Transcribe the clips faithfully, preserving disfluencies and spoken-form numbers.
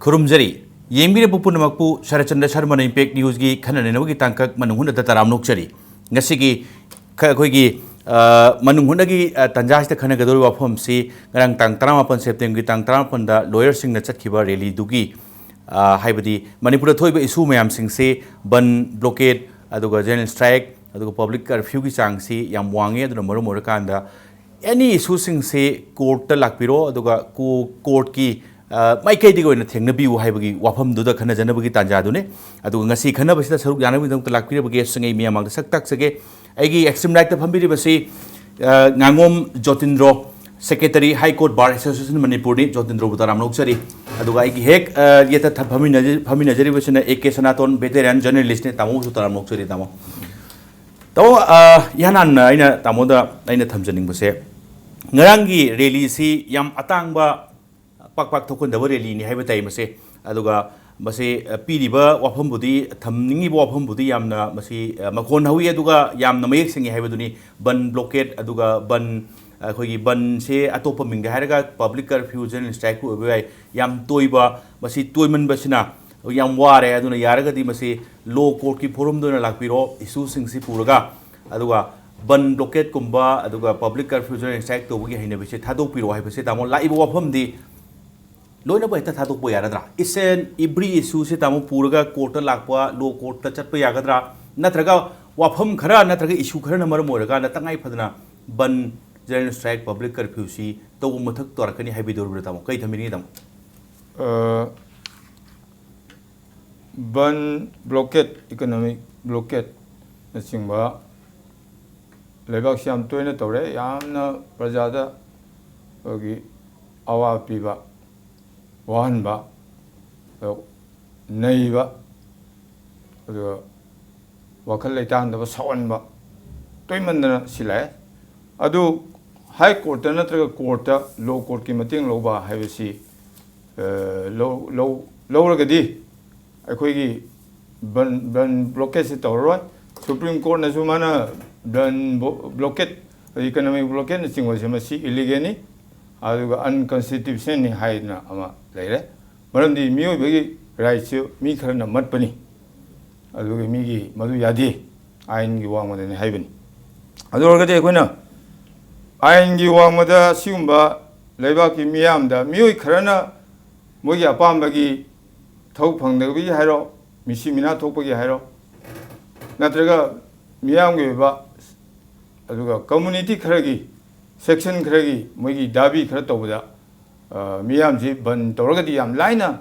ꯈꯨꯔꯨꯝꯖꯔꯤ꯫ ꯌꯦꯡꯕꯤꯔꯤꯕ ꯄꯨꯝꯅꯃꯛꯄꯨ ꯁꯔꯠꯆꯟꯗ꯭ꯔ ꯁꯔꯃꯅ ꯏꯝꯄꯦꯛ ꯅ꯭ꯌꯨꯁꯀꯤ ꯈꯟꯅ ꯅꯩꯅꯕꯒꯤ ꯇꯥꯡꯀꯛ ꯃꯅꯨꯡ ꯍꯨꯠꯅ ꯇꯔꯥꯝꯅ ꯑꯣꯛꯆꯔꯤ꯫ ꯉꯁꯤꯒꯤ ꯈ-, ꯑꯩꯈꯣꯏꯒꯤ, ꯑ, ꯃꯅꯨꯡ ꯍꯨꯠꯅꯒꯤ, ꯑ, ꯇꯥꯟꯖꯥꯁꯤꯗ ꯈꯟꯅꯒꯗꯧꯔꯤꯕ ꯋꯥꯐꯝꯁꯤ ꯉꯔꯥꯡ ꯇꯥꯡ ꯇꯔꯥꯃꯥꯄꯟ ꯁꯦꯞꯇꯦꯝꯕꯔꯒꯤ ꯇꯥꯡ ꯇꯔꯥꯃꯥꯄꯟꯗ ꯂꯣꯌꯔꯁꯤꯡꯅ ꯆꯠꯈꯤꯕ ꯔꯦꯂꯤꯗꯨꯒꯤ, ꯑ, ꯍꯥꯏꯕꯗꯤ ꯃꯅꯤꯄꯨꯔꯗ ꯊꯣꯛꯏꯕ ꯏꯁꯨ ꯃꯌꯥꯝꯁꯤꯡꯁꯤ ꯕꯟ, ꯕ꯭ꯂꯣꯀꯦꯠ, ꯑꯗꯨꯒ ꯖꯦꯅꯔꯦꯜ ꯁ꯭ꯇ꯭ꯔꯥꯏꯛ, ꯑꯗꯨꯒ ꯄꯕ꯭ꯂꯤꯛ ꯀꯔꯐ꯭ꯌꯨꯒꯤ ꯆꯥꯡꯁꯤ ꯌꯥꯝ ꯋꯥꯡꯉꯤ꯫ ꯑꯗꯨꯅ ꯃꯔꯝ ꯑꯣꯏꯔꯀꯥꯟꯗ ꯑꯦꯅꯤ ꯏꯁꯨꯁꯤꯡꯁꯤ ꯀꯣꯔꯠꯇ ꯂꯥꯛꯄꯤꯔꯣ, ꯑꯗꯨꯒ ꯀꯣ-, ꯀꯣꯔꯠꯀꯤ, ꯑ, ꯃꯥꯏꯀꯩꯗꯒꯤ ꯑꯣꯏꯅ ꯊꯦꯡꯅꯕꯤꯌꯨ ꯍꯥꯏꯕꯒꯤ ꯋꯥꯐꯝꯗꯨꯗ ꯈꯟꯅꯖꯅꯕꯒꯤ ꯇꯥꯟꯖꯥꯗꯨꯅꯤ꯫ ꯑꯗꯨꯒ ꯉꯁꯤ ꯈꯟꯅꯕꯁꯤꯗ ꯁꯔꯨꯛ ꯌꯥꯅꯕꯒꯤꯗꯃꯛꯇ ꯂꯥꯛꯄꯤꯔꯕ ꯒꯦꯁꯁꯤꯡ ꯑꯩ ꯃꯤꯌꯥꯝ ꯃꯥꯡꯗ ꯁꯛ ꯇꯥꯛꯆꯒꯦ꯫ ꯑꯩꯒꯤ ꯑꯦꯛꯁꯇ꯭ꯔꯤꯝ ꯔꯥꯏꯠꯇ ꯐꯝꯕꯤꯔꯤꯕꯁꯤ, ꯑ, ꯉꯥꯉꯣꯝ Jotindro, secretary, high court bar association ꯃꯅꯤꯄꯨꯔꯅꯤ꯫ ꯖꯣꯇꯤꯟꯗ꯭ꯔꯣꯕꯨ ꯇꯔꯥꯝꯅ ꯑꯣꯛꯆꯔꯤ꯫ ꯑꯗꯨꯒ ꯑꯩꯒꯤ ꯍꯦꯛ, ꯑ, ꯌꯦꯠꯇ ꯊ-, ꯐꯝꯃꯤꯟꯅꯖ-, ꯐꯝꯃꯤꯟꯅꯖꯔꯤꯕꯁꯤꯅ ꯑꯦ ꯀꯦ ꯁꯅꯥꯇꯣꯟ, ꯚꯦꯇꯦꯔꯤꯌꯥꯟ ꯖꯔꯅꯦꯂꯤꯁꯅꯤ꯫ ꯇꯥꯃꯣꯕꯨꯁꯨ ꯇꯔꯥꯝꯅ ꯑꯣꯛꯆꯔꯤ, ꯇꯥꯃꯣ꯫ ꯇꯥꯃꯣ, ꯑ, ꯏꯍꯥꯟ ꯍꯥꯟꯅ ꯑꯩꯅ ꯇꯥꯃꯣꯗ ꯑꯩꯅ ꯊꯝꯖꯅꯤꯡꯕꯁꯦ, ꯉꯔꯥꯡꯒꯤ ꯔꯦꯂꯤꯁꯤ ꯌꯥꯝ ꯑꯇꯥꯡꯕ, ꯄꯥꯛ ꯄꯥꯛ ꯊꯣꯛꯀꯟꯗꯕ ꯔꯦꯂꯤꯅꯤ ꯍꯥꯏꯕ ꯇꯥꯏ ꯃꯁꯦ꯫ ꯑꯗꯨꯒ ꯃꯁꯤ, ꯑ, ꯄꯤꯔꯤꯕ ꯋꯥꯐꯝꯕꯨꯗꯤ, ꯊꯝꯅꯤꯡꯉꯤꯕ ꯋꯥꯐꯝꯕꯨꯗꯤ ꯌꯥꯝꯅ ꯃꯁꯤ, ꯑ, ꯃꯈꯣꯟ ꯍꯧꯋꯤ, ꯑꯗꯨꯒ ꯌꯥꯝꯅ ꯃꯌꯦꯛ ꯁꯦꯡꯉꯤ ꯍꯥꯏꯕꯗꯨꯅꯤ꯫ ꯕꯟ ꯕ꯭ꯂꯣꯀꯦꯠ, ꯑꯗꯨꯒ ꯕꯟ, ꯑꯩꯈꯣꯏꯒꯤ ꯕꯟꯁꯦ ꯑꯇꯣꯞꯄ ꯃꯤꯡꯗ ꯍꯥꯏꯔꯒ ꯄꯕ꯭ꯂꯤꯛ ꯀꯔꯐ꯭ꯌꯨ, ꯖꯦꯅꯔꯦꯜ ꯁ꯭ꯇ꯭ꯔꯥꯏꯛꯄꯨ ꯑꯣꯏꯕ ꯌꯥꯏ꯫ ꯌꯥꯝ ꯇꯣꯏꯕ, ꯃꯁꯤ ꯇꯣꯏꯃꯟꯕꯁꯤꯅ ꯌꯥꯝ ꯋꯥꯔꯦ꯫ ꯑꯗꯨꯅ ꯌꯥꯔꯒꯗꯤ ꯃꯁꯤ ꯂꯣ ꯀꯣꯔꯠꯀꯤ ꯐꯣꯔꯝꯗ ꯑꯣꯏꯅ ꯂꯥꯛꯄꯤꯔꯣ, ꯏꯁꯨꯁꯤꯡꯁꯤ ꯄꯨꯔꯒ, ꯑꯗꯨꯒ ꯕꯟ ꯕ꯭ꯂꯣꯀꯦꯠꯀꯨꯝꯕ, ꯑꯗꯨꯒ ꯄꯕ꯭ꯂꯤꯛ ꯀꯔꯐ꯭ꯌꯨ, ꯖꯦꯅꯔꯦꯜ ꯁ꯭ꯇ꯭ꯔꯥꯏꯛ ꯇꯧꯕꯒꯤ ꯍꯩꯅꯕꯤꯁꯦ ꯊꯥꯗꯣꯛꯄꯤꯔꯣ ꯍꯥꯏꯕꯁꯦ, ꯇꯥꯃꯣ, ꯂꯥꯛꯏꯕ ꯋꯥꯐꯝꯗꯤ ꯂꯣꯏꯅꯃꯛ ꯍꯦꯛꯇ ꯊꯥꯗꯣꯛꯄ ꯌꯥꯔꯗ꯭ꯔꯥ? Each and every issue ꯁꯦ, ꯇꯥꯃꯣ, ꯄꯨꯔꯒ ꯀꯣꯔꯠꯇ ꯂꯥꯛꯄ, ꯂꯣ ꯀꯣꯔꯠꯇ ꯆꯠꯄ ꯌꯥꯒꯗ꯭ꯔꯥ? ꯅꯠꯇ꯭ꯔꯒ ꯋꯥꯐꯝ ꯈꯔ ꯅꯠꯇ꯭ꯔꯒ ꯏꯁꯨ ꯈꯔꯅ ꯃꯔꯝ ꯑꯣꯏꯔꯀꯥꯟꯗ ꯇꯉꯥꯏ ꯐꯗꯅ ꯕꯟ, ꯖꯦꯅꯔꯦꯜ ꯁ꯭ꯇ꯭ꯔꯥꯏꯛ, ꯄꯕ꯭ꯂꯤꯛ ꯀꯔꯐ꯭ꯌꯨꯁꯤ ꯇꯧꯕ ꯃꯊꯧ ꯇꯥꯔꯛꯀꯅꯤ ꯍꯥꯏꯕꯤꯗꯧꯔꯤꯕ꯭ꯔꯥ, ꯇꯥꯃꯣ? ꯀꯩ ꯊꯝꯕꯤꯅꯤꯡꯉꯤ, ꯇꯥꯃꯣ? ꯑ, ꯕꯟ ꯕ꯭ꯂꯣꯀꯦꯠ, ꯏꯀꯣꯅꯣꯃꯤꯛ ꯕ꯭ꯂꯣꯀꯦꯠꯅꯆꯤꯡꯕ ꯂꯩꯕꯥꯛꯁꯤ ꯌꯥꯝ ꯇꯣꯏꯅ ꯇꯧꯔꯦ꯫ ꯌꯥꯝꯅ ꯄ꯭ꯔꯖꯥꯗ ꯑꯩꯈꯣꯏꯒꯤ ꯑꯋꯥꯕ ꯄꯤꯕ, ꯋꯥꯍꯟꯕ, ꯑꯗꯣ ꯅꯩꯕ, ꯑꯗꯨꯒ ꯋꯥꯈꯜ ꯂꯩꯇꯥꯍꯟꯗꯕ, ꯁꯥꯎꯍꯟꯕ ꯇꯣꯏꯃꯟꯗꯅ ꯁꯤ ꯂꯥꯛꯑꯦ꯫ ꯑꯗꯨ ꯍꯥꯏ ꯀꯣꯔꯠꯇ ꯅꯠꯇ꯭ꯔꯒ ꯀꯣꯔꯠꯇ, ꯂꯣ ꯀꯣꯔꯠꯀꯤ ꯃꯇꯦꯡ ꯂꯧꯕ ꯍꯥꯏꯕꯁꯤ, ꯑ, ꯂꯧ-, ꯂꯧ-, ꯂꯧꯔꯒꯗꯤ ꯑꯩꯈꯣꯏꯒꯤ ꯕꯟ, ꯕꯟ ꯕ꯭ꯂꯣꯀꯦꯠꯁꯤ ꯇꯧꯔꯔꯣꯏ꯫ ꯁꯨꯄ꯭ꯔꯤꯝ ꯀꯣꯔꯠꯅꯁꯨ ꯃꯥꯅ ꯕꯟ ꯕꯣ-, ꯕ꯭ꯂꯣꯀꯦꯠ, ꯏꯀꯣꯅꯣꯃꯤꯛ ꯕ꯭ꯂꯣꯀꯦꯠꯅꯆꯤꯡꯕꯁꯦ ꯃꯁꯤ ꯏꯂꯤꯒꯦꯜꯅꯤ, ꯑꯗꯨꯒ ꯑꯟꯀꯟꯁꯇꯤꯇ꯭ꯌꯨꯁꯟꯅꯤ ꯍꯥꯏꯗꯅ ꯑꯃ ꯂꯩꯔꯦ꯫ ꯃꯔꯝꯗꯤ ꯃꯤꯑꯣꯏꯕꯒꯤ ꯔꯥꯏꯠꯁꯨ ꯃꯤ ꯈꯔꯅ ꯃꯠꯄꯅꯤ, ꯑꯗꯨꯒ ꯃꯤꯒꯤ ꯃꯗꯨ ꯌꯥꯗꯦ, ꯑꯥꯏꯟꯒꯤ ꯋꯥꯡꯃꯗꯅꯤ ꯍꯥꯏꯕꯅꯤ꯫ ꯑꯗꯨ ꯑꯣꯏꯔꯒꯗꯤ ꯑꯩꯈꯣꯏꯅ ꯑꯥꯏꯟꯒꯤ ꯋꯥꯡꯃꯗ ꯁꯤꯒꯨꯝꯕ ꯂꯩꯕꯥꯛꯀꯤ ꯃꯤꯌꯥꯝꯗ ꯃꯤꯑꯣꯏ ꯈꯔꯅ ꯃꯣꯏꯒꯤ ꯑꯄꯥꯝꯕꯒꯤ ꯊꯕꯛ ꯐꯪꯗꯕꯒꯤ ꯍꯥꯏꯔꯣ, ꯃꯤꯁꯤ ꯃꯤꯅꯥ ꯊꯣꯛꯄꯒꯤ ꯍꯥꯏꯔꯣ, ꯅꯠꯇ꯭ꯔꯒ ꯃꯤꯌꯥꯝꯒꯤ ꯑꯣꯏꯕ, ꯑꯗꯨꯒ ꯀꯝꯃꯨꯅꯤꯇꯤ ꯈꯔꯒꯤ, ꯁꯦꯛꯁꯟ ꯈꯔꯒꯤ ꯃꯣꯏꯒꯤ ꯗꯥꯕꯤ ꯈꯔ ꯇꯧꯕꯗ, ꯑ, ꯃꯤꯌꯥꯝꯁꯤ ꯕꯟ ꯇꯧꯔꯒꯗꯤ ꯌꯥꯝ ꯂꯥꯏꯅ,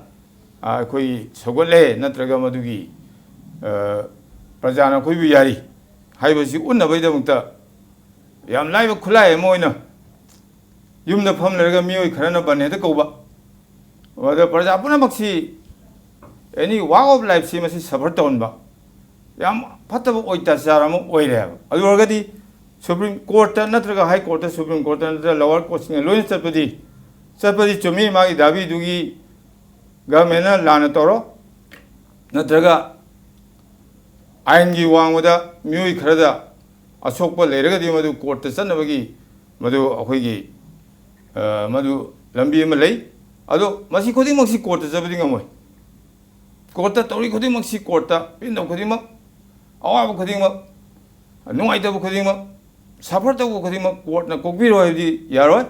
ꯑ, ꯑꯩꯈꯣꯏ ꯁꯧꯒꯠꯂꯦ, ꯅꯠꯇ꯭ꯔꯒ ꯃꯗꯨꯒꯤ, ꯑ, ꯄ꯭ꯔꯖꯥꯅ ꯑꯩꯈꯣꯏꯕꯨ ꯌꯥꯔꯤ ꯍꯥꯏꯕꯁꯤ ꯎꯠꯅꯕꯒꯤꯗꯃꯛꯇ ꯌꯥꯝ ꯂꯥꯏꯕ ꯈꯨꯠꯂꯥꯏ ꯑꯃ ꯑꯣꯏꯅ ꯌꯨꯝꯗ ꯐꯝ ꯂꯩꯔꯒ ꯃꯤꯑꯣꯏ ꯈꯔꯅ ꯕꯟ ꯍꯦꯛꯇ ꯀꯧꯕ, ꯑꯗ ꯄ꯭ꯔꯖꯥ ꯄꯨꯝꯅꯃꯛꯁꯤ any walk of lifeꯁꯤ ꯃꯁꯤ suffer ꯇꯧꯍꯟꯕ ꯌꯥꯝ ꯐꯠꯇꯕ ꯑꯣꯏꯇꯥꯆꯥꯔ ꯑꯃ ꯑꯣꯏꯔꯦ ꯍꯥꯏꯕ꯫ ꯑꯗꯨ ꯑꯣꯏꯔꯒꯗꯤ Supreme Courtꯇ ꯅꯠꯇ꯭ꯔꯒ High Courtꯇ, Supreme Courtꯇ ꯅꯠꯇ꯭ꯔꯒ lower courtꯁꯤꯡꯅ ꯂꯣꯏꯅ ꯆꯠꯄꯗꯤ, ꯆꯠꯄꯗꯤ ꯆꯨꯝꯃꯤ, ꯃꯥꯒꯤ ꯗꯥꯕꯤꯗꯨꯒꯤ governmentꯅ ꯂꯥꯟꯅ ꯇꯧꯔꯣ, ꯅꯠꯇ꯭ꯔꯒ ꯑꯥꯏꯟꯒꯤ ꯋꯥꯡꯃꯗ ꯃꯤꯑꯣꯏ ꯈꯔꯗ ꯑꯁꯣꯛꯄ ꯂꯩꯔꯒꯗꯤ ꯃꯗꯨ courtꯇ ꯆꯠꯅꯕꯒꯤ ꯃꯗꯨ ꯑꯩꯈꯣꯏꯒꯤ, ꯑ, ꯃꯗꯨ ꯂꯝꯕꯤ ꯑꯃ ꯂꯩ꯫ ꯑꯗꯣ ꯃꯁꯤ ꯈꯨꯗꯤꯡꯃꯛꯁꯤ courtꯇ ꯆꯠꯄꯗꯤ ꯉꯝꯃꯣꯏ꯫ Courtꯇ ꯇꯧꯔꯤ ꯈꯨꯗꯤꯡꯃꯛꯁꯤ courtꯇ ꯄꯦꯟꯗꯕ ꯈꯨꯗꯤꯡꯃꯛ, ꯑꯋꯥꯕ ꯈꯨꯗꯤꯡꯃꯛ, ꯅꯨꯡꯉꯥꯏꯇꯕ ꯈꯨꯗꯤꯡꯃꯛ, suffer ꯇꯧꯕ ꯈꯨꯗꯤꯡꯃꯛ courtꯅ ꯀꯣꯛꯄꯤꯔꯣ ꯍꯥꯏꯕꯗꯤ ꯌꯥꯔꯣꯏ꯫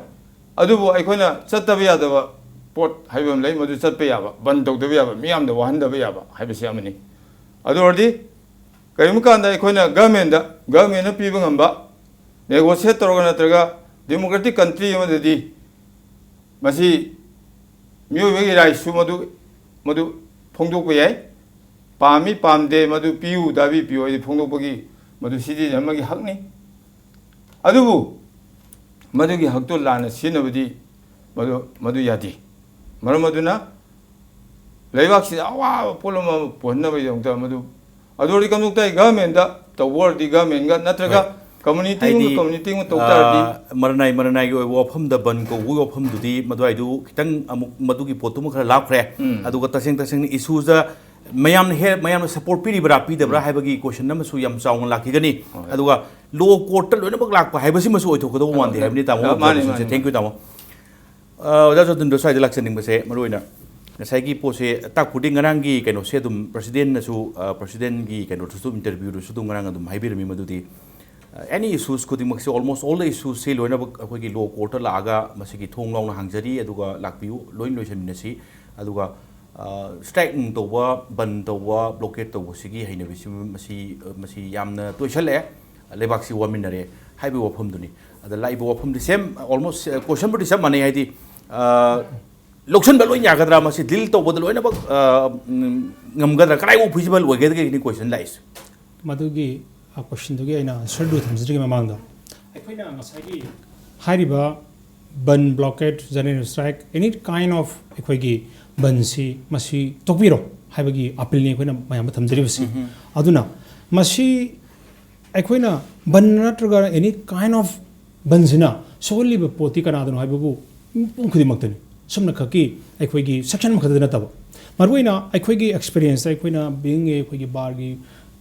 ꯑꯗꯨꯕꯨ ꯑꯩꯈꯣꯏꯅ ꯆꯠꯇꯕ ꯌꯥꯗꯕ ꯄꯣꯠ ꯍꯥꯏꯕ ꯑꯃ ꯂꯩ, ꯃꯗꯨ ꯆꯠꯄ ꯌꯥꯕ, ꯕꯟ ꯇꯧꯗꯕ ꯌꯥꯕ, ꯃꯤꯌꯥꯝꯗ ꯋꯥꯍꯟꯗꯕ ꯌꯥꯕ ꯍꯥꯏꯕꯁꯤ ꯑꯃꯅꯤ꯫ ꯑꯗꯨ ꯑꯣꯏꯔꯗꯤ ꯀꯔꯤꯒꯨꯝꯕ ꯀꯥꯟꯗ ꯑꯩꯈꯣꯏꯅ governmentꯗ, governmentꯅ ꯄꯤꯕ ꯉꯝꯕ, negotiate ꯇꯧꯔꯒ ꯅꯠꯇ꯭ꯔꯒ democratic country ꯑꯃꯗꯗꯤ ꯃꯁꯤ ꯃꯤꯑꯣꯏꯕꯒꯤ rightꯁꯨ ꯃꯗꯨ, ꯃꯗꯨ ꯐꯣꯡꯗꯣꯛꯄ ꯌꯥꯏ꯫ ꯄꯥꯝꯃꯤ ꯄꯥꯝꯗꯦ, ꯃꯗꯨ ꯄꯤꯌꯨ, ꯗꯥꯕꯤ ꯄꯤꯌꯨ ꯍꯥꯏꯗꯤ ꯐꯣꯡꯗꯣꯛꯄꯒꯤ ꯃꯗꯨ citizen ꯑꯃꯒꯤ ꯍꯛꯅꯤ꯫ ꯑꯗꯨꯕꯨ ꯃꯗꯨꯒꯤ ꯍꯛꯇꯨ ꯂꯥꯟꯅ ꯁꯤꯖꯤꯟꯅꯕꯗꯤ ꯃꯗꯨ, ꯃꯗꯨ ꯌꯥꯗꯦ꯫ ꯃꯔꯝ ꯑꯗꯨꯅ ꯂꯩꯕꯥꯛꯁꯤꯗ ꯑꯋꯥꯕ ꯄꯣꯠꯂꯨꯝ ꯑꯃ ꯄꯨꯍꯟꯅꯕꯒꯤꯗꯃꯛꯇ ꯃꯗꯨ, ꯑꯗꯨ ꯑꯣꯏꯔꯗꯤ ꯀꯝꯗꯧ ꯇꯥꯏ? Governmentꯗ ꯇꯧꯕ ꯑꯣꯏꯔꯗꯤ governmentꯒ ꯅꯠꯇ꯭ꯔꯒ ꯍꯣꯏ꯫ Community ꯑꯃꯒ ꯍꯥꯏꯗꯤ, community ꯑꯃꯒ ꯇꯧ ꯇꯥꯔꯗꯤ ꯑ, ꯃꯔꯅꯥꯏ, ꯃꯔꯅꯥꯏꯒꯤ ꯑꯣꯏꯕ ꯋꯥꯐꯝꯗ ꯕꯟ ꯀꯧꯕꯒꯤ ꯋꯥꯐꯝꯗꯨꯗꯤ ꯃꯗꯨꯋꯥꯏꯗꯨ ꯈꯤꯇꯪ ꯑꯃꯨꯛ ꯃꯗꯨꯒꯤ ꯄꯣꯠꯇꯨꯃ ꯈꯔ ꯂꯥꯞꯈ꯭ꯔꯦ꯫ ꯎꯝ꯫ ꯑꯗꯨꯒ ꯇꯁꯦꯡ ꯇꯁꯦꯡꯅ issueꯗ ꯃꯌꯥꯝꯅ ꯍꯦ-, ꯃꯌꯥꯝꯅ support ꯄꯤꯔꯤꯕ꯭ꯔꯥ ꯄꯤꯗꯕ꯭ꯔꯥ ꯎꯝ꯫ ꯍꯥꯏꯕꯒꯤ question ꯑꯃꯁꯨ ꯌꯥꯝ ꯆꯥꯎꯅ ꯂꯥꯛꯈꯤꯒꯅꯤ꯫ ꯍꯣꯏ꯫ ꯑꯗꯨꯒ law courtꯇ ꯂꯣꯏꯅꯃꯛ ꯂꯥꯛꯄ ꯍꯥꯏꯕꯁꯤꯃꯁꯨ ꯑꯣꯏꯊꯣꯛꯀꯗꯧꯕ ꯃꯥꯟꯗꯦ ꯑ, ꯍꯥꯏꯕꯅꯤ, ꯇꯥꯃꯣ꯫ ꯑ, ꯃꯥꯅꯤ, observationꯁꯦ꯫ ꯃꯥꯅꯤ, Thank you, ꯃꯥꯅꯤ꯫ ꯇꯥꯃꯣ꯫ ꯑ, ꯑꯣꯖꯥ ꯖꯣꯇꯤꯟꯗ꯭ꯔ, ꯁ꯭ꯋꯥꯏꯗ ꯂꯥꯛꯆꯅꯤꯡꯕꯁꯦ ꯃꯔꯨꯑꯣꯏꯅ ꯉꯁꯥꯏꯒꯤ ꯄꯣꯠꯁꯦ ꯇꯥꯛꯄꯨꯗꯤ ꯉꯔꯥꯡꯒꯤ ꯀꯩꯅꯣꯁꯦ ꯑꯗꯨꯝ ꯄ꯭ꯔꯁꯤꯗꯦꯟꯅꯁꯨ, ꯑ, ꯄ꯭ꯔꯁꯤꯗꯦꯟꯒꯤ ꯀꯩꯅꯣꯗꯨꯁꯨ, ꯏꯟꯇꯔꯚ꯭ꯌꯨꯗꯁꯨ ꯑꯗꯨꯝ ꯉꯔꯥꯡ ꯑꯗꯨꯝ ꯍꯥꯏꯕꯤꯔꯝꯃꯤ ꯃꯗꯨꯗꯤ, ꯑ, ꯑꯦꯅꯤ ꯏꯁꯨꯁ ꯈꯨꯗꯤꯡꯃꯛꯁꯦ, almost all the issuesꯁꯦ ꯂꯣꯏꯅꯃꯛ ꯑꯩꯈꯣꯏꯒꯤ ꯂꯣ ꯀꯣꯔꯠꯇ ꯂꯥꯛꯑꯒ ꯃꯁꯤꯒꯤ ꯊꯣꯡ ꯂꯥꯎꯅ ꯍꯥꯡꯖꯔꯤ, ꯑꯗꯨꯒ ꯂꯥꯛꯄꯤꯌꯨ, ꯂꯣꯏ ꯂꯣꯏꯁꯤꯟꯃꯤꯟꯅꯁꯤ꯫ ꯑꯗꯨꯒ, ꯑ, ꯁ꯭ꯇ꯭ꯔꯥꯏꯛ ꯅꯨꯡ ꯇꯧꯕ, ꯕꯟ ꯇꯧꯕ, ꯕ꯭ꯂꯣꯀꯦꯠ ꯇꯧꯕꯁꯤꯒꯤ ꯍꯩꯅꯕꯤꯁꯤ ꯃꯁꯤ, ꯃꯁꯤ ꯌꯥꯝꯅ ꯇꯣꯏꯁꯜꯂꯛꯑꯦ, ꯂꯩꯕꯥꯛꯁꯤ ꯋꯥꯃꯤꯟꯅꯔꯦ ꯍꯥꯏꯕꯒꯤ ꯋꯥꯐꯝꯗꯨꯅꯤ꯫ ꯑꯗ ꯂꯥꯛꯏꯕ ꯋꯥꯐꯝꯗꯤ ꯁꯦꯝ, almost, ꯑ, ꯀꯣꯏꯁꯟꯕꯨꯗꯤ ꯆꯞ ꯃꯥꯟꯅꯩ, ꯍꯥꯏꯗꯤ, ꯑ, ꯂꯧꯁꯟꯕ ꯂꯣꯏ ꯌꯥꯒꯗ꯭ꯔꯥ? ꯃꯁꯤ ꯗꯤꯜ ꯇꯧꯕꯗ ꯂꯣꯏꯅꯃꯛ, ꯑ, ꯎꯝ, ꯉꯝꯒꯗ꯭ꯔꯥ? ꯀꯗꯥꯏꯐꯥꯎ ꯐꯤꯖꯤꯕꯜ ꯑꯣꯏꯒꯗꯒꯦ ꯀꯣꯏꯁꯟ ꯂꯥꯛꯏꯁꯦ? ꯃꯗꯨꯒꯤ, ꯑ, ꯀꯣꯏꯁꯟꯗꯨꯒꯤ ꯑꯩꯅ ꯑꯟꯁꯔꯗꯨ ꯊꯝꯖꯗ꯭ꯔꯤꯉꯩ ꯃꯃꯥꯡꯗ, ꯑꯩꯈꯣꯏꯅ ꯉꯁꯥꯏꯒꯤ ꯍꯥꯏꯔꯤꯕ bandh, blockade, general strike, any kind of ꯑꯩꯈꯣꯏꯒꯤ ꯕꯟꯁꯤ ꯃꯁꯤ ꯇꯣꯛꯄꯤꯔꯣ ꯍꯥꯏꯕꯒꯤ ꯑꯄꯤꯜꯅꯤ ꯑꯩꯈꯣꯏꯅ ꯃꯌꯥꯝꯗ ꯊꯝꯖꯔꯤꯕꯁꯤ꯫ ꯑꯗꯨꯅ ꯃꯁꯤ ꯑꯩꯈꯣꯏꯅ ꯕꯟ ꯅꯠꯇ꯭ꯔꯒ any kind of ꯕꯟꯁꯤꯅ ꯁꯣꯛꯍꯜꯂꯤꯕ ꯄꯣꯠꯇꯤ ꯀꯅꯥꯗꯅꯣ ꯍꯥꯏꯕꯕꯨ ꯃꯤꯄꯨꯝ ꯈꯨꯗꯤꯡꯃꯛꯇꯅꯤ꯫ ꯁꯝꯅ ꯈꯛꯀꯤ ꯑꯩꯈꯣꯏꯒꯤ ꯁꯦꯛꯁꯟ ꯑꯃꯈꯛꯇꯗ ꯅꯠꯇꯕ, ꯃꯔꯨꯑꯣꯏꯅ ꯑꯩꯈꯣꯏꯒꯤ ꯑꯦꯛꯁꯄꯤꯔꯤꯌꯦꯟꯁꯇ ꯑꯩꯈꯣꯏꯅ being a ꯑꯩꯈꯣꯏꯒꯤ ꯕꯥꯔꯒꯤ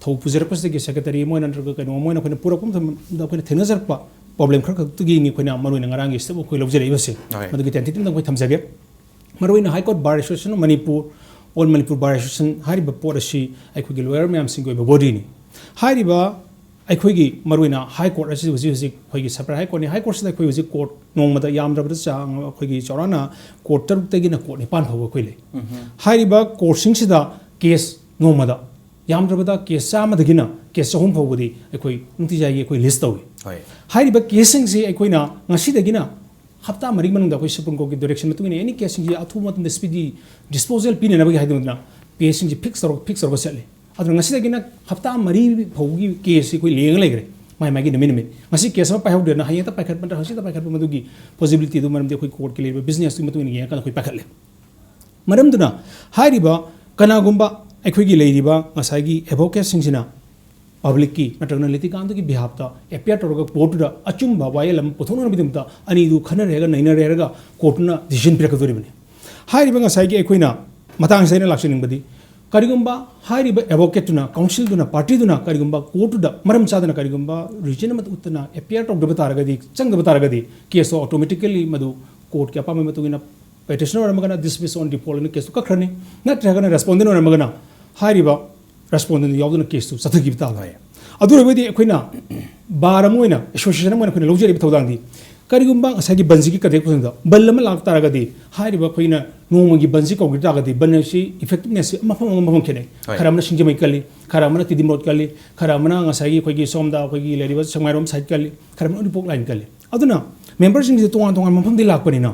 ꯊꯧ ꯄꯨꯖꯔꯛꯄꯁꯤꯗꯒꯤ, ꯁꯦꯀ꯭ꯔꯦꯇꯔꯤ ꯑꯃ ꯑꯣꯏꯅ ꯅꯠꯇ꯭ꯔꯒ ꯀꯩꯅꯣ ꯑꯃ ꯑꯣꯏꯅ ꯑꯩꯈꯣꯏꯅ ꯄꯨꯔꯛꯄ ꯃꯇꯝꯗ ꯑꯩꯈꯣꯏꯅ ꯊꯦꯡꯅꯖꯔꯛꯄ ꯄ꯭ꯔꯣꯕ꯭ꯂꯦꯝ ꯈꯔ ꯈꯛꯇꯒꯤꯅꯤ ꯑꯩꯈꯣꯏꯅ ꯃꯔꯨꯑꯣꯏꯅ ꯉꯔꯥꯡꯒꯤ ꯁ꯭ꯇꯦꯞ ꯑꯩꯈꯣꯏ ꯂꯧꯖꯔꯛꯏꯕꯁꯦ꯫ ꯍꯣꯏ꯫ ꯃꯗꯨꯒꯤ ꯇꯦꯟꯇꯦꯇꯤꯞꯇꯪ ꯑꯩꯈꯣꯏ ꯊꯝꯖꯒꯦ꯫ ꯃꯔꯨꯑꯣꯏꯅ High Court Bar Association of Manipur, All Manipur Bar Association ꯍꯥꯏꯔꯤꯕ ꯄꯣꯠ ꯑꯁꯤ ꯑꯩꯈꯣꯏꯒꯤ ꯂꯣꯌꯔ ꯃꯌꯥꯝꯁꯤꯡꯒꯤ ꯑꯣꯏꯕ ꯕꯣꯗꯤꯅꯤ꯫ ꯍꯥꯏꯔꯤꯕ ꯑꯩꯈꯣꯏꯒꯤ ꯃꯔꯨꯑꯣꯏꯅ ꯍꯥꯏ ꯀꯣꯔꯠ ꯑꯁꯤ ꯍꯧꯖꯤꯛ ꯍꯧꯖꯤꯛ ꯑꯩꯈꯣꯏꯒꯤ ꯁꯦꯄꯔꯦꯠ ꯍꯥꯏ ꯀꯣꯔꯠꯅꯤ꯫ ꯍꯥꯏ ꯀꯣꯔꯠꯁꯤꯗ ꯑꯩꯈꯣꯏ ꯍꯧꯖꯤꯛ ꯀꯣꯔꯠ ꯅꯣꯡꯃꯗ ꯌꯥꯝꯗ꯭ꯔꯕꯗ ꯆꯥꯡ ꯑꯩꯈꯣꯏꯒꯤ ꯆꯥꯎꯔꯥꯛꯅ ꯀꯣꯔꯠ ꯇꯔꯨꯛꯇꯒꯤꯅ ꯀꯣꯔꯠ ꯅꯤꯄꯥꯟ ꯐꯥꯎꯕ ꯑꯩꯈꯣꯏ ꯂꯩ꯫ ꯍꯥꯏꯔꯤꯕ ꯀꯣꯔꯠꯁꯤꯡꯁꯤꯗ ꯀꯦꯁ ꯅꯣꯡꯃꯗ ꯌꯥꯝꯗ꯭ꯔꯕꯗ ꯀꯦꯁ ꯆꯥꯝꯃꯗꯒꯤꯅ ꯀꯦꯁ ꯆꯍꯨꯝ ꯐꯥꯎꯕꯗꯤ ꯑꯩꯈꯣꯏ ꯅꯨꯡꯇꯤꯖꯥꯏꯒꯤ ꯑꯩꯈꯣꯏ ꯂꯤꯁ ꯇꯧꯏ꯫ ꯍꯣꯏ꯫ ꯍꯥꯏꯔꯤꯕ ꯀꯦꯁꯁꯤꯡꯁꯤ ꯑꯩꯈꯣꯏꯅ ꯉꯁꯤꯗꯒꯤꯅ ꯍꯞꯇꯥ ꯃꯔꯤ ꯃꯅꯨꯡꯗ ꯑꯩꯈꯣꯏ ꯁꯨꯄ꯭ꯔꯤꯝ ꯀꯣꯔꯠꯀꯤ ꯗꯥꯏꯔꯦꯛꯁꯟ ꯃꯇꯨꯡ ꯏꯟꯅ ꯑꯦꯅꯤ ꯀꯦꯁꯁꯤꯡꯁꯤ ꯑꯊꯨꯕ ꯃꯇꯝꯗ ꯁ꯭ꯄꯤꯗꯤ ꯗꯤꯁꯄꯣꯖꯦꯜ ꯄꯤꯅꯅꯕꯒꯤ ꯍꯥꯏꯗꯨꯅ ꯀꯦꯁꯁꯤꯡꯁꯤ ꯐꯤꯛꯁ ꯇꯧꯔꯒ, ꯐꯤꯛꯁ ꯇꯧꯔꯒ ꯆꯠꯂꯤ꯫ ꯑꯗꯨꯅ ꯉꯁꯤꯗꯒꯤꯅ ꯍꯞꯇꯥ ꯃꯔꯤ ꯐꯥꯎꯒꯤ ꯀꯦꯁꯁꯤ ꯑꯩꯈꯣꯏ ꯂꯦꯡꯉ ꯂꯩꯈ꯭ꯔꯦ, ꯃꯥꯏ ꯃꯥꯏꯒꯤ ꯅꯨꯃꯤꯠ ꯅꯨꯃꯤꯠ꯫ ꯉꯁꯤ ꯀꯦꯁ ꯑꯃ ꯄꯥꯏꯍꯧꯗ꯭ꯔꯦꯅ ꯍꯌꯦꯡ ꯍꯦꯛꯇ ꯄꯥꯏꯈꯠꯄ ꯅꯠꯇ꯭ꯔꯒ ꯍꯪꯆꯤꯠꯇ ꯄꯥꯏꯈꯠꯄ, ꯃꯗꯨꯒꯤ ꯄꯣꯁꯤꯕꯤꯂꯤꯇꯤꯗꯨ, ꯃꯔꯝꯗꯤ ꯑꯩꯈꯣꯏ ꯀꯣꯔꯠꯀꯤ ꯂꯩꯔꯤꯕ ꯕꯤꯖꯤꯅꯦꯁꯇꯨꯒꯤ ꯃꯇꯨꯡ ꯏꯟꯅ ꯌꯦꯡꯉꯀꯥꯟꯗ ꯑꯩꯈꯣꯏ ꯄꯥꯏꯈꯠꯂꯦ꯫ ꯃꯔꯝꯗꯨꯅ ꯍꯥꯏꯔꯤꯕ ꯀꯅꯥꯒꯨꯝꯕ ꯑꯩꯈꯣꯏꯒꯤ ꯂꯩꯔꯤꯕ ꯉꯁꯥꯏꯒꯤ ꯑꯦꯗꯚꯣꯀꯦꯠꯁꯤꯡꯁꯤꯅ ꯄꯕ꯭ꯂꯤꯛꯀꯤ ꯅꯠꯇ꯭ꯔꯒꯅ ꯂꯤꯇꯤꯀꯥꯟꯇꯒꯤ ꯕꯤꯍꯥꯞꯇ ꯑꯦꯄꯤꯌꯥꯔ ꯇꯧꯔꯒ ꯀꯣꯔꯠꯇꯨꯗ ꯑꯆꯨꯝꯕ ꯋꯥꯌꯦꯜ ꯑꯃ ꯄꯨꯊꯣꯛꯅꯕꯒꯤꯗꯃꯛꯇ ꯑꯅꯤꯗꯨ ꯈꯟꯅꯔꯦ ꯍꯥꯏꯔꯒ, ꯅꯩꯅꯔꯦ ꯍꯥꯏꯔꯒ ꯀꯣꯔꯠꯇꯨꯅ ꯗꯤꯁꯤꯖꯟ ꯄꯤꯔꯛꯀꯗꯧꯔꯤꯕꯅꯤ꯫ ꯍꯥꯏꯔꯤꯕ ꯉꯁꯥꯏꯒꯤ ꯑꯩꯈꯣꯏꯅ ꯃꯇꯥꯡꯁꯤꯗ ꯑꯩꯅ ꯂꯥꯛꯆꯅꯤꯡꯕꯗꯤ, ꯀꯔꯤꯒꯨꯝꯕ ꯍꯥꯏꯔꯤꯕ ꯑꯦꯗꯚꯣꯀꯦꯠꯇꯨꯅ, ꯀꯥꯎꯟꯁꯤꯜꯗꯨꯅ, ꯄꯥꯔꯇꯤꯗꯨꯅ ꯀꯔꯤꯒꯨꯝꯕ ꯀꯣꯔꯠꯇꯨꯗ ꯃꯔꯝ ꯆꯥꯗꯅ ꯀꯔꯤꯒꯨꯝꯕ ꯔꯤꯖꯟ ꯑꯃꯠꯇ ꯎꯠꯇꯅ ꯑꯦꯄꯤꯌꯥꯔ ꯇꯧꯗꯕ ꯇꯥꯔꯒꯗꯤ, ꯆꯪꯗꯕ ꯇꯥꯔꯒꯗꯤ, ꯀꯦꯁꯇꯣ ꯑꯣꯇꯣꯃꯦꯇꯤꯀꯦꯜꯂꯤ ꯃꯗꯨ ꯀꯣꯔꯠꯀꯤ ꯑꯄꯥꯝꯕꯒꯤ ꯃꯇꯨꯡ ꯏꯟꯅ petitioner ꯑꯣꯏꯔꯝꯃꯒꯅ dismiss on default ꯑꯅ case ꯇꯨ ꯀꯛꯈ꯭ꯔꯅꯤ, ꯅꯠꯇ꯭ꯔꯒꯅ respondent ꯑꯣꯏꯔꯝꯃꯒꯅ ꯍꯥꯏꯔꯤꯕ respondent ꯌꯥꯎꯗꯅ case ꯇꯨ ꯆꯠꯊꯈꯤꯕ ꯇꯥꯕ꯫ ꯑꯗꯨ ꯑꯣꯏꯔꯕꯗꯤ ꯑꯩꯈꯣꯏꯅ bar ꯑꯃ ꯑꯣꯏꯅ, association ꯑꯃ ꯑꯣꯏꯅ ꯑꯩꯈꯣꯏꯅ ꯂꯧꯖꯔꯤꯕ ꯊꯧꯗꯥꯡꯗꯤ, ꯀꯔꯤꯒꯨꯝꯕ ꯉꯁꯥꯏꯒꯤ ꯕꯟꯁꯤꯒꯤ context ꯗ ꯕꯟ ꯑꯃ ꯂꯥꯛ ꯇꯥꯔꯒꯗꯤ, ꯍꯥꯏꯔꯤꯕ ꯑꯩꯈꯣꯏꯅ ꯅꯣꯡꯃꯒꯤ ꯕꯟꯁꯤ ꯀꯧꯈꯤ ꯇꯥꯔꯒꯗꯤ, ꯕꯟ ꯑꯁꯤ effectiveness ꯁꯤ ꯃꯐꯝ ꯑꯃ ꯃꯐꯝ ꯈꯦꯠꯅꯩ꯫ ꯍꯣꯏ꯫ ꯈꯔ ꯑꯃꯅ ꯁꯤꯡꯖꯃꯩ ꯀꯜꯂꯤ, ꯈꯔ ꯑꯃꯅ ꯇꯤꯗꯤꯝ ꯔꯣꯗ ꯀꯜꯂꯤ, ꯈꯔ ꯑꯃꯅ ꯉꯁꯥꯏꯒꯤ ꯑꯩꯈꯣꯏꯒꯤ ꯁꯣꯝꯗ ꯑꯩꯈꯣꯏꯒꯤ ꯂꯩꯔꯤꯕ ꯁꯦꯛꯃꯥꯏꯔꯣꯝ side ꯀꯜꯂꯤ, ꯈꯔ ꯑꯃꯅ ꯎꯔꯤꯄꯣꯛ line ꯀꯜꯂꯤ꯫ ꯑꯗꯨꯅ member ꯁꯤꯡꯁꯦ ꯇꯣꯉꯥꯟ ꯇꯣꯉꯥꯟꯕ ꯃꯐꯝꯗꯒꯤ ꯂꯥꯛꯄꯅꯤꯅ,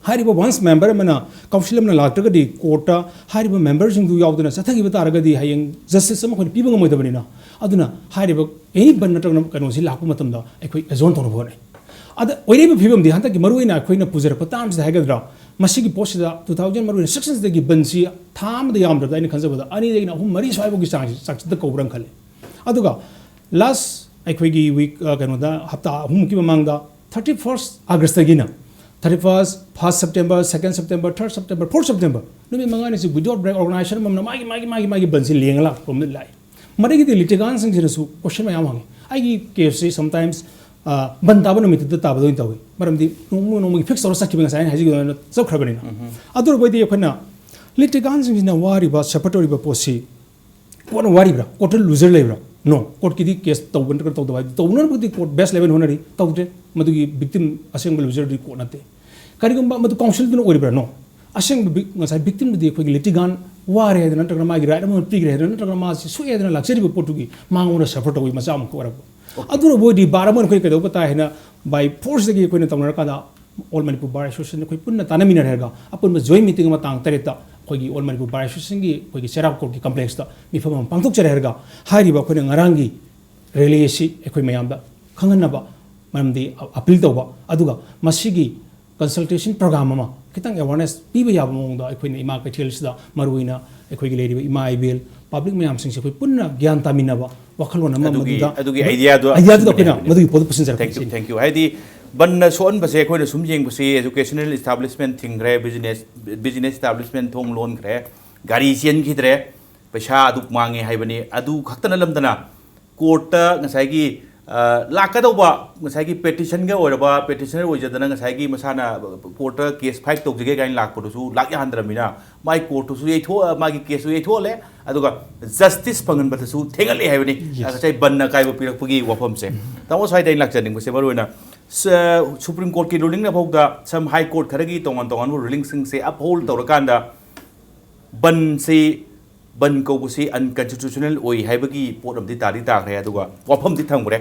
ꯍꯥꯏꯔꯤꯕ once member ꯑꯃꯅ, council ꯑꯃꯅ ꯂꯥꯛꯇ꯭ꯔꯒꯗꯤ, court ꯇ ꯍꯥꯏꯔꯤꯕ member ꯁꯤꯡꯗꯨ ꯌꯥꯎꯗꯅ ꯆꯠꯊꯈꯤꯕ ꯇꯥꯔꯒꯗꯤ, ꯍꯌꯦꯡ justice ꯑꯃ ꯑꯩꯈꯣꯏꯅ ꯄꯤꯕ ꯉꯝꯃꯣꯏꯗꯕꯅꯤꯅ, ꯑꯗꯨꯅ ꯍꯥꯏꯔꯤꯕ any ꯕꯟ ꯅꯠꯇ꯭ꯔꯒꯅ ꯀꯩꯅꯣꯁꯤ ꯂꯥꯛꯄ ꯃꯇꯝꯗ ꯑꯩꯈꯣꯏ adjourn ꯇꯧꯅꯕ ꯍꯣꯠꯅꯩ꯫ ꯑꯗ ꯑꯣꯏꯔꯤꯕ ꯐꯤꯕꯝꯗꯤ ꯍꯟꯗꯛꯀꯤ ꯃꯔꯨꯑꯣꯏꯅ ꯑꯩꯈꯣꯏꯅ ꯄꯨꯖꯔꯛꯄ term ꯁꯤꯗ ꯍꯥꯏꯒꯗ꯭ꯔꯥ, ꯃꯁꯤꯒꯤ ꯄꯣꯠꯁꯤꯗ two thousand ꯃꯔꯨꯑꯣꯏꯅ sixteen ꯁꯤꯗꯒꯤ ꯕꯟꯁꯤ ꯊꯥ ꯑꯃꯗ ꯌꯥꯝꯗ꯭ꯔꯕꯗ ꯑꯩꯅ ꯈꯟꯖꯕꯗ ꯑꯅꯤꯗꯒꯤꯅ ꯑꯍꯨꯝ ꯃꯔꯤ ꯁ꯭ꯋꯥꯏꯐꯥꯎꯒꯤ ꯆꯥꯡꯁꯤ ꯆꯥꯡꯆꯠꯇ ꯀꯧꯕ꯭ꯔꯥ ꯈꯜꯂꯤ꯫ ꯑꯗꯨꯒ last ꯑꯩꯈꯣꯏꯒꯤ week, ꯑ, ꯀꯩꯅꯣꯗ, ꯍꯞꯇꯥ ꯑꯍꯨꯝꯃꯨꯛꯀꯤ ꯃꯃꯥꯡꯗ thirty first August ꯇꯒꯤꯅ thirty first, first September, second September, third September, fourth September, ꯅꯨꯃꯤꯠ ꯃꯉꯥꯅꯤꯁꯤ without break organization ꯑꯃꯃꯝꯅ ꯃꯥꯒꯤ, ꯃꯥꯒꯤ, ꯃꯥꯒꯤ ꯕꯟꯁꯤ ꯂꯦꯡꯉ ꯂꯥꯛꯄ ꯑꯃ ꯂꯥꯛꯏ꯫ ꯃꯗꯒꯤꯗꯤ litigant ꯁꯤꯡꯁꯤꯅꯁꯨ question ꯃꯌꯥꯝ ꯍꯪꯉꯤ꯫ ꯑꯩꯒꯤ case ꯁꯤ sometimes, ꯑ, ꯕꯟ ꯇꯥꯕ ꯅꯨꯃꯤꯠꯇꯨꯗ ꯇꯥꯕꯗ ꯑꯣꯏꯅ ꯇꯧꯏ꯫ ꯃꯔꯝꯗꯤ ꯅꯣꯡꯃ ꯅꯣꯡꯃꯒꯤ fix ꯇꯧꯔ ꯆꯠꯈꯤꯕ, ꯉꯁꯥꯏ ꯑꯩꯅ ꯍꯥꯏꯖꯈꯤꯕ ꯑꯗꯨꯃꯥꯏꯅ ꯆꯠꯈ꯭ꯔꯕꯅꯤꯅ꯫ ꯑꯗꯨ ꯑꯣꯏꯔꯕꯗꯤ ꯑꯩꯈꯣꯏꯅ litigant ꯁꯤꯡꯁꯤꯅ ꯋꯥꯔꯤꯕ, suffer ꯇꯧꯔꯤꯕ ꯄꯣꯠꯁꯤ court ꯅ ꯋꯥꯔꯤꯕ꯭ꯔꯥ? Court ꯇ loser ꯂꯩꯕ꯭ꯔꯥ? No꯫ Court ꯀꯤꯗꯤ case ꯇꯧꯕ ꯅꯠꯇ꯭ꯔꯒ ꯇꯧꯗꯕ ꯍꯥꯏꯕꯗꯤ, ꯇꯧꯅꯅꯕꯒꯤꯗꯤ court best ꯂꯩꯕꯅ ꯍꯣꯠꯅꯔꯤ, ꯇꯧꯗ꯭ꯔꯦ꯫ ꯃꯗꯨꯒꯤ victim ꯑꯁꯦꯡꯕ loser ꯗꯨꯗꯤ court ꯅꯠꯇꯦ꯫ ꯀꯔꯤꯒꯨꯝꯕ ꯃꯗꯨ council ꯗꯨꯅ ꯑꯣꯏꯔꯤꯕ꯭ꯔꯥ? No꯫ ꯑꯁꯦꯡꯕ vic-, ꯉꯁꯥꯏ victim ꯗꯨꯗꯤ ꯑꯩꯈꯣꯏꯒꯤ litigant ꯋꯥꯔꯦ ꯍꯥꯏꯗꯅ, ꯅꯠꯇ꯭ꯔꯒꯅ ꯃꯥꯒꯤ right ꯑꯃ ꯄꯤꯈ꯭ꯔꯦ ꯍꯥꯏꯗꯅ, ꯅꯠꯇ꯭ꯔꯒꯅ ꯃꯥꯁꯤ ꯁꯣꯛꯑꯦ ꯍꯥꯏꯗꯅ ꯂꯥꯛꯆꯔꯤꯕ ꯄꯣꯠꯇꯨꯒꯤ ꯃꯉꯣꯟꯗ suffer ꯇꯧꯕꯒꯤ ꯃꯆꯥꯛ ꯑꯃꯈꯛ ꯑꯣꯏꯔꯛꯄ꯫ ꯑꯗꯨꯅ ꯃꯣꯏꯗꯤ bar ꯑꯃ ꯑꯩꯈꯣꯏ ꯀꯩꯗꯧꯕ ꯇꯥꯏ ꯍꯥꯏꯅ by force ꯗꯒꯤ ꯑꯩꯈꯣꯏꯅ ꯇꯧꯅꯔꯀꯥꯟꯗ All Manipur Bar Association ꯑꯩꯈꯣꯏ ꯄꯨꯟꯅ ꯇꯥꯟꯅꯃꯤꯟꯅꯔꯦ ꯍꯥꯏꯔꯒ ꯑꯄꯨꯟꯕ joint meeting ꯑꯃ ꯇꯥꯡ ꯇꯔꯦꯠꯇ ꯑꯩꯈꯣꯏꯒꯤ All Manipur Bar Association ꯒꯤ ꯑꯩꯈꯣꯏꯒꯤ ꯆꯩꯔꯥꯎ court ꯀꯤ complex ꯇ ꯃꯤꯐꯝ ꯑꯃ ꯄꯥꯡꯊꯣꯛꯆꯔꯦ ꯍꯥꯏꯔꯒ, ꯍꯥꯏꯔꯤꯕ ꯑꯩꯈꯣꯏꯅ ꯉꯔꯥꯡꯒꯤ rally ꯑꯁꯤ ꯑꯩꯈꯣꯏ ꯃꯌꯥꯝꯗ ꯈꯪꯍꯟꯅꯕ, ꯃꯔꯝꯗꯤ appeal ꯇꯧꯕ, ꯑꯗꯨꯒ ꯃꯁꯤꯒꯤ consultation program ꯑꯃ ꯈꯤꯇꯪ awareness ꯄꯤꯕ ꯌꯥꯕ ꯃꯑꯣꯡꯗ ꯑꯩꯈꯣꯏꯅ ꯏꯃꯥ ꯀꯩꯊꯦꯜꯁꯤꯗ ꯃꯔꯨꯑꯣꯏꯅ ꯑꯩꯈꯣꯏꯒꯤ ꯂꯩꯔꯤꯕ ꯏꯃꯥ ꯏꯕꯦꯜ public ꯃꯌꯥꯝꯁꯤꯡꯁꯦ ꯑꯩꯈꯣꯏ ꯄꯨꯟꯅ ꯒ꯭ꯌꯥꯟ ꯇꯥꯃꯤꯟꯅꯕ ꯋꯥꯈꯜꯂꯣꯟ ꯑꯃ ꯑꯗꯨꯒꯤ- ꯃꯗꯨꯗ ꯑꯗꯨꯒꯤ idea ꯗꯣ idea ꯗꯨꯗ ꯁꯤꯖꯤꯟꯅꯕ ꯑꯩꯈꯣꯏꯅ ꯍꯥꯏꯕꯅꯤꯅꯦ꯫ ꯃꯗꯨꯒꯤ ꯄꯣꯠꯇꯨ ꯄꯨꯁꯤꯟꯖꯔꯛꯄꯅꯤ꯫ Thank you, thank you꯫ ꯍꯥꯏꯗꯤ ꯕꯟꯅ ꯁꯣꯛꯍꯟꯕꯁꯦ ꯑꯩꯈꯣꯏꯅ ꯁꯨꯝ ꯌꯦꯡꯕꯁꯤ educational establishment ꯊꯤꯡꯈ꯭ꯔꯦ, business, business establishment ꯊꯣꯡ ꯂꯣꯟꯈ꯭ꯔꯦ, ꯒꯥꯔꯤ ꯆꯦꯟꯈꯤꯗ꯭ꯔꯦ, ꯄꯩꯁꯥ ꯑꯗꯨꯛ ꯃꯥꯡꯉꯦ ꯍꯥꯏꯕꯅꯤ꯫ ꯑꯗꯨ ꯈꯛꯇ ꯅꯠꯂꯝꯗꯅ court ꯇ ꯉꯁꯥꯏꯒꯤ ꯑ, ꯂꯥꯛꯀꯗꯧꯕ ꯉꯁꯥꯏꯒꯤ ꯄꯦꯇꯤꯁꯟꯒ ꯑꯣꯏꯔꯕ, ꯄꯦꯇꯤꯁꯅꯔ ꯑꯣꯏꯖꯗꯅ ꯉꯁꯥꯏꯒꯤ ꯃꯁꯥꯅ ꯀꯣꯔꯠꯇ ꯀꯦꯁ ꯐꯥꯏꯠ ꯇꯧꯖꯒꯦ ꯀꯥꯏꯅ ꯂꯥꯛꯄꯗꯨꯁꯨ ꯂꯥꯛ ꯌꯥꯍꯟꯗ꯭ꯔꯕꯅꯤꯅ, ꯃꯥꯒꯤ ꯀꯣꯔꯠꯇꯨꯁꯨ ꯌꯩꯊꯣꯛ ꯃꯥꯒꯤ ꯀꯦꯁꯁꯨ ꯌꯩꯊꯣꯛꯍꯜꯂꯦ, ꯑꯗꯨꯒ ꯖꯁꯇꯤꯁ ꯐꯪꯍꯟꯕꯗꯁꯨ ꯊꯦꯡꯍꯠꯂꯦ ꯍꯥꯏꯕꯅꯤ꯫ Yes. ꯉꯁꯥꯏ ꯕꯟꯅ ꯑꯀꯥꯏꯕ ꯄꯤꯔꯛꯄꯒꯤ ꯋꯥꯐꯝꯁꯦ꯫ ꯇꯥꯃꯣ, ꯁ꯭ꯋꯥꯏꯗ ꯑꯩꯅ ꯂꯥꯛꯆꯅꯤꯡꯕꯁꯦ ꯃꯔꯨꯑꯣꯏꯅ ꯁ-, ꯁꯨꯄ꯭ꯔꯤꯝ ꯀꯣꯔꯠꯀꯤ ꯔꯨꯂꯤꯡꯅ ꯐꯥꯎꯗ ꯁꯝ ꯍꯥꯏ ꯀꯣꯔꯠ ꯈꯔꯒꯤ ꯇꯣꯉꯥꯟ ꯇꯣꯉꯥꯟꯕ ꯔꯨꯂꯤꯡꯁꯤꯡꯁꯦ ꯑꯞꯍꯣꯜ ꯇꯧꯔꯀꯥꯟꯗ ꯕꯟꯁꯤ, ꯕꯟ ꯀꯧꯕꯁꯤ ꯑꯟꯀꯟꯁꯇꯤꯇ꯭ꯌꯨꯁꯅꯦꯜ ꯑꯣꯏ ꯍꯥꯏꯕꯒꯤ ꯄꯣꯠ ꯑꯃꯗꯤ ꯇꯥꯗꯤ ꯇꯥꯈ꯭ꯔꯦ, ꯑꯗꯨꯒ ꯋꯥꯐꯝꯗꯤ ꯊꯝꯈ꯭ꯔꯦ꯫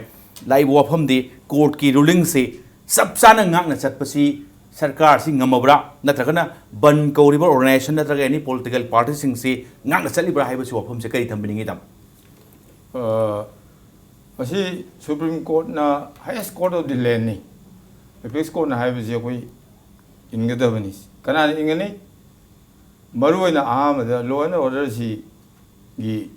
ꯂꯥꯛꯏꯕ ꯋꯥꯐꯝꯗꯤ ꯀꯣꯔꯠꯀꯤ ꯔꯨꯂꯤꯡꯁꯤ ꯆꯞ ꯆꯥꯅ ꯉꯥꯛꯅ ꯆꯠꯄꯁꯤ ꯁꯔꯀꯥꯔꯁꯤ ꯉꯝꯃꯕ꯭ꯔꯥ, ꯅꯠꯇ꯭ꯔꯒꯅ ꯕꯟ ꯀꯧꯔꯤꯕ ꯑꯣꯔꯒꯅꯥꯏꯖꯦꯁꯟ ꯅꯠꯇ꯭ꯔꯒ ꯑꯦꯅꯤ ꯄꯣꯂꯤꯇꯤꯀꯦꯜ ꯄꯥꯔꯇꯤꯁꯤꯡꯁꯤ ꯉꯥꯛꯅ ꯆꯠꯂꯤꯕ꯭ꯔꯥ ꯍꯥꯏꯕꯁꯤ ꯋꯥꯐꯝꯁꯦ ꯀꯔꯤ ꯊꯝꯕꯤꯅꯤꯡꯉꯤ, ꯇꯥꯃꯣ? ꯑ, ꯃꯁꯤ ꯁꯨꯄ꯭ꯔꯤꯝ ꯀꯣꯔꯠꯅ, highest court of the landꯅꯤ꯫ ꯑꯦꯄꯦꯛꯁ ꯀꯣꯔꯠꯅ ꯍꯥꯏꯕꯁꯤ ꯑꯩꯈꯣꯏ ꯏꯟꯒꯗꯕꯅꯤ꯫ ꯀꯅꯥꯅ ꯏꯟꯒꯅꯤ? ꯃꯔꯨꯑꯣꯏꯅ ꯑꯍꯥꯟꯕꯗ law and orderꯁꯤꯒꯤ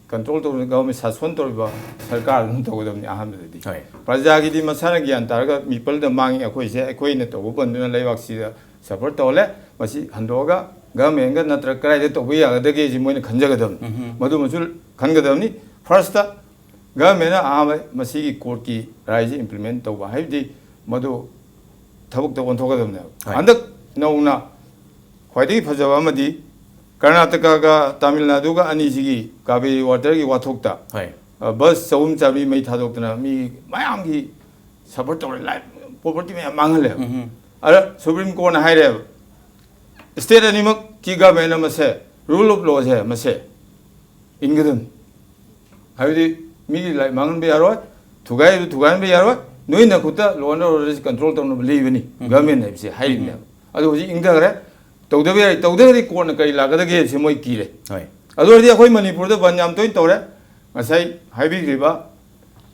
control ꯇꯧꯔꯤꯕ, ꯒꯚꯔꯟꯃꯦꯟ ꯁꯥꯁꯣꯟ ꯇꯧꯔꯤꯕ ꯁꯔꯀꯥꯔꯗꯨꯅ ꯇꯧꯒꯗꯕꯅꯤ ꯑꯍꯥꯟꯕꯗꯗꯤ꯫ ꯍꯣꯏ꯫ ꯄ꯭ꯔꯖꯥꯒꯤꯗꯤ ꯃꯁꯥꯅ ꯒ꯭ꯌꯥꯟ ꯇꯥꯔꯒ ꯃꯤꯄꯜꯗ ꯃꯥꯡꯉꯤ, ꯑꯩꯈꯣꯏꯁꯦ, ꯑꯩꯈꯣꯏꯅ ꯇꯧꯕ ꯕꯟꯗꯨꯅ ꯂꯩꯕꯥꯛꯁꯤꯗ suffer ꯇꯧꯍꯜꯂꯦ, ꯃꯁꯤ ꯍꯟꯗꯣꯛꯑꯒ ꯒꯚꯔꯟꯃꯦꯟꯒ ꯅꯠꯇ꯭ꯔꯒ ꯀꯗꯥꯏꯗ ꯇꯧꯕ ꯌꯥꯒꯗꯒꯦ ꯁꯤ ꯃꯣꯏꯅ ꯈꯟꯖꯒꯗꯕꯅꯤ꯫ ꯎꯝꯍꯨꯝ꯫ ꯃꯗꯨꯃꯁꯨ ꯈꯟꯒꯗꯕꯅꯤ꯫ Firstꯇ ꯒꯚꯔꯟꯃꯦꯟꯅ ꯑꯍꯥꯟꯕ ꯃꯁꯤꯒꯤ ꯀꯣꯔꯠꯀꯤ ꯔꯥꯏꯁꯤ implement ꯇꯧꯕ ꯍꯥꯏꯕꯗꯤ ꯃꯗꯨ ꯊꯕꯛꯇ ꯑꯣꯟꯊꯣꯛꯀꯗꯕꯅꯦꯕ꯫ ꯍꯣꯏ꯫ ꯍꯟꯗꯛ ꯅꯧꯅ ꯈ꯭ꯋꯥꯏꯗꯒꯤ ꯐꯖꯕ ꯑꯃꯗꯤ ꯀꯔꯅꯥꯇꯀꯥꯒ ꯇꯥꯃꯤꯜ ꯅꯥꯗꯨꯒ ꯑꯅꯤꯁꯤꯒꯤ ꯀꯥꯕꯦꯔꯤ ꯋꯥꯇꯔꯒꯤ ꯋꯥꯊꯣꯛꯇ, ꯍꯣꯏ꯫ ꯑ, ꯕꯁ ꯆꯍꯨꯝ ꯆꯥꯃꯔꯤ ꯃꯩ ꯊꯥꯗꯣꯛꯇꯅ ꯃꯤ ꯃꯌꯥꯝꯒꯤ suffer ꯇꯧꯔꯦ, life, property ꯃꯌꯥꯝ ꯃꯥꯡꯍꯜꯂꯦꯕ꯫ ꯎꯝꯍꯨꯝ꯫ ꯑꯗ ꯁꯨꯄ꯭ꯔꯤꯝ ꯀꯣꯔꯠꯅ ꯍꯥꯏꯔꯦꯕ, state ꯑꯅꯤꯃꯛꯀꯤ ꯒꯚꯔꯟꯃꯦꯟꯅ ꯃꯁꯦ, rule of lawꯁꯦ ꯃꯁꯦ ꯏꯟꯒꯗꯕꯅꯤ꯫ ꯍꯥꯏꯕꯗꯤ ꯃꯤꯒꯤ life ꯃꯥꯡꯍꯟꯕ ꯌꯥꯔꯣꯏ, ꯊꯨꯒꯥꯏꯕ ꯊꯨꯒꯥꯏꯍꯟꯕ ꯌꯥꯔꯣꯏ, ꯅꯣꯏ ꯅꯈꯨꯠꯇ law and orderꯁꯤ control ꯇꯧꯅꯕ ꯂꯩꯕꯅꯤ, ꯎꯝ꯫ ꯒꯚꯔꯟꯃꯦꯟ ꯍꯥꯏꯕꯁꯤ ꯍꯥꯏꯔꯤꯕꯅꯦꯕ꯫ ꯎꯝ꯫ ꯑꯗꯨ ꯍꯧꯖꯤꯛ ꯏꯪꯊꯈ꯭ꯔꯦ, ꯇꯧꯗꯕ ꯌꯥꯏ, ꯇꯧꯗ꯭ꯔꯒꯗꯤ ꯀꯣꯟꯅ ꯀꯔꯤ ꯂꯥꯛꯀꯗꯒꯦ ꯍꯥꯏꯕꯁꯤ ꯃꯣꯏ ꯀꯤꯔꯦ꯫ ꯍꯣꯏ꯫ ꯑꯗꯨ ꯑꯣꯏꯔꯗꯤ ꯑꯩꯈꯣꯏ ꯃꯅꯤꯄꯨꯔꯗ ꯕꯟ ꯌꯥꯝ ꯇꯣꯏꯅ ꯇꯧꯔꯦ, ꯉꯁꯥꯏ ꯍꯥꯏꯕꯤꯈ꯭ꯔꯤꯕ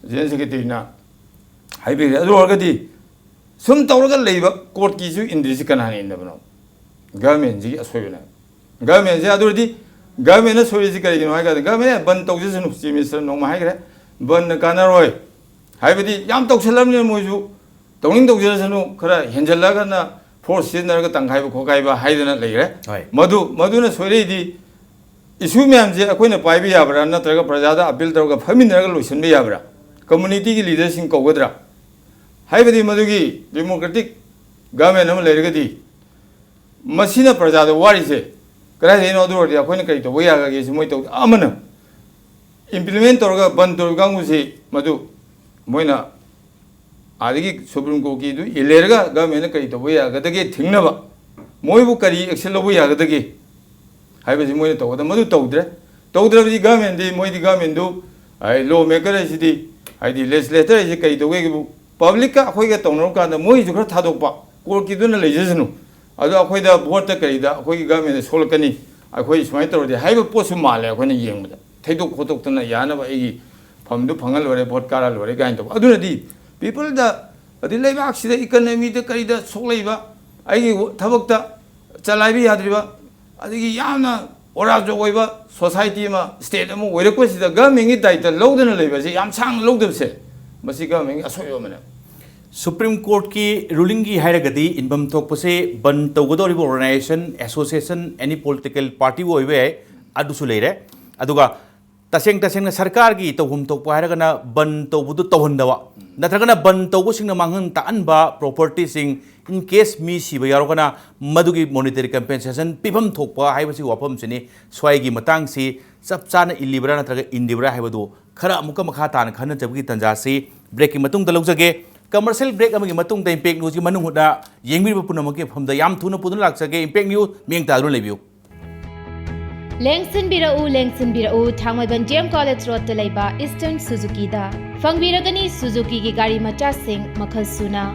ꯖꯦꯅꯔꯦꯜ ꯁꯦꯀ꯭ꯔꯦꯇꯔꯤꯅ ꯍꯥꯏꯕꯤꯈ꯭ꯔꯦ꯫ ꯑꯗꯨ ꯑꯣꯏꯔꯒꯗꯤ ꯁꯨꯝ ꯇꯧꯔꯒ ꯂꯩꯕ ꯀꯣꯔꯠꯀꯤꯁꯨ ꯏꯟꯗ꯭ꯔꯤꯁꯤ ꯀꯅꯥꯅ ꯏꯟꯅꯕꯅꯣ? ꯒꯚꯔꯟꯃꯦꯟꯁꯤꯒꯤ ꯑꯁꯣꯏꯕꯅꯦ꯫ ꯒꯚꯔꯟꯃꯦꯟꯁꯦ ꯑꯗꯨ ꯑꯣꯏꯔꯗꯤ ꯒꯚꯔꯟꯃꯦꯟꯅ ꯁꯣꯏꯔꯤꯁꯤ ꯀꯔꯤꯒꯤꯅꯣ ꯍꯥꯏ ꯀꯥꯟꯗ ꯒꯚꯔꯟꯃꯦꯟꯅ ꯕꯟ ꯇꯧꯖꯁꯅꯨ, ꯆꯤꯐ ꯃꯤꯅꯤꯁꯇꯔ ꯅꯣꯡꯃ ꯍꯥꯏꯈ꯭ꯔꯦ, ꯕꯟꯅ ꯀꯥꯟꯅꯔꯣꯏ꯫ ꯍꯥꯏꯕꯗꯤ ꯌꯥꯝ ꯇꯧꯁꯜꯂꯕꯅꯤꯅ ꯃꯣꯏꯁꯨ ꯇꯧꯅꯤꯡ ꯇꯧꯖꯔꯁꯅꯨ, ꯈꯔ ꯍꯦꯟꯖꯜꯂꯒꯅ ꯐꯣꯔꯁ ꯁꯤꯖꯤꯟꯅꯔꯒ ꯇꯪꯈꯥꯏꯕ ꯈꯣꯠꯈꯥꯏꯕ ꯍꯥꯏꯗꯅ ꯂꯩꯈ꯭ꯔꯦ꯫ ꯍꯣꯏ꯫ ꯃꯗꯨ, ꯃꯗꯨꯅ ꯁꯣꯏꯔꯛꯏꯗꯤ ꯏꯁꯨ ꯃꯌꯥꯝꯁꯦ ꯑꯩꯈꯣꯏꯅ ꯄꯥꯏꯕ ꯌꯥꯕ꯭ꯔꯥ, ꯅꯠꯇ꯭ꯔꯒ ꯄ꯭ꯔꯖꯥꯗ ꯑꯄꯤꯜ ꯇꯧꯔꯒ ꯐꯝꯃꯤꯟꯅꯔꯒ ꯂꯣꯏꯁꯤꯟꯕ ꯌꯥꯕ꯭ꯔꯥ? ꯀꯝꯃꯨꯅꯤꯇꯤꯒꯤ ꯂꯤꯗꯔꯁꯤꯡ ꯀꯧꯒꯗ꯭ꯔꯥ? ꯍꯥꯏꯕꯗꯤ ꯃꯗꯨꯒꯤ ꯗꯦꯃꯣꯀ꯭ꯔꯦꯇꯤꯛ ꯒꯚꯔꯟꯃꯦꯟ ꯑꯃ ꯂꯩꯔꯒꯗꯤ ꯃꯁꯤꯅ ꯄ꯭ꯔꯖꯥꯗ ꯋꯥꯔꯤꯁꯦ ꯀꯗꯥꯏꯗꯒꯤꯅꯣ? ꯑꯗꯨ ꯑꯣꯏꯔꯗꯤ ꯑꯩꯈꯣꯏꯅ ꯀꯔꯤ ꯇꯧꯕ ꯌꯥꯒꯒꯦ ꯁꯤ ꯃꯣꯏ ꯇꯧ-, ꯑꯃꯅ ꯏꯝꯄ꯭ꯂꯤꯃꯦꯟ ꯇꯧꯔꯒ ꯕꯟ ꯇꯧꯔꯤꯕ ꯀꯥꯡꯕꯨꯁꯤ ꯃꯗꯨ ꯃꯣꯏꯅ ꯑꯗꯒꯤ ꯁꯨꯄ꯭ꯔꯤꯝ ꯀꯣꯔꯠꯀꯤꯗꯨ ꯏꯜꯂꯦꯔꯒ ꯒꯚꯔꯟꯃꯦꯟꯅ ꯀꯔꯤ ꯇꯧꯕ ꯌꯥꯒꯗꯒꯦ ꯊꯤꯡꯅꯕ, ꯃꯣꯏꯕꯨ ꯀꯔꯤ ꯑꯦꯛꯁꯟ ꯂꯧꯕ ꯌꯥꯒꯗꯒꯦ ꯍꯥꯏꯕꯁꯤ ꯃꯣꯏꯅ ꯇꯧꯒꯗꯕ꯫ ꯃꯗꯨ ꯇꯧꯗ꯭ꯔꯦ꯫ ꯇꯧꯗ꯭ꯔꯕꯗꯤ ꯒꯚꯔꯟꯃꯦꯟꯗꯤ, ꯃꯣꯏꯗꯤ ꯒꯚꯔꯟꯃꯦꯟꯗꯨ, ꯂꯣ ꯃꯦꯀꯔ ꯍꯥꯏꯁꯤꯗꯤ, ꯍꯥꯏꯗꯤ ꯂꯦꯖꯤꯁꯂꯦꯇꯔ ꯍꯥꯏꯁꯤ ꯀꯔꯤ ꯇꯧꯒꯦꯕꯨ, ꯄꯕ꯭ꯂꯤꯛꯀ ꯑꯩꯈꯣꯏꯒ ꯇꯧꯅꯔꯨ ꯀꯥꯟꯗ ꯃꯣꯏꯒꯤꯁꯨ ꯈꯔ ꯊꯥꯗꯣꯛꯄ, ꯀꯣꯔꯠꯀꯤꯗꯨꯅ ꯂꯩꯖꯁꯅꯨ, ꯑꯗꯣ ꯑꯩꯈꯣꯏꯗ ꯚꯣꯠꯇ ꯀꯔꯤꯗ ꯑꯩꯈꯣꯏꯒꯤ ꯒꯚꯔꯟꯃꯦꯟꯗ ꯁꯣꯛꯂꯛꯀꯅꯤ, ꯑꯩꯈꯣꯏ ꯁꯨꯃꯥꯏꯅ ꯇꯧꯔꯗꯤ ꯍꯥꯏꯕ ꯄꯣꯠꯁꯨ ꯃꯥꯜꯂꯦ꯫ ꯑꯩꯈꯣꯏꯅ ꯌꯦꯡꯕꯗ ꯊꯩꯗꯣꯛ ꯈꯣꯠꯇꯣꯛꯇꯅ ꯌꯥꯅꯕ ꯑꯩꯒꯤ ꯐꯝꯗꯨ ꯐꯪꯍꯜꯂꯣꯏꯔꯦ, ꯚꯣꯠ ꯀꯥꯔ ꯂꯣꯏꯔꯦ ꯀꯥꯏꯅ ꯇꯧꯕ꯫ ꯑꯗꯨꯅꯗꯤ ꯄꯤꯄꯜꯗ, ꯑꯗꯩ ꯂꯩꯕꯥꯛꯁꯤꯗ ꯏꯀꯅꯃꯤꯗ ꯀꯔꯤꯗ ꯁꯣꯛꯂꯛꯏꯕ, ꯑꯩꯒꯤ ꯊꯕꯛꯇ ꯆꯂꯥꯏꯕ ꯌꯥꯗ꯭ꯔꯤꯕ, ꯑꯗꯒꯤ ꯌꯥꯝꯅ ꯑꯣꯔꯥꯖꯣꯛ ꯑꯣꯏꯕ ꯁꯣꯁꯥꯏꯇꯤ ꯑꯃ, ꯁ꯭ꯇꯦꯠ ꯑꯃ ꯑꯣꯏꯔꯛꯄꯁꯤꯗ ꯒꯚꯔꯟꯃꯦꯟꯒꯤ ꯗꯥꯏꯇ ꯂꯧꯗꯅ ꯂꯩꯕꯁꯦ ꯌꯥꯝ ꯁꯥꯡꯅ ꯂꯧꯗꯕꯁꯦ, ꯃꯁꯤ ꯒꯚꯔꯟꯃꯦꯟꯒꯤ ꯑꯁꯣꯏꯕ ꯑꯃꯅꯦ꯫ ꯁꯨꯄ꯭ꯔꯤꯝ ꯀꯣꯔꯠꯀꯤ ꯔꯨꯂꯤꯡꯒꯤ ꯍꯥꯏꯔꯒꯗꯤ ꯏꯟꯐꯝ ꯊꯣꯛꯄꯁꯦ ꯕꯟ ꯇꯧꯒꯗꯧꯔꯤꯕ ꯑꯣꯔꯒꯅꯥꯏꯖꯦꯁꯟ, ꯑꯦꯁꯣꯁꯤꯌꯦꯁꯟ, ꯑꯦꯅꯤ ꯄꯣꯂꯤꯇꯤꯀꯦꯜ ꯄꯥꯔꯇꯤꯕꯨ ꯑꯣꯏꯕ ꯌꯥꯏ, ꯑꯗꯨꯁꯨ ꯂꯩꯔꯦ꯫ ꯑꯗꯨꯒ ꯇꯁꯦꯡ ꯇꯁꯦꯡꯅ ꯁꯔꯀꯥꯔꯒꯤ ꯇꯧꯐꯝ ꯊꯣꯛꯄ ꯍꯥꯏꯔꯒꯅ ꯕꯟ ꯇꯧꯕꯗꯨ ꯇꯧꯍꯟꯗꯕ, ꯅꯠꯇ꯭ꯔꯒꯅ ꯕꯟ ꯇꯧꯕꯁꯤꯡꯅ ꯃꯥꯡꯍꯟ ꯇꯥꯛꯍꯟꯕ ꯄ꯭ꯔꯣꯄꯔꯇꯤꯁꯤꯡ, ꯏꯟ ꯀꯦꯁ ꯃꯤ ꯁꯤꯕ ꯌꯥꯎꯔꯒꯅ ꯃꯗꯨꯒꯤ ꯃꯣꯅꯤꯇꯔꯤ ꯀꯝꯄꯦꯟꯁꯦꯁꯟ ꯄꯤꯐꯝ ꯊꯣꯛꯄ ꯍꯥꯏꯕꯁꯤ ꯋꯥꯐꯝꯁꯤꯅꯤ꯫ ꯁ꯭ꯋꯥꯏꯒꯤ ꯃꯇꯥꯡꯁꯤ ꯆꯞ ꯆꯥꯅ ꯏꯜꯂꯤꯕ꯭ꯔꯥ ꯅꯠꯇ꯭ꯔꯒ ꯏꯟꯗꯤꯕ꯭ꯔꯥ ꯍꯥꯏꯕꯗꯨ ꯈꯔ ꯑꯃꯨꯛꯀ ꯃꯈꯥ ꯇꯥꯅ ꯈꯟꯅꯖꯕꯒꯤ ꯇꯥꯟꯖꯥꯁꯤ ꯕ꯭ꯔꯦꯛꯀꯤ ꯃꯇꯨꯡꯗ ꯂꯧꯖꯒꯦ꯫ ꯀꯃꯔꯁꯤꯌꯦꯜ ꯕ꯭ꯔꯦꯛ ꯑꯃꯒꯤ ꯃꯇꯨꯡꯗ ꯏꯝꯄꯦꯛ ꯅ꯭ꯌꯨꯁꯀꯤ ꯃꯅꯨꯡ ꯍꯨꯠꯅ ꯌꯦꯡꯕꯤꯔꯤꯕ ꯄꯨꯝꯅꯃꯛꯀꯤ ꯃꯐꯝꯗ ꯌꯥꯝ ꯊꯨꯅ ꯄꯨꯗꯨꯅ ꯂꯥꯛꯆꯒꯦ꯫ ꯏꯝꯄꯦꯛ ꯅ꯭ꯌꯨꯁ ꯃꯤꯠꯌꯦꯡ ꯇꯥꯗꯨꯅ ꯂꯩꯕꯤꯌꯨ꯫ ꯂꯦꯡꯁꯤꯟꯕꯤꯔꯛꯎ, ꯂꯦꯡꯁꯤꯟꯕꯤꯔꯛꯎ, ꯊꯥꯡꯃꯩꯕꯟ ꯗꯤ ꯑꯦꯝ ꯀꯣꯂꯦꯖ ꯔꯣꯗꯇ ꯂꯩꯕ ꯏꯁꯇꯔꯟ ꯁꯨꯖꯨꯀꯤꯗ꯫ ꯐꯪꯕꯤꯔꯒꯅꯤ ꯁꯨꯖꯨꯀꯤꯒꯤ ꯒꯥꯔꯤ ꯃꯆꯥꯁꯤꯡ ꯃꯈꯜ ꯁꯨꯅ꯫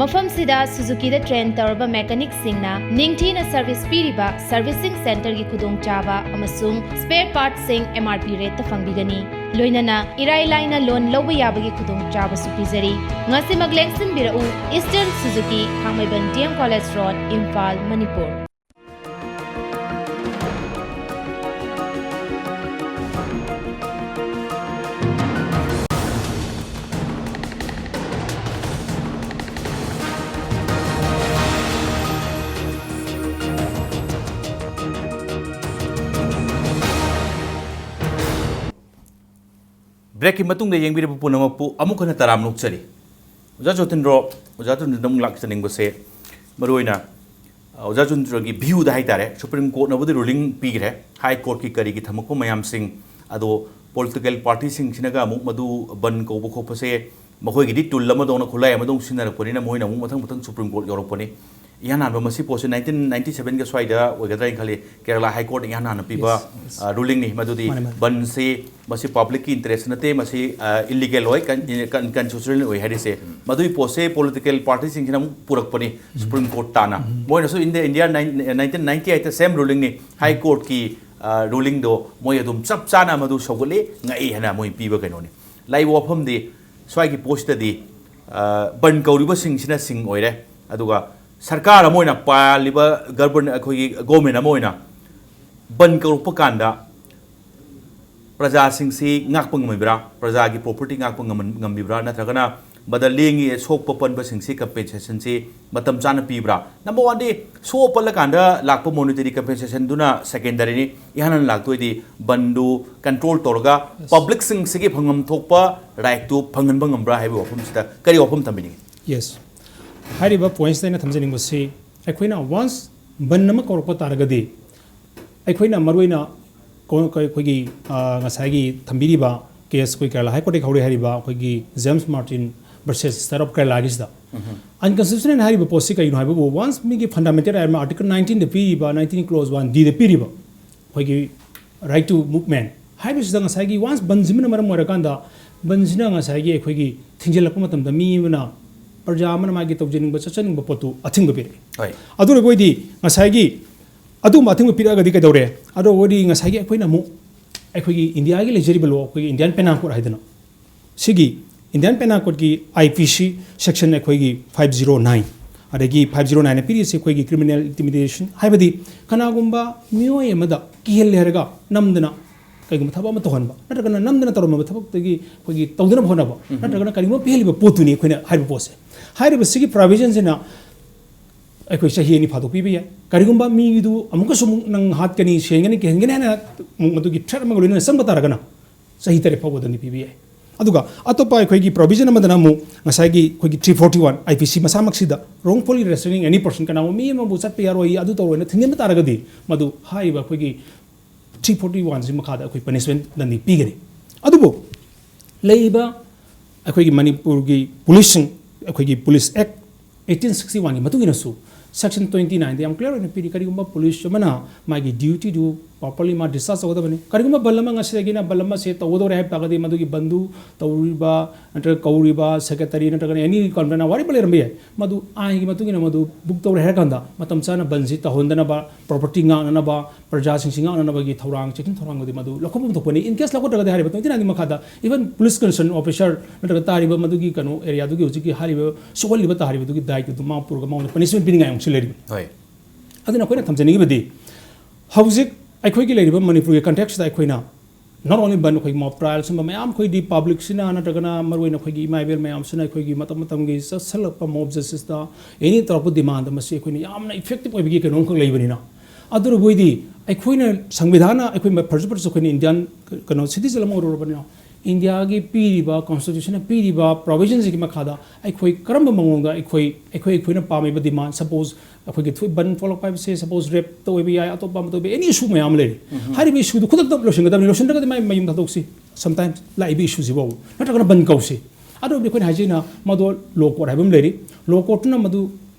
ꯃꯐꯝꯁꯤꯗ ꯁꯨꯖꯨꯀꯤꯗ ꯇ꯭ꯔꯦꯟ ꯇꯧꯔꯕ ꯃꯦꯀꯥꯅꯤꯛꯁꯤꯡꯅ ꯅꯤꯡꯊꯤꯅ ꯁꯔꯚꯤꯁ ꯄꯤꯔꯤꯕ ꯁꯔꯚꯤꯁꯤꯡ ꯁꯦꯟꯇꯔꯒꯤ ꯈꯨꯗꯣꯡꯆꯥꯕ ꯑꯃꯁꯨꯡ ꯁ꯭ꯄꯦꯌꯔ ꯄꯥꯔꯠꯁꯤꯡ ꯑꯦꯝ ꯑꯥꯔ ꯄꯤ ꯔꯦꯠꯇ ꯐꯪꯕꯤꯒꯅꯤ꯫ ꯂꯣꯏꯅꯅ ꯏꯔꯥꯏ ꯂꯥꯏꯅ ꯂꯣꯟ ꯂꯧꯕ ꯌꯥꯕꯒꯤ ꯈꯨꯗꯣꯡꯆꯥꯕꯁꯨ ꯄꯤꯖꯔꯤ꯫ ꯉꯁꯤꯃꯛ ꯂꯦꯡꯁꯤꯟꯕꯤꯔꯛꯎ, ꯏꯁꯇꯔꯟ ꯁꯨꯖꯨꯀꯤ, Thangmeiband D M college road, Imphal, Manipur. ꯕ꯭ꯔꯦꯛꯀꯤ ꯃꯇꯨꯡꯗ ꯌꯦꯡꯕꯤꯔꯤꯕ ꯄꯨꯝꯅꯃꯛꯄꯨ ꯑꯃꯨꯛ ꯍꯟꯅ ꯇꯔꯥꯝꯅ ꯑꯣꯛꯆꯔꯤ꯫ ꯑꯣꯖꯥ ꯖꯣꯇꯤꯟꯗ꯭ꯔꯣ, ꯑꯣꯖꯥ ꯖꯣꯇꯤꯟꯗ꯭ꯔꯣꯗ ꯑꯃꯨꯛ ꯂꯥꯛꯆꯅꯤꯡꯕꯁꯦ, ꯃꯔꯨꯑꯣꯏꯅ, ꯑ, ꯑꯣꯖꯥ ꯖꯣꯇꯤꯟꯗ꯭ꯔꯣꯒꯤ ꯚ꯭ꯌꯨꯗ ꯍꯥꯏꯇꯥꯔꯦ, ꯁꯨꯄ꯭ꯔꯤꯝ ꯀꯣꯔꯠꯅꯕꯨꯗꯤ ꯔꯨꯂꯤꯡ ꯄꯤꯈ꯭ꯔꯦ, ꯍꯥꯏ ꯀꯣꯔꯠꯀꯤ ꯀꯔꯤꯒꯤ ꯊꯝꯃꯛꯄ ꯃꯌꯥꯝꯁꯤꯡ ꯑꯗꯣ ꯄꯣꯂꯤꯇꯤꯀꯦꯜ ꯄꯥꯔꯇꯤꯁꯤꯡꯁꯤꯅꯒ ꯑꯃꯨꯛ ꯃꯗꯨ ꯕꯟ ꯀꯧꯕ ꯈꯣꯠꯄꯁꯦ ꯃꯈꯣꯏꯒꯤꯗꯤ ꯇꯨꯜ ꯑꯃꯗꯧꯅ, ꯈꯨꯠꯂꯥꯏ ꯑꯃꯗꯧꯅ ꯁꯤꯖꯤꯟꯅꯔꯛꯄꯅꯤꯅ ꯃꯣꯏꯅ ꯑꯃꯨꯛ ꯃꯊꯪ ꯃꯊꯪ ꯁꯨꯄ꯭ꯔꯤꯝ ꯀꯣꯔꯠ ꯌꯧꯔꯛꯄꯅꯤ꯫ ꯏꯍꯥꯟ ꯍꯥꯟꯕ ꯃꯁꯤ ꯄꯣꯠꯁꯦ ꯅꯥꯏꯟꯇꯤꯟ ꯅꯥꯏꯟꯇꯤ ꯁꯚꯦꯟꯒ ꯁ꯭ꯋꯥꯏꯗ ꯑꯣꯏꯒꯗ꯭ꯔꯥ ꯍꯥꯏꯅ ꯈꯜꯂꯤ, ꯀꯦꯔꯂꯥ ꯍꯥꯏ ꯀꯣꯔꯠꯅ ꯏꯍꯥꯟ ꯍꯥꯟꯅ ꯄꯤꯕ, Yes, yes. ꯑ, ꯔꯨꯂꯤꯡꯅꯤ꯫ ꯃꯗꯨꯗꯤ ꯃꯥꯅꯦ, ꯃꯥꯅꯦ꯫ ꯕꯟꯁꯤ ꯃꯁꯤ ꯄꯕ꯭ꯂꯤꯛꯀꯤ ꯏꯟꯇꯔꯦꯁ ꯅꯠꯇꯦ, ꯃꯁꯤ, ꯑ, ꯏꯂꯤꯒꯦꯜ ꯑꯣꯏ, ꯀꯟ-, ꯀꯟ-, ꯑꯟꯀꯟꯁꯇꯤꯇ꯭ꯌꯨꯁꯅꯦꯜ ꯑꯣꯏ ꯍꯥꯏꯔꯤꯁꯦ꯫ ꯃꯗꯨꯒꯤ ꯄꯣꯠꯁꯦ ꯄꯣꯂꯤꯇꯤꯀꯦꯜ ꯄꯥꯔꯇꯤꯁꯤꯡꯁꯤꯅ ꯑꯃꯨꯛ ꯄꯨꯔꯛꯄꯅꯤ ꯁꯨꯄ꯭ꯔꯤꯝ ꯀꯣꯔꯠ ꯇꯥꯅ꯫ ꯃꯣꯏꯅꯁꯨ India, India nine-, nineteen ninety ꯑꯩꯠꯇ ꯁꯦꯝ ꯔꯨꯂꯤꯡꯅꯤ꯫ ꯍꯥꯏ ꯀꯣꯔꯠꯀꯤ, ꯑ, ꯔꯨꯂꯤꯡꯗꯣ ꯃꯣꯏ ꯑꯗꯨꯝ ꯆꯞ ꯆꯥꯅ ꯃꯗꯨ ꯁꯧꯒꯠꯂꯤ, ꯉꯛꯏ ꯍꯥꯏꯅ ꯃꯣꯏ ꯄꯤꯕ ꯀꯩꯅꯣꯅꯤ꯫ ꯂꯥꯛꯏꯕ ꯋꯥꯐꯝꯗꯤ ꯁ꯭ꯋꯥꯏꯒꯤ ꯄꯣꯠꯁꯤꯗꯗꯤ, ꯑ, ꯕꯟ ꯀꯧꯔꯤꯕꯁꯤꯡꯁꯤꯅ ꯁꯤꯡ ꯑꯣꯏꯔꯦ꯫ ꯑꯗꯨꯒ ꯁꯔꯀꯥꯔ ꯑꯃ ꯑꯣꯏꯅ, ꯄꯥꯜꯂꯤꯕ ꯒꯕꯔꯟ-, ꯑꯩꯈꯣꯏꯒꯤ ꯒꯣꯔꯃꯦꯟ ꯑꯃ ꯑꯣꯏꯅ ꯕꯟ ꯀꯧꯔꯛꯄ ꯀꯥꯟꯗ ꯄ꯭ꯔꯖꯥꯁꯤꯡꯁꯤ ꯉꯥꯛꯄ ꯉꯝꯃꯤꯕ꯭ꯔꯥ? ꯄ꯭ꯔꯖꯥꯒꯤ ꯄ꯭ꯔꯣꯄꯔꯇꯤ ꯉꯥꯛꯄ ꯉꯝꯍꯟ-, ꯉꯝꯃꯤꯕ꯭ꯔꯥ? ꯅꯠꯇ꯭ꯔꯒꯅ ꯃꯗ ꯂꯦꯡꯉꯤ, ꯁꯣꯛꯄ ꯄꯟꯕꯁꯤꯡꯁꯤ ꯀꯝꯄꯦꯟꯁꯦꯁꯟꯁꯤ ꯃꯇꯝ ꯆꯥꯅ ꯄꯤꯕ꯭ꯔꯥ? ꯅꯝꯕꯔ ꯋꯥꯟꯗꯤ, ꯁꯣꯛꯑ ꯄꯜꯂꯀꯥꯟꯗ ꯂꯥꯛꯄ ꯃꯣꯅꯤꯇꯔꯤ ꯀꯝꯄꯦꯟꯁꯦꯁꯟꯗꯨꯅ ꯁꯦꯀꯦꯟꯗꯔꯤꯅꯤ꯫ ꯏꯍꯥꯟ ꯍꯥꯟꯅ ꯂꯥꯛꯇꯣꯏꯗꯤ ꯕꯟꯗꯨ ꯀꯟꯇ꯭ꯔꯣꯜ ꯇꯧꯔꯒ Yes. ꯄꯕ꯭ꯂꯤꯛꯁꯤꯡꯁꯤꯒꯤ ꯐꯪꯐꯝ ꯊꯣꯛꯄ ꯔꯥꯏꯠꯇꯨ ꯐꯪꯍꯟꯕ ꯉꯝꯕ꯭ꯔꯥ ꯍꯥꯏꯕꯒꯤ ꯋꯥꯐꯝꯁꯤꯗ ꯀꯔꯤ ꯋꯥꯐꯝ ꯊꯝꯕꯤꯅꯤꯡꯉꯤ? ꯌꯦꯁ꯫ ꯍꯥꯏꯔꯤꯕ ꯄꯣꯏꯟꯠꯁꯤꯗ ꯑꯩꯅ ꯊꯝꯖꯅꯤꯡꯕꯁꯤ, ꯑꯩꯈꯣꯏꯅ ꯋꯥꯟꯁ ꯕꯟ ꯑꯃ ꯀꯧꯔꯛꯄ ꯇꯥꯔꯒꯗꯤ, ꯑꯩꯈꯣꯏꯅ ꯃꯔꯨꯑꯣꯏꯅ ꯀꯣ-, ꯀ-, ꯑꯩꯈꯣꯏꯒꯤ, ꯑ, ꯉꯁꯥꯏꯒꯤ ꯊꯝꯕꯤꯔꯤꯕ ꯀꯦꯁ, ꯑꯩꯈꯣꯏ ꯀꯦꯔꯂꯥ ꯍꯥꯏ ꯀꯣꯔꯠꯇꯒꯤ ꯍꯧꯔꯦ ꯍꯥꯏꯔꯤꯕ ꯑꯩꯈꯣꯏꯒꯤ James Martin versus state of ꯀꯦꯔꯂꯥꯒꯤꯁꯤꯗ, ꯑꯟꯀꯟꯁꯇꯤꯇ꯭ꯌꯨꯁꯅꯦꯜ ꯍꯥꯏꯔꯤꯕ ꯄꯣꯠꯁꯤ ꯀꯩꯒꯤꯅꯣ ꯍꯥꯏꯕꯕꯨ, ꯋꯥꯟꯁ ꯃꯤꯒꯤ ꯐꯟꯗꯥꯃꯦꯟꯇꯦꯜ ꯔꯥꯏꯠ ꯑꯃ ꯑꯥꯔꯇꯤꯀꯜ ꯅꯥꯏꯟꯇꯤꯟꯗ ꯄꯤꯔꯤꯕ, ꯅꯥꯏꯟꯇꯤꯟ ꯀ꯭ꯂꯣꯖ ꯋꯥꯟ ꯗꯤꯗ ꯄꯤꯔꯤꯕ, ꯑꯩꯈꯣꯏꯒꯤ right to movement ꯍꯥꯏꯕꯁꯤꯗ ꯉꯁꯥꯏꯒꯤ ꯋꯥꯟꯁ ꯕꯟꯁꯤꯃꯅ ꯃꯔꯝ ꯑꯣꯏꯔꯀꯥꯟꯗ, ꯕꯟꯁꯤꯅ ꯉꯁꯥꯏꯒꯤ ꯑꯩꯈꯣꯏꯒꯤ ꯊꯤꯡꯖꯤꯜꯂꯛꯄ ꯃꯇꯝꯗ, ꯃꯤ ꯑꯃꯅ, ꯄ꯭ꯔꯖꯥ ꯑꯃꯅ ꯃꯥꯒꯤ ꯇꯧꯖꯅꯤꯡꯕ, ꯆꯠꯆꯅꯤꯡꯕ ꯄꯣꯠꯇꯨ ꯑꯊꯤꯡꯕ ꯄꯤꯔꯛꯏ꯫ ꯍꯣꯏ꯫ ꯑꯗꯨ ꯑꯣꯏꯔꯕ ꯑꯣꯏꯗꯤ ꯉꯁꯥꯏꯒꯤ ꯑꯗꯨꯒꯨꯝꯕ ꯑꯊꯤꯡꯕ ꯄꯤꯔꯛꯑꯒꯗꯤ ꯀꯩꯗꯧꯔꯦ? ꯑꯗꯨ ꯑꯣꯏꯔꯗꯤ ꯉꯁꯥꯏꯒꯤ ꯑꯩꯈꯣꯏꯅ ꯑꯃꯨꯛ ꯑꯩꯈꯣꯏꯒꯤ ꯏꯟꯗꯤꯌꯥꯒꯤ ꯂꯩꯖꯔꯤꯕ ꯂꯣ, ꯑꯩꯈꯣꯏꯒꯤ ꯏꯟꯗꯤꯌꯥꯟ ꯄꯦꯅꯥꯜ ꯀꯣꯗ ꯍꯥꯏꯗꯅ, ꯁꯤꯒꯤ ꯏꯟꯗꯤꯌꯥꯟ ꯄꯦꯅꯥꯜ ꯀꯣꯗꯀꯤ, ꯑꯥꯏ ꯄꯤ ꯁꯤ ꯁꯦꯛꯁꯟ ꯑꯩꯈꯣꯏꯒꯤ ꯐꯥꯏꯚ ꯖꯤꯔꯣ ꯅꯥꯏꯟ, ꯑꯗꯒꯤ ꯐꯥꯏꯚ ꯖꯤꯔꯣ ꯅꯥꯏꯟꯅ ꯄꯤꯔꯤꯁꯤ ꯑꯩꯈꯣꯏꯒꯤ ꯀ꯭ꯔꯤꯃꯤꯅꯦꯜ ꯏꯟꯇꯤꯃꯤꯗꯦꯁꯟ, ꯍꯥꯏꯕꯗꯤ ꯀꯅꯥꯒꯨꯝꯕ ꯃꯤꯑꯣꯏ ꯑꯃꯗ ꯀꯤꯍꯜꯂꯦ ꯍꯥꯏꯔꯒ ꯅꯝꯗꯅ ꯀꯩꯒꯨꯝꯕ ꯊꯕꯛ ꯑꯃ ꯇꯧꯍꯟꯕ, ꯅꯠꯇ꯭ꯔꯒꯅ ꯅꯝꯗꯅ ꯇꯧꯔꯝꯃꯕ ꯊꯕꯛꯇꯒꯤ ꯑꯩꯈꯣꯏꯒꯤ ꯇꯧꯗꯅꯕ ꯍꯣꯠꯅꯕ, ꯅꯠꯇ꯭ꯔꯒꯅ ꯀꯔꯤꯒꯨꯝꯕ ꯄꯤꯍꯜꯂꯤꯕ ꯄꯣꯠꯇꯨꯅꯤ ꯑꯩꯈꯣꯏꯅ ꯍꯥꯏꯔꯤꯕ ꯄꯣꯠꯁꯦ꯫ ꯍꯥꯏꯔꯤꯕ ꯁꯤꯒꯤ ꯄ꯭ꯔꯣꯚꯤꯖꯟꯁꯤꯅ ꯑꯩꯈꯣꯏ ꯆꯍꯤ ꯑꯅꯤ ꯐꯥꯗꯣꯛꯄꯤꯕ ꯌꯥꯏ꯫ ꯀꯔꯤꯒꯨꯝꯕ ꯃꯤꯗꯨ ꯑꯃꯨꯛꯀꯁꯨ ꯑꯃꯨꯛ ꯅꯪ ꯍꯥꯠꯀꯅꯤ, ꯁꯦꯟꯒꯅꯤ, ꯀꯤꯍꯟꯒꯅꯤ ꯍꯥꯏꯅ ꯑꯃꯨꯛ ꯃꯗꯨꯒꯤ ꯊ꯭ꯔꯦꯠ ꯑꯃꯒ ꯂꯣꯏꯅꯅ ꯆꯪꯕ ꯇꯥꯔꯒꯅ, ꯆꯍꯤ ꯇꯔꯦꯠ ꯐꯥꯎꯕ ꯗꯟꯗꯤ ꯄꯤꯕ ꯌꯥꯏ꯫ ꯑꯗꯨꯒ ꯑꯇꯣꯞꯄ ꯑꯩꯈꯣꯏꯒꯤ provision ꯑꯃꯗꯅ ꯑꯃꯨꯛ ꯉꯁꯥꯏꯒꯤ ꯑꯩꯈꯣꯏꯒꯤ three forty one I P C ꯃꯁꯥꯃꯛꯁꯤꯗ wrongfully restraining any person, ꯀꯅꯥꯒꯨꯝꯕ ꯃꯤ ꯑꯃꯕꯨ ꯆꯠꯄ ꯌꯥꯔꯣꯏ, ꯑꯗꯨ ꯇꯧꯔꯣꯏꯅ ꯊꯤꯡꯖꯤꯟꯕ ꯇꯥꯔꯒꯗꯤ ꯃꯗꯨ ꯍꯥꯏꯔꯤꯕ ꯑꯩꯈꯣꯏꯒꯤ three forty one ꯁꯤ ꯃꯈꯥꯗ ꯑꯩꯈꯣꯏ punishment ꯗꯟꯗꯤ ꯄꯤꯒꯅꯤ꯫ ꯑꯗꯨꯕꯨ ꯂꯩꯔꯤꯕ ꯑꯩꯈꯣꯏꯒꯤ ꯃꯅꯤꯄꯨꯔꯒꯤ ꯄꯨꯂꯤꯁꯁꯤꯡ, ꯑꯩꯈꯣꯏꯒꯤ Police Act eighteen sixty one ꯒꯤ ꯃꯇꯨꯡ ꯏꯟꯅꯁꯨ section twenty nine ꯗ ꯌꯥꯝ clear ꯑꯣꯏꯅ ꯄꯤꯔꯤ꯫ ꯀꯔꯤꯒꯨꯝꯕ ꯄꯨꯂꯤꯁ ꯑꯃꯅ ꯃꯥꯒꯤ duty ꯗꯨ properly ꯃꯥ discharge ꯇꯧꯒꯗꯕꯅꯤ꯫ ꯀꯔꯤꯒꯨꯝꯕ ꯕꯟ ꯑꯃ ꯉꯁꯤꯗꯒꯤꯅ ꯕꯟ ꯑꯃꯁꯦ ꯇꯧꯒꯗꯧꯔꯦ ꯍꯥꯏꯕ ꯇꯥꯔꯒꯗꯤ, ꯃꯗꯨꯒꯤ ꯕꯟꯗꯨ ꯇꯧꯔꯤꯕ ꯅꯠꯇ꯭ꯔꯒ ꯀꯧꯔꯤꯕ secretary ꯅꯠꯇ꯭ꯔꯒꯅ any convener whatever ꯂꯩꯔꯝꯕ ꯌꯥꯏ, ꯃꯗꯨ ꯑꯥꯏꯟꯒꯤ ꯃꯇꯨꯡ ꯏꯟꯅ ꯃꯗꯨ book ꯇꯧꯔꯦ ꯍꯥꯏꯔ ꯀꯥꯟꯗ ꯃꯇꯝ ꯆꯥꯅ ꯕꯟꯁꯤ ꯇꯧꯍꯟꯗꯅꯕ, property ꯉꯥꯛꯅꯅꯕ, ꯄ꯭ꯔꯖꯥꯁꯤꯡꯁꯤ ꯉꯥꯛꯅꯅꯕꯒꯤ ꯊꯧꯔꯥꯡ, ꯆꯦꯛꯁꯤꯟ ꯊꯧꯔꯥꯡꯕꯨꯗꯤ ꯃꯗꯨ ꯂꯧꯈꯠꯐꯝ ꯊꯣꯛꯄꯅꯤ꯫ In case ꯂꯧꯈꯠꯇ꯭ꯔꯒꯗꯤ ꯍꯥꯏꯔꯤꯕ twenty nine ꯒꯤ ꯃꯈꯥꯗ even police concerned officer ꯅꯠꯇ꯭ꯔꯒ ꯇꯥꯔꯤꯕ ꯃꯗꯨꯒꯤ ꯀꯩꯅꯣ area ꯗꯨꯒꯤ ꯍꯧꯖꯤꯛꯀꯤ ꯍꯥꯏꯔꯤꯕ ꯁꯣꯛꯍꯜꯂꯤꯕ ꯇꯥꯔꯤꯕꯗꯨꯒꯤ ꯗꯥꯏꯇꯗꯨ ꯃꯥ ꯄꯨꯔꯒ ꯃꯉꯣꯟꯗ punishment ꯄꯤꯅꯤꯡꯉꯥꯏ ꯑꯃꯨꯛꯁꯨ ꯂꯩꯔꯤꯕꯅꯤ꯫ ꯍꯣꯏ꯫ ꯑꯗꯨꯅ ꯑꯩꯈꯣꯏꯅ ꯊꯝꯖꯅꯤꯡꯉꯤꯕꯗꯤ ꯍꯧꯖꯤꯛ ꯑꯩꯈꯣꯏꯒꯤ ꯂꯩꯔꯤꯕ ꯃꯅꯤꯄꯨꯔꯒꯤ context ꯇ ꯑꯩꯈꯣꯏꯅ not only ꯕꯟ, ꯑꯩꯈꯣꯏꯒꯤ mob trial ꯁꯨꯝꯕ ꯃꯌꯥꯝ ꯑꯩꯈꯣꯏꯗꯤ public ꯁꯤꯅ ꯅꯠꯇ꯭ꯔꯒꯅ ꯃꯔꯨꯑꯣꯏꯅ ꯑꯩꯈꯣꯏꯒꯤ ꯏꯃꯥ ꯏꯕꯦꯜ ꯃꯌꯥꯝꯁꯤꯅ ꯑꯩꯈꯣꯏꯒꯤ ꯃꯇꯝ ꯃꯇꯝꯒꯤ ꯆꯠꯁꯜꯂꯛꯄ mob justice ꯇ any ꯇꯧꯔꯛꯄ demand ꯃꯁꯤ ꯑꯩꯈꯣꯏꯅ ꯌꯥꯝꯅ effective ꯑꯣꯏꯕꯒꯤ ꯀꯩꯅꯣꯝꯈꯛ ꯂꯩꯕꯅꯤꯅ꯫ ꯑꯗꯨꯅꯕꯨ ꯑꯣꯏꯗꯤ ꯑꯩꯈꯣꯏꯅ ꯁꯪꯕꯤꯙꯥꯟꯅ ꯑꯩꯈꯣꯏ ꯐꯔꯁꯨ ꯐꯔꯁꯨ ꯑꯩꯈꯣꯏꯅ Indian ꯀꯩꯅꯣ citizen ꯑꯃ ꯑꯣꯏꯔꯨꯔꯕꯅꯤꯅ India ꯒꯤ ꯄꯤꯔꯤꯕ constitution ꯅ ꯄꯤꯔꯤꯕ provision ꯁꯤꯒꯤ ꯃꯈꯥꯗ ꯑꯩꯈꯣꯏ ꯀꯔꯝꯕ ꯃꯑꯣꯡꯗ ꯑꯩꯈꯣꯏ, ꯑꯩꯈꯣꯏ, ꯑꯩꯈꯣꯏꯅ ꯄꯥꯝꯃꯤꯕ demand, suppose ꯑꯩꯈꯣꯏꯒꯤ ꯊꯣꯏ-, ꯕꯟ ꯊꯣꯛꯂꯛꯄ ꯍꯥꯏꯕꯁꯦ suppose rape ꯇ ꯑꯣꯏꯕ ꯌꯥꯏ, ꯑꯇꯣꯞꯄ ꯑꯃ ꯇꯧꯕ ꯌꯥꯏ, any issue ꯃꯌꯥꯝ ꯑꯃ ꯂꯩꯔꯤ꯫ ꯍꯥꯏꯔꯤꯕ issue ꯗꯨ ꯈꯨꯗꯛꯇ ꯂꯣꯏꯁꯤꯟꯒꯗꯕꯅꯤ, ꯂꯣꯏꯁꯤꯟꯗ꯭ꯔꯒꯗꯤ ꯃꯥꯏ ꯃꯌꯨꯝ ꯊꯥꯗꯣꯛꯁꯤ, sometimes ꯂꯥꯛꯏꯕ issue ꯁꯤꯐꯥꯎ, ꯅꯠꯇ꯭ꯔꯒꯅ ꯕꯟ ꯀꯧꯁꯤ꯫ ꯑꯗꯨꯕꯨꯗꯤ ꯑꯩꯈꯣꯏꯅ ꯍꯥꯏꯖꯩꯅ ꯃꯗꯨ law court ꯍꯥꯏꯕ ꯑꯃ ꯂꯩꯔꯤ, law court ꯇꯨꯅ ꯃꯗꯨ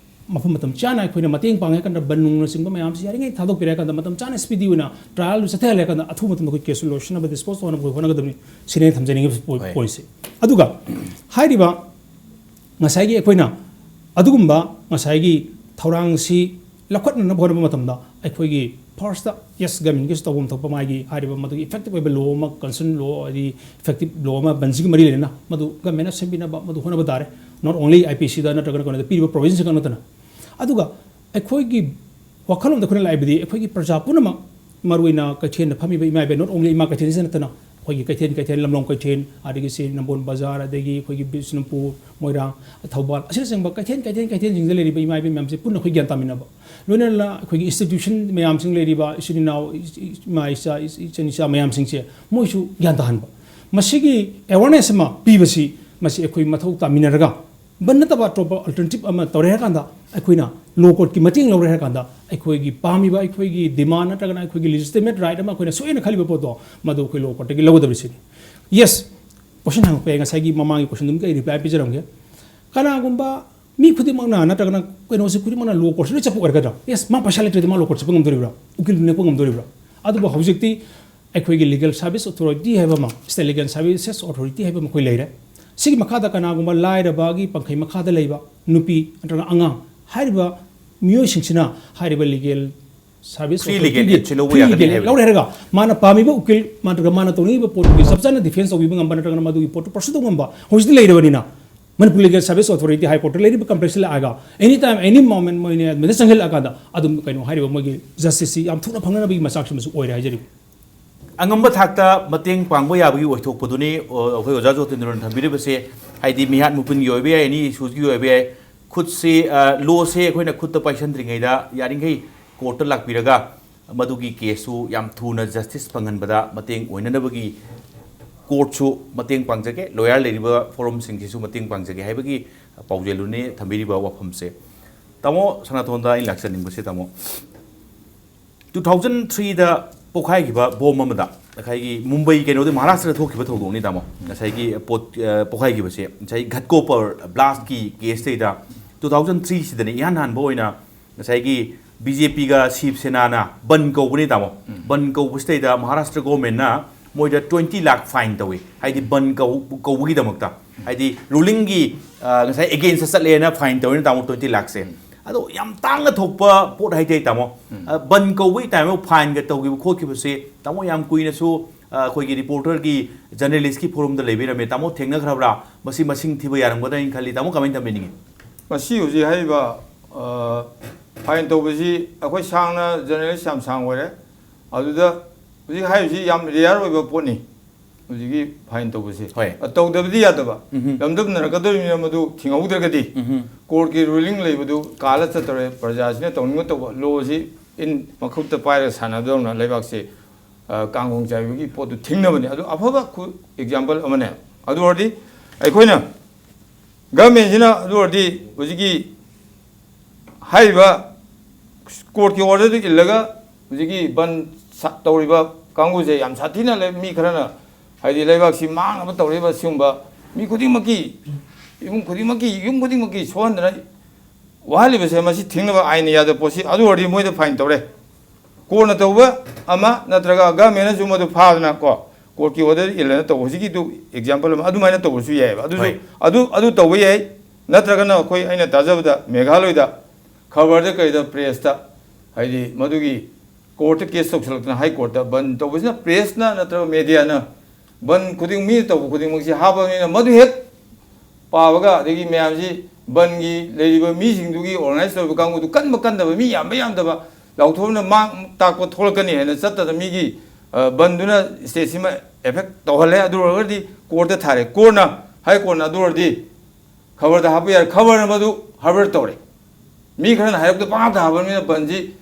ꯃꯐꯝ ꯃꯇꯝ ꯆꯥꯅ ꯑꯩꯈꯣꯏꯅ ꯃꯇꯦꯡ ꯄꯥꯡꯉꯦ ꯍꯥꯏ ꯀꯥꯟꯗ ꯕꯟ ꯅꯨꯡꯅꯆꯤꯡꯕ ꯃꯌꯥꯝꯁꯤ ꯌꯥꯔꯤꯉꯩ ꯊꯥꯗꯣꯛꯄꯤꯔꯦ ꯍꯥꯏ ꯀꯥꯟꯗ ꯃꯇꯝ ꯆꯥꯅ speedy ꯑꯣꯏꯅ trial ꯗꯨ ꯆꯠꯊꯍꯜꯂꯦ ꯍꯥꯏ ꯀꯥꯟꯗ ꯑꯊꯨꯕ ꯃꯇꯝꯗ ꯑꯩꯈꯣꯏ case ꯂꯣꯏꯁꯤꯟꯅꯕ, dispose ꯇꯧꯅꯕ ꯑꯩꯈꯣꯏ ꯍꯣꯠꯅꯒꯗꯕꯅꯤ꯫ ꯁꯤꯅꯦ ꯑꯩꯅ ꯊꯝꯖꯅꯤꯡꯉꯤꯕ ꯄꯣ-, ꯍꯣꯏ꯫ point ꯁꯦ꯫ ꯑꯗꯨꯒ ꯍꯥꯏꯔꯤꯕ ꯉꯁꯥꯏꯒꯤ ꯑꯩꯈꯣꯏꯅ ꯑꯗꯨꯒꯨꯝꯕ ꯉꯁꯥꯏꯒꯤ ꯊꯧꯔꯥꯡꯁꯤ ꯂꯧꯈꯠꯅꯅꯕ ꯍꯣꯠꯅꯕ ꯃꯇꯝꯗ ꯑꯩꯈꯣꯏꯒꯤ first ꯇ yes government ꯀꯤꯁꯨ ꯇꯧꯐꯝ ꯊꯣꯛꯄ ꯃꯥꯒꯤ ꯍꯥꯏꯔꯤꯕ ꯃꯗꯨꯒꯤ effective ꯑꯣꯏꯕ law ꯑꯃ, concern law ꯍꯥꯏꯗꯤ effective law ꯑꯃ ꯕꯟꯁꯤꯒ ꯃꯔꯤ ꯂꯩꯅꯅ ꯃꯗꯨ government ꯅ ꯁꯦꯝꯕꯤꯅꯕ ꯃꯗꯨ ꯍꯣꯠꯅꯕ ꯇꯥꯔꯦ꯫ Not only I P C ꯗ ꯅꯠꯇ꯭ꯔꯒꯅ ꯀꯩꯅꯣꯗ ꯄꯤꯔꯤꯕ provision ꯁꯤ ꯈꯛ ꯅꯠꯇꯅ꯫ ꯑꯗꯨꯒ ꯑꯩꯈꯣꯏꯒꯤ ꯋꯥꯈꯜꯂꯣꯟꯗ ꯑꯩꯈꯣꯏꯅ ꯂꯥꯛꯏꯕꯗꯤ ꯑꯩꯈꯣꯏꯒꯤ ꯄ꯭ꯔꯖꯥ ꯄꯨꯝꯅꯃꯛ, ꯃꯔꯨꯑꯣꯏꯅ ꯀꯩꯊꯦꯜꯗ ꯐꯝꯃꯤꯕ ꯏꯃꯥ ꯏꯕꯦꯟ, not only ꯏꯃꯥ ꯀꯩꯊꯦꯜꯁꯤꯗ ꯅꯠꯇꯅ ꯑꯩꯈꯣꯏꯒꯤ ꯀꯩꯊꯦꯜ ꯀꯩꯊꯦꯜ, ꯂꯝꯂꯣꯡ ꯀꯩꯊꯦꯜ, ꯑꯗꯒꯤ ꯁꯤ ꯅꯝꯕꯣꯜ ꯕꯖꯥꯔ, ꯑꯗꯒꯤ ꯑꯩꯈꯣꯏꯒꯤ ꯕꯤꯁꯅꯨꯄꯨꯔ, ꯃꯣꯏꯔꯥꯡ, ꯊꯧꯕꯥꯜ, ꯑꯁꯤꯅꯆꯤꯡꯕ ꯀꯩꯊꯦꯜ ꯀꯩꯊꯦꯜ ꯀꯩꯊꯦꯜꯁꯤꯡꯗ ꯂꯩꯔꯤꯕ ꯏꯃꯥ ꯏꯕꯦꯟ ꯃꯌꯥꯝꯁꯦ ꯄꯨꯟꯅ ꯑꯩꯈꯣꯏ ꯒ꯭ꯌꯥꯟ ꯇꯥꯃꯤꯟꯅꯕ, ꯂꯣꯏꯅꯅ ꯑꯩꯈꯣꯏꯒꯤ institution ꯃꯌꯥꯝꯁꯤꯡ ꯂꯩꯔꯤꯕ ꯏꯆꯤꯟ ꯏꯅꯥꯎ, ꯏꯃꯥ ꯏꯆꯥ, ꯏꯆꯟ ꯏꯆꯥ ꯃꯌꯥꯝꯁꯤꯡꯁꯦ ꯃꯣꯏꯁꯨ ꯒ꯭ꯌꯥꯟ ꯇꯥꯍꯟꯕ, ꯃꯁꯤꯒꯤ awareness ꯑꯃ ꯄꯤꯕꯁꯤ, ꯃꯁꯤ ꯑꯩꯈꯣꯏ ꯃꯊꯧ ꯇꯥꯃꯤꯟꯅꯔꯒ, ꯕꯟ ꯅꯠꯇꯕ ꯑꯇꯣꯞꯄ alternative ꯑꯃ ꯇꯧꯔꯦ ꯍꯥꯏꯔꯀꯥꯟꯗ, ꯑꯩꯈꯣꯏꯅ law courtꯀꯤ ꯃꯇꯦꯡ ꯂꯧꯔꯦ ꯍꯥꯏꯔꯀꯥꯟꯗ, ꯑꯩꯈꯣꯏꯒꯤ ꯄꯥꯝꯃꯤꯕ, ꯑꯩꯈꯣꯏꯒꯤ demand ꯅꯠꯇ꯭ꯔꯒꯅ ꯑꯩꯈꯣꯏꯒꯤ legitimate right ꯑꯃ ꯑꯩꯈꯣꯏꯅ ꯁꯣꯏꯅ ꯈꯜꯂꯤꯕ ꯄꯣꯠꯇꯣ, ꯃꯗꯨ ꯑꯩꯈꯣꯏ law courtꯇꯒꯤ ꯂꯧꯒꯗꯕꯁꯤꯅꯤ꯫ Yes, question ꯍꯪꯉꯛꯄ ꯌꯥꯏ, ꯉꯁꯥꯏꯒꯤ ꯃꯃꯥꯡꯒꯤ questionꯗꯨ ꯑꯃꯨꯛꯀ ꯑꯩ reply ꯄꯤꯖꯔꯝꯒꯦ꯫ ꯀꯅꯥꯒꯨꯝꯕ ꯃꯤ ꯈꯨꯗꯤꯡꯃꯛꯅ ꯅꯠꯇ꯭ꯔꯒꯅ ꯀꯩꯅꯣꯁꯤ ꯈꯨꯗꯤꯡꯃꯛꯅ law courtꯁꯤ ꯂꯣꯏ ꯆꯠꯄ ꯑꯣꯏꯔꯒꯗ꯭ꯔꯥ? Yes, ꯃꯥ ꯄꯩꯁꯥ ꯂꯩꯇ꯭ꯔꯗꯤ ꯃꯥ law court ꯆꯠꯄ ꯉꯝꯗꯣꯔꯤꯕ꯭ꯔꯥ? ꯎꯀꯤꯜ ꯅꯦꯛꯄ ꯉꯝꯗꯣꯔꯤꯕ꯭ꯔꯥ? ꯑꯗꯨꯕꯨ ꯍꯧꯖꯤꯛꯇꯤ ꯑꯩꯈꯣꯏꯒꯤ Legal Service Authority ꯍꯥꯏꯕ ꯑꯃ, State Legal Services Authority ꯍꯥꯏꯕ ꯑꯃ ꯑꯩꯈꯣꯏ ꯂꯩꯔꯦ꯫ ꯁꯤꯒꯤ ꯃꯈꯥꯗ ꯀꯅꯥꯒꯨꯝꯕ ꯂꯥꯏꯔꯕꯒꯤ ꯄꯟꯈꯩ ꯃꯈꯥꯗ ꯂꯩꯕ ꯅꯨꯄꯤ ꯅꯠꯇ꯭ꯔꯒ ꯑꯉꯥꯡ ꯍꯥꯏꯔꯤꯕ ꯃꯤꯑꯣꯏꯁꯤꯡꯁꯤꯅ ꯍꯥꯏꯔꯤꯕ Legal Service Free legal Authorityꯒꯤ aidꯁꯤ ꯂꯧꯕ free ꯌꯥꯒꯅꯤ legal ꯍꯥꯏꯕꯅꯤ꯫ ꯂꯧꯔꯦ ꯍꯥꯏꯔꯒ, ꯃꯥꯅ ꯄꯥꯝꯃꯤꯕ ꯎꯀꯤꯜ ꯅꯠꯇ꯭ꯔꯒ ꯃꯥꯅ ꯇꯧꯅꯤꯡꯉꯤꯕ ꯄꯣꯠꯇꯨꯒꯤ ꯆꯞ ꯆꯥꯅ defence ꯇꯧꯕꯤꯕ ꯉꯝꯕ ꯅꯠꯇ꯭ꯔꯒꯅ ꯃꯗꯨꯒꯤ ꯄꯣꯠꯇꯨ pursue ꯇꯧꯕ ꯉꯝꯕ ꯍꯧꯖꯤꯛꯇꯤ ꯂꯩꯔꯕꯅꯤꯅ, Manipur Legal Service Authority, High Courtꯇ ꯂꯩꯔꯤꯕ complaintꯁꯤ ꯂꯥꯛꯑꯒ any time, any moment ꯃꯣꯏꯅ ꯑꯗꯨꯗ ꯆꯪꯁꯤꯜꯂꯛꯑꯀꯥꯟꯗ ꯑꯗꯨꯝ ꯀꯩꯅꯣ ꯍꯥꯏꯔꯤꯕ ꯃꯣꯏꯒꯤ justiceꯁꯤ ꯌꯥꯝ ꯊꯨꯅ ꯐꯪꯅꯅꯕꯒꯤ ꯃꯆꯥꯛꯁꯤꯃꯁꯨ ꯑꯣꯏꯔꯦ ꯍꯥꯏꯖꯔꯤꯕ꯫ ꯑꯉꯝꯕ ꯊꯥꯛꯇ ꯃꯇꯦꯡ ꯄꯥꯡꯕ ꯌꯥꯕꯒꯤ ꯑꯣꯏꯊꯣꯛꯄꯗꯨꯅꯤ, ꯑꯣ, ꯑꯩꯈꯣꯏ ꯑꯣꯖꯥ ꯖꯣꯇꯦꯟꯗ꯭ꯔꯅ ꯊꯝꯕꯤꯔꯤꯕꯁꯦ꯫ ꯍꯥꯏꯗꯤ ꯃꯤꯍꯥꯠ ꯃꯤꯄꯨꯟꯒꯤ ꯑꯣꯏꯕ ꯌꯥꯏ, any issuesꯀꯤ ꯑꯣꯏꯕ ꯌꯥꯏ, ꯈꯨꯠꯁꯤ, ꯑ, lawꯁꯦ ꯑꯩꯈꯣꯏꯅ ꯈꯨꯠꯇ ꯄꯥꯏꯁꯟꯗ꯭ꯔꯤꯉꯩꯗ ꯌꯥꯔꯤꯈꯩ courtꯇ ꯂꯥꯛꯄꯤꯔꯒ ꯃꯗꯨꯒꯤ caseꯇꯨ ꯌꯥꯝ ꯊꯨꯅ justice ꯐꯪꯍꯟꯕꯗ ꯃꯇꯦꯡ ꯑꯣꯏꯅꯅꯕꯒꯤ courtꯁꯨ ꯃꯇꯦꯡ ꯄꯥꯡꯖꯒꯦ, lawyer ꯂꯩꯔꯤꯕ forumꯁꯤꯡꯁꯤꯁꯨ ꯃꯇꯦꯡ ꯄꯥꯡꯖꯒꯦ ꯍꯥꯏꯕꯒꯤ ꯄꯥꯎꯖꯦꯜꯗꯨꯅꯤ ꯊꯝꯕꯤꯔꯤꯕ ꯋꯥꯐꯝꯁꯦ꯫ ꯇꯥꯃꯣ ꯁꯅꯥꯊꯣꯟꯗ ꯑꯩꯅ ꯂꯥꯛꯆꯅꯤꯡꯕꯁꯦ, ꯇꯥꯃꯣ, two thousand threeꯗ ꯄꯣꯛꯈꯥꯏꯈꯤꯕ bomb ꯑꯃꯗ, ꯉꯁꯥꯏꯒꯤ ꯃꯨꯝꯕꯩ ꯀꯩꯅꯣꯗ, ꯃꯍꯥꯔꯥꯁꯇ꯭ꯔꯗ ꯊꯣꯛꯈꯤꯕ ꯊꯧꯗꯣꯛꯅꯤ, ꯇꯥꯃꯣ꯫ ꯉꯁꯥꯏꯒꯤ ꯄꯣꯠ, ꯑ, ꯄꯣꯛꯈꯥꯏꯈꯤꯕꯁꯦ, ꯉꯁꯥꯏ ꯘꯠꯀꯣꯄꯔ blastꯀꯤ caseꯇꯩꯗ two thousand threeꯁꯤꯗꯅꯤ ꯏꯍꯥꯟ ꯍꯥꯟꯕ ꯑꯣꯏꯅ ꯉꯁꯥꯏꯒꯤ BJPꯒ ꯁꯤꯕ ꯁꯦꯅꯥꯅ ꯕꯟ ꯀꯧꯕꯅꯤ, ꯇꯥꯃꯣ꯫ ꯎꯝ꯫ ꯕꯟ ꯀꯧꯕꯁꯤꯗꯩꯗ ꯃꯍꯥꯔꯥꯁꯇ꯭ꯔ governmentꯅ ꯃꯣꯏꯗ twenty lakh fine ꯇꯧꯏ꯫ ꯍꯥꯏꯗꯤ ꯕꯟ ꯀꯧ-, ꯀꯧꯕꯒꯤꯗꯃꯛꯇ꯫ ꯍꯥꯏꯗꯤ rulingꯒꯤ, ꯑ, ꯉꯁꯥꯏ againstꯇ ꯆꯠꯂꯦꯅ fine ꯇꯧꯔꯤꯅ, ꯇꯥꯃꯣ, twenty lakhꯁꯦ꯫ ꯎꯝ꯫ ꯑꯗꯣ ꯌꯥꯝ ꯇꯥꯡꯅ ꯊꯣꯛꯄ ꯄꯣꯠ ꯍꯥꯏꯇꯥꯏ, ꯇꯥꯃꯣ꯫ ꯎꯝ꯫ ꯑ, ꯕꯟ ꯀꯧꯕꯒꯤ time ꯑꯃ fineꯒ ꯇꯧꯈꯤꯕ ꯈꯣꯠꯈꯤꯕꯁꯦ, ꯇꯥꯃꯣ, ꯌꯥꯝ ꯀꯨꯏꯅꯁꯨ, ꯑ, ꯑꯩꯈꯣꯏꯒꯤ reporterꯒꯤ, journalistꯀꯤ forumꯗ ꯂꯩꯕꯤꯔꯝꯃꯦ꯫ ꯇꯥꯃꯣ, ꯊꯦꯡꯅꯈ꯭ꯔꯕ꯭ꯔꯥ? ꯃꯁꯤ ꯃꯁꯤꯡ ꯊꯤꯕ ꯌꯥꯔꯝꯒꯗ꯭ꯔꯥ ꯍꯥꯏꯅ ꯈꯜꯂꯤ꯫ ꯇꯥꯃꯣ, ꯀꯃꯥꯏꯅ ꯊꯝꯕꯤꯅꯤꯡꯉꯤ? ꯃꯁꯤ ꯍꯧꯖꯤꯛ ꯍꯥꯏꯔꯤꯕ, ꯑ, fine ꯇꯧꯕꯁꯤ ꯑꯩꯈꯣꯏ ꯁꯥꯡꯅ, journalist ꯌꯥꯝ ꯁꯥꯡ ꯑꯣꯏꯔꯦ꯫ ꯑꯗꯨꯗ ꯍꯧꯖꯤꯛ ꯍꯥꯏꯔꯤꯕꯁꯤ ꯌꯥꯝ rare ꯑꯣꯏꯕ ꯄꯣꯠꯅꯤ꯫ ꯍꯧꯖꯤꯛꯀꯤ ꯐꯥꯏꯟ ꯇꯧꯕꯁꯦ꯫ ꯍꯣꯏ꯫ ꯑ, ꯇꯧꯗꯕꯗꯤ ꯌꯥꯗꯕ꯫ ꯎꯝꯍꯨꯝ꯫ ꯂꯝꯗꯝꯅꯔꯛꯀꯗꯧꯔꯤꯕꯅꯤꯅ ꯃꯗꯨ ꯊꯤꯡꯍꯧꯗ꯭ꯔꯒꯗꯤ ꯎꯝꯍꯨꯝ꯫ ꯀꯣꯔꯠꯀꯤ ꯔꯨꯂꯤꯡ ꯂꯩꯕꯗꯨ ꯀꯥꯜꯂ ꯆꯠꯇꯧꯔꯦ꯫ ꯄ꯭ꯔꯖꯥꯁꯤꯅ ꯇꯧꯅꯤꯡꯕ ꯇꯧꯕ, ꯂꯣꯁꯤ ꯏꯟ ꯃꯈꯨꯠꯇ ꯄꯥꯏꯔꯒ ꯁꯥꯟꯅꯕꯗꯧꯅ ꯂꯩꯕꯥꯛꯁꯦ, ꯑ, ꯀꯥꯡꯈꯣꯡ ꯆꯥꯏꯕꯒꯤ ꯄꯣꯠꯇꯨ ꯊꯤꯡꯅꯕꯅꯤ꯫ ꯑꯗꯨ ꯑꯐꯕ ꯈꯨ-, ꯑꯦꯛꯖꯥꯝꯄꯜ ꯑꯃꯅꯦ꯫ ꯑꯗꯨ ꯑꯣꯏꯔꯗꯤ ꯑꯩꯈꯣꯏꯅ ꯒꯚꯔꯟꯃꯦꯟꯁꯤꯅ ꯑꯗꯨ ꯑꯣꯏꯔꯗꯤ ꯍꯧꯖꯤꯛꯀꯤ ꯍꯥꯏꯔꯤꯕ ꯀꯣꯔꯠꯀꯤ ꯑꯣꯔꯗꯔꯗꯨ ꯏꯜꯂꯒ ꯍꯧꯖꯤꯛꯀꯤ ꯕꯟ ꯁꯥ-, ꯇꯧꯔꯤꯕ ꯀꯥꯡꯕꯨꯁꯦ ꯌꯥꯝ ꯁꯥꯊꯤꯅ ꯂꯩ꯫ ꯃꯤ ꯈꯔꯅ, ꯍꯥꯏꯗꯤ, ꯂꯩꯕꯥꯛꯁꯤ ꯃꯥꯡꯅꯕ ꯇꯧꯔꯤꯕ ꯁꯤꯒꯨꯝꯕ ꯃꯤ ꯈꯨꯗꯤꯡꯃꯛꯀꯤ, ꯏꯃꯨꯡ ꯈꯨꯗꯤꯡꯃꯛꯀꯤ, ꯌꯨꯝ ꯈꯨꯗꯤꯡꯃꯛꯀꯤ ꯁꯣꯛꯍꯟꯗꯅ ꯋꯥꯍꯜꯂꯤꯕꯁꯦ, ꯃꯁꯤ ꯊꯤꯡꯅꯕ ꯑꯥꯏꯟꯅ ꯌꯥꯗꯕ ꯄꯣꯠꯁꯤ꯫ ꯑꯗꯨ ꯑꯣꯏꯔꯗꯤ ꯃꯣꯏꯗ ꯐꯥꯏꯟ ꯇꯧꯔꯦ꯫ ꯀꯣꯔꯠꯅ ꯇꯧꯕ ꯑꯃ, ꯅꯠꯇ꯭ꯔꯒ ꯒꯚꯔꯟꯃꯦꯟꯅꯁꯨ ꯃꯗꯨ ꯐꯥꯗꯅ ꯀꯣ, ꯀꯣꯔꯠꯀꯤ ꯑꯣꯔꯗꯔ ꯏꯜꯂꯅ ꯇꯧꯕ, ꯍꯧꯖꯤꯛꯀꯤꯗꯨ ꯑꯦꯛꯖꯥꯝꯄꯜ ꯑꯃ, ꯑꯗꯨꯃꯥꯏꯅ ꯇꯧꯕꯁꯨ ꯌꯥꯏꯑꯕ꯫ ꯑꯗꯨꯁꯨ, ꯍꯣꯏ꯫ ꯑꯗꯨ, ꯑꯗꯨ ꯇꯧꯕ ꯌꯥꯏ꯫ ꯅꯠꯇ꯭ꯔꯒꯅ ꯑꯩꯈꯣꯏ, ꯑꯩꯅ ꯇꯥꯖꯕꯗ, ꯃꯦꯘꯥꯂꯣꯏꯗ ꯈꯕꯔꯗ ꯀꯩꯗ, ꯄ꯭ꯔꯦꯁꯇ, ꯍꯥꯏꯗꯤ, ꯃꯗꯨꯒꯤ ꯀꯣꯔꯠꯇ ꯀꯦꯁ ꯇꯧꯁꯜꯂꯛꯇꯅ ꯍꯥꯏ ꯀꯣꯔꯠꯇ ꯕꯟ ꯇꯧꯕꯁꯤꯅ, ꯄ꯭ꯔꯦꯁꯅ ꯅꯠꯇ꯭ꯔꯒ ꯃꯦꯗꯤꯌꯥꯅ ꯕꯟ ꯈꯨꯗꯤꯡ, ꯃꯤꯅ ꯇꯧꯕ ꯈꯨꯗꯤꯡꯃꯛꯁꯤ ꯍꯥꯞꯄꯕꯅꯤꯅ, ꯃꯗꯨ ꯍꯦꯛ ꯄꯥꯕꯒ, ꯑꯗꯒꯤ ꯃꯌꯥꯝꯁꯤ, ꯕꯟꯒꯤ ꯂꯩꯔꯤꯕ ꯃꯤꯁꯤꯡꯗꯨꯒꯤ, ꯑꯣꯔꯒꯅꯥꯏꯖ ꯇꯧꯔꯤꯕ ꯀꯥꯡꯕꯨꯗꯨ ꯀꯟꯕ ꯀꯟꯗꯕ, ꯃꯤ ꯌꯥꯝꯕ ꯌꯥꯝꯗꯕ, ꯂꯥꯎꯊꯣꯛꯅ ꯃꯥꯡ ꯇꯥꯛꯄ ꯊꯣꯛꯂꯛꯀꯅꯤ ꯍꯥꯏꯅ ꯆꯠꯇꯅ ꯃꯤꯒꯤ, ꯑ, ꯕꯟꯗꯨꯅ ꯁ꯭ꯇꯦꯠꯁꯤꯃ ꯑꯦꯐꯦꯛ ꯇꯧꯍꯜꯂꯦ꯫ ꯑꯗꯨ ꯑꯣꯏꯔꯒꯗꯤ ꯀꯣꯔꯠꯇ ꯊꯥꯔꯦ, ꯀꯣꯔꯠꯅ, ꯍꯥꯏ ꯀꯣꯔꯠꯅ ꯑꯗꯨ ꯑꯣꯏꯔꯗꯤ ꯈꯕꯔꯗ ꯍꯥꯞꯄ ꯌꯥꯔꯦ, ꯈꯕꯔꯅ ꯃꯗꯨ ꯍꯥꯔꯕꯔ ꯇꯧꯔꯦ꯫ ꯃꯤ ꯈꯔꯅ ꯍꯥꯏꯔꯛꯇ ꯄꯪꯍꯥꯞꯇ ꯍꯥꯞꯄꯅꯤꯅ ꯕꯟꯁꯤ,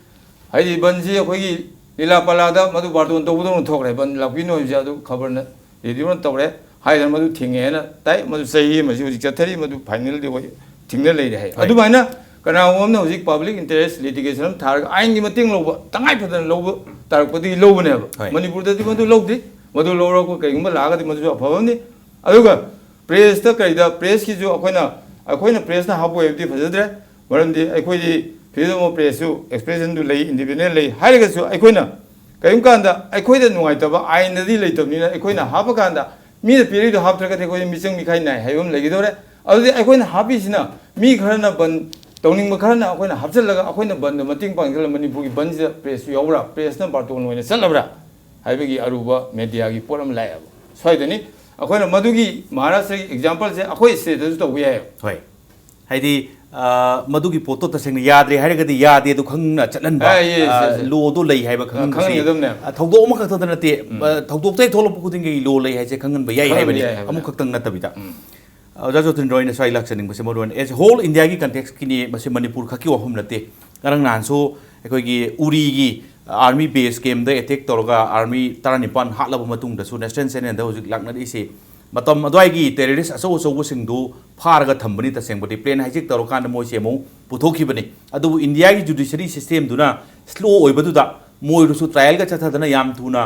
ꯍꯥꯏꯗꯤ, ꯕꯟꯁꯤ ꯑꯩꯈꯣꯏꯒꯤ ꯂꯤꯂꯥ ꯄꯂꯥꯗ ꯃꯗꯨ ꯕꯥꯔꯇꯣꯟ ꯇꯧꯕꯗꯧꯅ ꯊꯣꯛꯈ꯭ꯔꯦ꯫ ꯕꯟ ꯂꯥꯛꯄꯤꯅꯣ ꯍꯥꯏꯕꯁꯦ ꯑꯗꯨ ꯈꯕꯔꯅ, ꯔꯦꯗꯤꯑꯣꯅ ꯇꯧꯔꯦ꯫ ꯍꯥꯏꯗꯅ ꯃꯗꯨ ꯊꯤꯡꯉꯦ ꯍꯥꯏꯅ ꯇꯥꯏ꯫ ꯃꯗꯨ ꯆꯍꯤ ꯑꯃꯁꯤ ꯍꯧꯖꯤꯛ ꯆꯠꯊꯔꯤ, ꯃꯗꯨ ꯐꯥꯏꯅꯦꯜꯗꯤ ꯑꯩꯈꯣꯏ ꯊꯤꯡꯅ ꯂꯩꯔꯦ ꯍꯥꯏ꯫ ꯍꯣꯏ꯫ ꯑꯗꯨꯃꯥꯏꯅ ꯀꯅꯥꯒꯨꯝꯕ ꯑꯃꯅ ꯍꯧꯖꯤꯛ ꯄꯕ꯭ꯂꯤꯛ ꯏꯟꯇꯔꯦꯁ ꯂꯤꯇꯤꯒꯦꯁꯟ ꯑꯃ ꯊꯥꯔꯒ ꯑꯥꯏꯟꯒꯤ ꯃꯇꯦꯡ ꯂꯧꯕ, ꯇꯉꯥꯏ ꯐꯗꯅ ꯂꯧꯕ ꯇꯥꯔꯛꯄꯗꯒꯤ ꯂꯧꯕꯅꯦꯕ꯫ ꯍꯣꯏ꯫ ꯃꯅꯤꯄꯨꯔꯗꯗꯤ ꯃꯗꯨ ꯂꯧꯗ꯭ꯔꯤ꯫ ꯃꯗꯨ ꯂꯧꯔꯛꯄ ꯀꯩꯒꯨꯝꯕ ꯂꯥꯛꯑꯒꯗꯤ ꯃꯗꯨꯁꯨ ꯑꯐꯕ ꯑꯃꯅꯤ꯫ ꯑꯗꯨꯒ ꯄ꯭ꯔꯦꯁꯇ ꯀꯩꯗ, ꯄ꯭ꯔꯦꯁꯀꯤꯁꯨ ꯑꯩꯈꯣꯏꯅ, ꯑꯩꯈꯣꯏꯅ ꯄ꯭ꯔꯦꯁꯅ ꯍꯥꯞꯄ ꯑꯣꯏꯕꯗꯤ ꯐꯖꯗ꯭ꯔꯦ꯫ ꯃꯔꯝꯗꯤ ꯑꯩꯈꯣꯏꯗꯤ freedom of pressꯁꯨ, expressionꯗꯨ ꯂꯩ, independent ꯂꯩ꯫ ꯍꯥꯏꯔꯒꯁꯨ ꯑꯩꯈꯣꯏꯅ ꯀꯔꯤꯒꯨꯝꯕ ꯀꯥꯟꯗ ꯑꯩꯈꯣꯏꯗ ꯅꯨꯡꯉꯥꯏꯇꯕ ꯑꯥꯏꯟꯗꯗꯤ ꯂꯩꯇꯕꯅꯤꯅ, ꯑꯩꯈꯣꯏꯅ ꯍꯥꯞꯄ ꯀꯥꯟꯗ ꯃꯤꯅ ꯄꯤꯔꯛꯏꯗꯣ ꯍꯥꯞꯇ꯭ꯔꯒꯗꯤ ꯑꯩꯈꯣꯏ ꯃꯤꯆꯪ ꯃꯤꯈꯥꯏ ꯅꯥꯏ ꯍꯥꯏꯕ ꯑꯃ ꯂꯩꯒꯗꯧꯔꯦ꯫ ꯑꯗꯨꯗꯤ ꯑꯩꯈꯣꯏꯅ ꯍꯥꯞꯄꯤꯁꯤꯅ ꯃꯤ ꯈꯔꯅ ꯕꯟ ꯇꯧꯅꯤꯡꯕ ꯈꯔꯅ ꯑꯩꯈꯣꯏꯅ ꯍꯥꯞꯆꯤꯜꯂꯒ ꯑꯩꯈꯣꯏꯅ ꯕꯟꯗ ꯃꯇꯦꯡ ꯄꯥꯡꯁꯤꯜꯂꯒ ꯃꯅꯤꯄꯨꯔꯒꯤ ꯕꯟꯁꯤꯗ ꯄ꯭ꯔꯦꯁꯁꯨ ꯌꯥꯎꯕ꯭ꯔꯥ, ꯄ꯭ꯔꯦꯁꯅ ꯕꯥꯔꯇꯣꯟ ꯑꯣꯏꯅ ꯆꯠꯂꯕ꯭ꯔꯥ ꯍꯥꯏꯕꯒꯤ ꯑꯔꯨꯕ ꯃꯦꯗꯤꯌꯥꯒꯤ ꯄꯣꯠ ꯑꯃ ꯂꯥꯛꯑꯦꯕ꯫ ꯁ꯭ꯋꯥꯏꯗꯅꯤ ꯑꯩꯈꯣꯏꯅ ꯃꯗꯨꯒꯤ ꯃꯍꯥꯔꯥꯁꯇ꯭ꯔꯒꯤ ꯑꯦꯛꯖꯥꯝꯄꯜꯁꯦ ꯑꯩꯈꯣꯏ ꯁ꯭ꯇꯦꯠꯇꯁꯨ ꯇꯧꯕ ꯌꯥꯏꯑꯕ꯫ ꯍꯣꯏ꯫ ꯍꯥꯏꯗꯤ, ꯑ, ꯃꯗꯨꯒꯤ ꯄꯣꯠꯇꯣ ꯇꯁꯦꯡꯅ ꯌꯥꯗ꯭ꯔꯦ ꯍꯥꯏꯔꯒꯗꯤ ꯌꯥꯗꯦ ꯑꯗꯨ ꯈꯪꯅ ꯆꯠꯍꯟꯕ, ꯑ, yes, yes, yes. Law ꯗꯣ ꯂꯩ ꯍꯥꯏꯕ ꯈꯪꯍꯟꯕꯁꯤ, ꯈꯪꯍꯟꯒꯗꯕꯅꯦ꯫ ꯑ, ꯊꯧꯗꯣꯛ ꯑꯃꯈꯛꯇꯗ ꯅꯠꯇꯦ, ꯑ, ꯊꯧꯗꯣꯛꯇ ꯍꯦꯛ ꯊꯣꯛꯂꯛꯄ ꯈꯨꯗꯤꯡꯒꯤ law ꯂꯩ ꯍꯥꯏꯁꯦ ꯈꯪꯍꯟꯕ ꯌꯥꯏ ꯈꯪꯍꯟꯕ ꯍꯥꯏꯕꯅꯤ꯫ ꯌꯥꯏ ꯍꯥꯏꯕꯅꯦ꯫ ꯑꯃꯨꯛꯈꯛꯇꯪ ꯅꯠꯇꯕꯤꯗ꯫ ꯑ, ꯑꯣꯖꯥ ꯖꯣꯇꯤꯟꯗ꯭ꯔꯣ, ꯑꯩꯅ ꯁ꯭ꯋꯥꯏ ꯂꯥꯛꯆꯅꯤꯡꯕꯁꯦ ꯃꯔꯨ ꯑꯣꯏꯅ as a whole India ꯒꯤ context ꯀꯤꯅꯤ, ꯃꯁꯤ ꯃꯅꯤꯄꯨꯔ ꯈꯛꯀꯤ ꯋꯥꯐꯝ ꯅꯠꯇꯦ꯫ ꯉꯔꯥꯡ ꯅꯍꯥꯟꯁꯨ ꯑꯩꯈꯣꯏꯒꯤ ꯎꯔꯤꯒꯤ army base camp ꯗ attack ꯇꯧꯔꯒ army ꯇꯔꯥꯅꯤꯄꯥꯟ ꯍꯥꯠꯂꯕ ꯃꯇꯨꯡꯗꯁꯨ national channel ꯗ ꯍꯧꯖꯤꯛ ꯂꯥꯛꯅꯔꯤꯁꯦ, ꯃꯇꯝ ꯑꯗꯨꯋꯥꯏꯒꯤ terrorist ꯑꯆꯧ ꯑꯆꯧꯕꯁꯤꯡꯗꯨ ꯐꯥꯔꯒ ꯊꯝꯕꯅꯤ꯫ ꯇꯁꯦꯡꯕꯗꯤ plain hijack ꯇꯧꯔꯀꯥꯟꯗ ꯃꯣꯏꯁꯦ ꯑꯃꯨꯛ ꯄꯨꯊꯣꯛꯈꯤꯕꯅꯤ꯫ ꯑꯗꯨꯕꯨ India ꯒꯤ judiciary system ꯗꯨꯅ slow ꯑꯣꯏꯕꯗꯨꯗ ꯃꯣꯏꯗꯨꯁꯨ trial ꯒ ꯆꯠꯊꯗꯅ ꯌꯥꯝ ꯊꯨꯅ,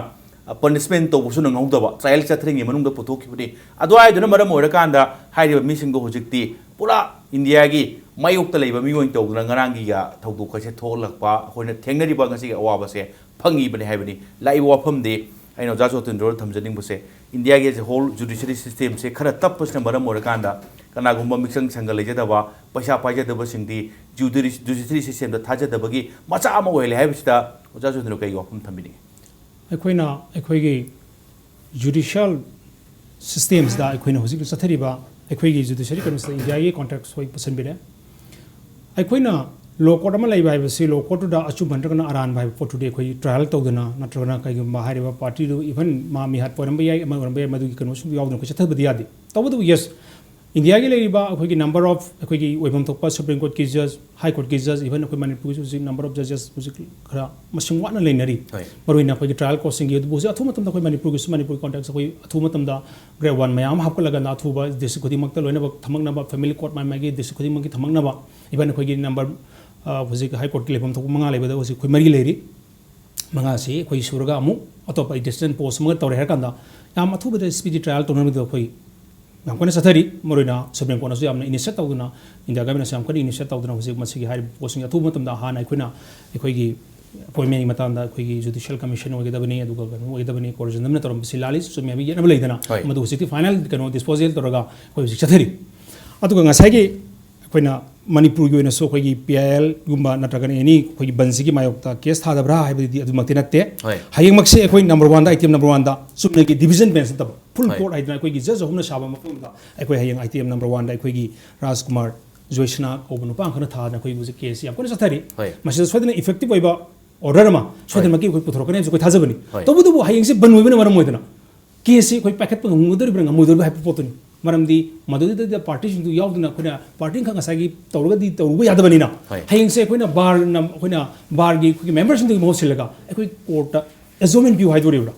ꯑ, punishment ꯇꯧꯕꯁꯨ ꯅꯪꯍꯧꯗꯕ, trial ꯆꯠꯊꯔꯤꯉꯩ ꯃꯅꯨꯡꯗ ꯄꯨꯊꯣꯛꯈꯤꯕꯅꯤ꯫ ꯑꯗꯨꯋꯥꯏꯗꯨꯅ ꯃꯔꯝ ꯑꯣꯏꯔꯀꯥꯟꯗ ꯍꯥꯏꯔꯤꯕ ꯃꯤꯁꯤꯡꯗꯣ ꯍꯧꯖꯤꯛꯇꯤ ꯄꯨꯔꯥ India ꯒꯤ ꯃꯥꯌꯣꯛꯇ ꯂꯩꯕ ꯃꯤ ꯑꯣꯏꯅ ꯇꯧꯗꯨꯅ ꯉꯔꯥꯡꯒꯤ ꯊꯧꯗꯣꯛ ꯑꯁꯦ ꯊꯣꯛꯍꯜꯂꯛꯄ, ꯑꯩꯈꯣꯏꯅ ꯊꯦꯡꯅꯔꯤꯕ ꯉꯁꯤꯒꯤ ꯑꯋꯥꯕꯁꯦ ꯐꯪꯉꯤꯕꯅꯤ ꯍꯥꯏꯕꯅꯤ꯫ ꯂꯥꯛꯏꯕ ꯋꯥꯐꯝꯗꯤ ꯑꯩꯅ ꯑꯣꯖꯥ ꯖꯣꯇꯤꯟꯗ꯭ꯔꯣꯗ ꯊꯝꯖꯅꯤꯡꯕꯁꯦ, India ꯒꯤ as a whole judiciary system ꯁꯦ ꯈꯔ ꯇꯞꯄꯁꯤꯅ ꯃꯔꯝ ꯑꯣꯏꯔꯀꯥꯟꯗ ꯀꯅꯥꯒꯨꯝꯕ ꯃꯤꯆꯪ ꯁꯪꯒ ꯂꯩꯖꯗꯕ, ꯄꯩꯁꯥ ꯄꯥꯏꯖꯗꯕꯁꯤꯡꯗꯤ judiciary system ꯗ ꯊꯥꯖꯗꯕꯒꯤ ꯃꯆꯥꯛ ꯑꯃ ꯑꯣꯏꯍꯜꯂꯦ ꯍꯥꯏꯕꯁꯤꯗ ꯑꯣꯖꯥ ꯖꯣꯇꯤꯟꯗ꯭ꯔꯣ ꯀꯔꯤ ꯋꯥꯐꯝ ꯊꯝꯕꯤꯅꯤꯡꯉꯤ? ꯑꯩꯈꯣꯏꯅ ꯑꯩꯈꯣꯏꯒꯤ judicial system ꯁꯤꯗ ꯑꯩꯈꯣꯏꯅ ꯍꯧꯖꯤꯛ ꯆꯠꯊꯔꯤꯕ ꯑꯩꯈꯣꯏꯒꯤ judiciary ꯀꯩꯅꯣꯁꯤꯗ India ꯒꯤ context ꯍꯣꯏ ꯄꯨꯁꯤꯟꯕꯤꯔꯦ꯫ ꯑꯩꯈꯣꯏꯅ law court ꯑꯃ ꯂꯩꯕ ꯍꯥꯏꯕꯁꯤ law court ꯇꯨꯗ ꯑꯆꯨꯝꯕ ꯅꯠꯇ꯭ꯔꯒꯅ ꯑꯔꯥꯟꯕ ꯍꯥꯏꯕ ꯄꯣꯠꯇꯨꯗꯤ ꯑꯩꯈꯣꯏ trial ꯇꯧꯗꯅ ꯅꯠꯇ꯭ꯔꯒꯅ ꯀꯩꯒꯨꯝꯕ ꯍꯥꯏꯔꯤꯕ party ꯗꯨ even ꯃꯥ ꯃꯤꯍꯥꯠꯄ ꯑꯣꯏꯔꯝꯕ ꯌꯥꯏ, ꯑꯃ ꯑꯣꯏꯔꯝꯕ ꯌꯥꯏ, ꯃꯗꯨꯒꯤ ꯀꯩꯅꯣꯁꯨ ꯌꯥꯎꯗꯅ ꯑꯩꯈꯣꯏ ꯆꯠꯊꯕꯗꯤ ꯌꯥꯗꯦ꯫ ꯇꯧꯕꯇꯕꯨ yes, India ꯒꯤ ꯂꯩꯔꯤꯕ ꯑꯩꯈꯣꯏꯒꯤ number of ꯑꯩꯈꯣꯏꯒꯤ ꯑꯣꯏꯐꯝ ꯊꯣꯛꯄ Supreme Court ꯀꯤ judge, High Court ꯀꯤ judge, even ꯑꯩꯈꯣꯏ ꯃꯅꯤꯄꯨꯔꯒꯤꯁꯨ ꯍꯧꯖꯤꯛ number of judges ꯍꯧꯖꯤꯛ ꯈꯔ ꯃꯁꯤꯡ ꯋꯥꯠꯅ ꯂꯩꯅꯔꯤ꯫ ꯍꯣꯏ꯫ ꯃꯔꯨꯑꯣꯏꯅ ꯑꯩꯈꯣꯏꯒꯤ trial court ꯁꯤꯡꯒꯤ ꯑꯗꯨꯕꯨ ꯍꯧꯖꯤꯛ ꯑꯊꯨꯕ ꯃꯇꯝꯗ ꯑꯩꯈꯣꯏ ꯃꯅꯤꯄꯨꯔꯒꯤꯁꯨ, ꯃꯅꯤꯄꯨꯔꯒꯤ context ꯑꯩꯈꯣꯏ ꯑꯊꯨꯕ ꯃꯇꯝꯗ grade one ꯃꯌꯥꯝ ꯑꯃ ꯍꯥꯞꯀꯠꯂꯒ ꯑꯊꯨꯕ district ꯈꯨꯗꯤꯡꯃꯛꯇ ꯂꯣꯏꯅꯃꯛ ꯊꯝꯃꯛꯅꯕ, family court ꯃꯥꯒꯤ ꯃꯥꯒꯤ district ꯈꯨꯗꯤꯡꯃꯛꯀꯤ ꯊꯝꯃꯛꯅꯕ, even ꯑꯩꯈꯣꯏꯒꯤ number, ꯑ, ꯍꯧꯖꯤꯛ High Court ꯀꯤ ꯂꯩꯐꯝ ꯊꯣꯛꯄ ꯃꯉꯥ ꯂꯩꯕꯗ ꯍꯧꯖꯤꯛ ꯑꯩꯈꯣꯏ ꯃꯔꯤ ꯂꯩꯔꯤ꯫ ꯃꯉꯥꯁꯤ ꯑꯩꯈꯣꯏ ꯁꯨꯔꯒ ꯑꯃꯨꯛ ꯑꯇꯣꯞꯄ additional post ꯑꯃꯒ ꯇꯧꯔꯦ ꯍꯥꯏꯔꯀꯥꯟꯗ ꯌꯥꯝ ꯑꯊꯨꯕꯗ speedy trial ꯇꯧꯅꯕꯒꯤꯗꯃꯛꯇ ꯑꯩꯈꯣꯏ ꯌꯥꯝ ꯀꯟꯅ ꯆꯠꯊꯔꯤ꯫ ꯃꯔꯨꯑꯣꯏꯅ Supreme Court ꯅꯁꯨ ꯌꯥꯝꯅ initiate ꯇꯧꯗꯨꯅ, India government ꯅꯁꯨ ꯌꯥꯝ ꯀꯟꯅ initiate ꯇꯧꯗꯨꯅ ꯍꯧꯖꯤꯛ ꯃꯁꯤꯒꯤ ꯍꯥꯏꯔꯤꯕ post ꯁꯤꯡ ꯑꯊꯨꯕ ꯃꯇꯝꯗ ꯍꯥꯟꯅ ꯑꯩꯈꯣꯏꯅ ꯑꯩꯈꯣꯏꯒꯤ appointment ꯒꯤ ꯃꯇꯥꯡꯗ ꯑꯩꯈꯣꯏꯒꯤ judicial commission ꯑꯣꯏꯒꯗꯕꯅꯤ, ꯑꯗꯨꯒ ꯀꯩꯅꯣ ꯑꯣꯏꯒꯗꯕꯅꯤ, ꯀꯣꯔꯖꯟꯗꯝꯅ ꯇꯧꯔꯝꯕꯁꯤ ꯂꯥꯜꯂꯤ, ꯆꯨꯝꯃꯤ ꯍꯥꯏꯕꯒꯤ ꯌꯦꯠꯅꯕ ꯂꯩꯗꯅ, ꯍꯣꯏ꯫ ꯃꯗꯨ ꯍꯧꯖꯤꯛꯇꯤ final ꯀꯩꯅꯣ disposal ꯇꯧꯔꯒ ꯑꯩꯈꯣꯏ ꯍꯧꯖꯤꯛ ꯆꯠꯊꯔꯤ꯫ ꯑꯗꯨꯒ ꯉꯁꯥꯏꯒꯤ ꯑꯩꯈꯣꯏꯅ ꯃꯅꯤꯄꯨꯔꯒꯤ ꯑꯣꯏꯅꯁꯨ ꯑꯩꯈꯣꯏꯒꯤ P I L ꯒꯨꯝꯕ ꯅꯠꯇ꯭ꯔꯒꯅ any ꯑꯩꯈꯣꯏꯒꯤ ꯕꯟꯁꯤꯒꯤ ꯃꯥꯌꯣꯛꯇ case ꯊꯥꯗꯕ꯭ꯔꯥ ꯍꯥꯏꯕꯗꯨꯗꯤ ꯑꯗꯨꯃꯛꯇꯤ ꯅꯠꯇꯦ꯫ ꯍꯣꯏ꯫ ꯍꯌꯦꯡꯃꯛꯁꯦ ꯑꯩꯈꯣꯏ number one ꯗ, item number one ꯗ ꯆꯨꯝꯅꯒꯤ division bench ꯅꯠꯇꯕ full ꯍꯣꯏ꯫ court ꯍꯥꯏꯗꯅ ꯑꯩꯈꯣꯏꯒꯤ judge ꯑꯍꯨꯝꯅ ꯁꯥꯕ ꯃꯐꯝꯗ ꯑꯩꯈꯣꯏ ꯍꯌꯦꯡ item number one ꯗ ꯑꯩꯈꯣꯏꯒꯤ ꯔꯥꯖꯀꯨꯃꯥꯔ ꯖꯣꯏꯁꯅꯥ ꯀꯧꯕ ꯅꯨꯄꯥ ꯑꯃꯈꯛꯅ ꯊꯥꯗꯅ ꯑꯩꯈꯣꯏ ꯍꯧꯖꯤꯛ ꯀꯦꯁꯁꯤ ꯌꯥꯝ ꯀꯟꯅ ꯆꯠꯊꯔꯤ꯫ ꯍꯣꯏ꯫ ꯃꯁꯤꯗ ꯁꯣꯏꯗꯅ effective ꯑꯣꯏꯕ order ꯑꯃ ꯁꯣꯏꯗꯅꯃꯛꯀꯤ ꯑꯩꯈꯣꯏ ꯄꯨꯊꯣꯔꯛꯀꯅꯤ ꯍꯥꯏꯕꯁꯨ ꯑꯩꯈꯣꯏ ꯊꯥꯖꯕꯅꯤ꯫ ꯍꯣꯏ꯫ ꯇꯧꯕꯇꯕꯨ ꯍꯌꯦꯡꯁꯦ ꯕꯟ ꯑꯣꯏꯕꯅ ꯃꯔꯝ ꯑꯣꯏꯗꯅ ꯀꯦꯁꯁꯤ ꯑꯩꯈꯣꯏ ꯄꯥꯏꯈꯠꯄ ꯉꯝꯒꯗꯧꯔꯤꯕ꯭ꯔꯥ ꯉꯝꯃꯣꯏꯗꯧꯔꯤꯕ꯭ꯔꯥ ꯍꯥꯏꯕ ꯄꯣꯠꯇꯨꯅꯤ꯫ ꯃꯔꯝꯗꯤ ꯃꯗꯨꯗꯩꯗ partyꯁꯤꯡꯗꯨ ꯌꯥꯎꯗꯅ ꯑꯩꯈꯣꯏꯅ party ꯈꯛ ꯉꯁꯥꯏꯒꯤ ꯇꯧꯔꯒꯗꯤ ꯇꯧꯔꯨꯕ ꯌꯥꯗꯕꯅꯤꯅ꯫ ꯍꯣꯏ꯫ ꯍꯌꯦꯡꯁꯦ ꯑꯩꯈꯣꯏꯅ ꯕꯥꯔꯅ ꯑꯩꯈꯣꯏꯅ ꯕꯥꯔꯒꯤ ꯑꯩꯈꯣꯏꯒꯤ memberꯁꯤꯡꯗꯨꯒꯤ ꯃꯍꯨꯠ ꯁꯤꯜꯂꯒ ꯑꯩꯈꯣꯏ courtꯇ adjournment ꯄꯤꯌꯨ ꯍꯥꯏꯗꯣꯔꯤꯕ꯭ꯔꯥ?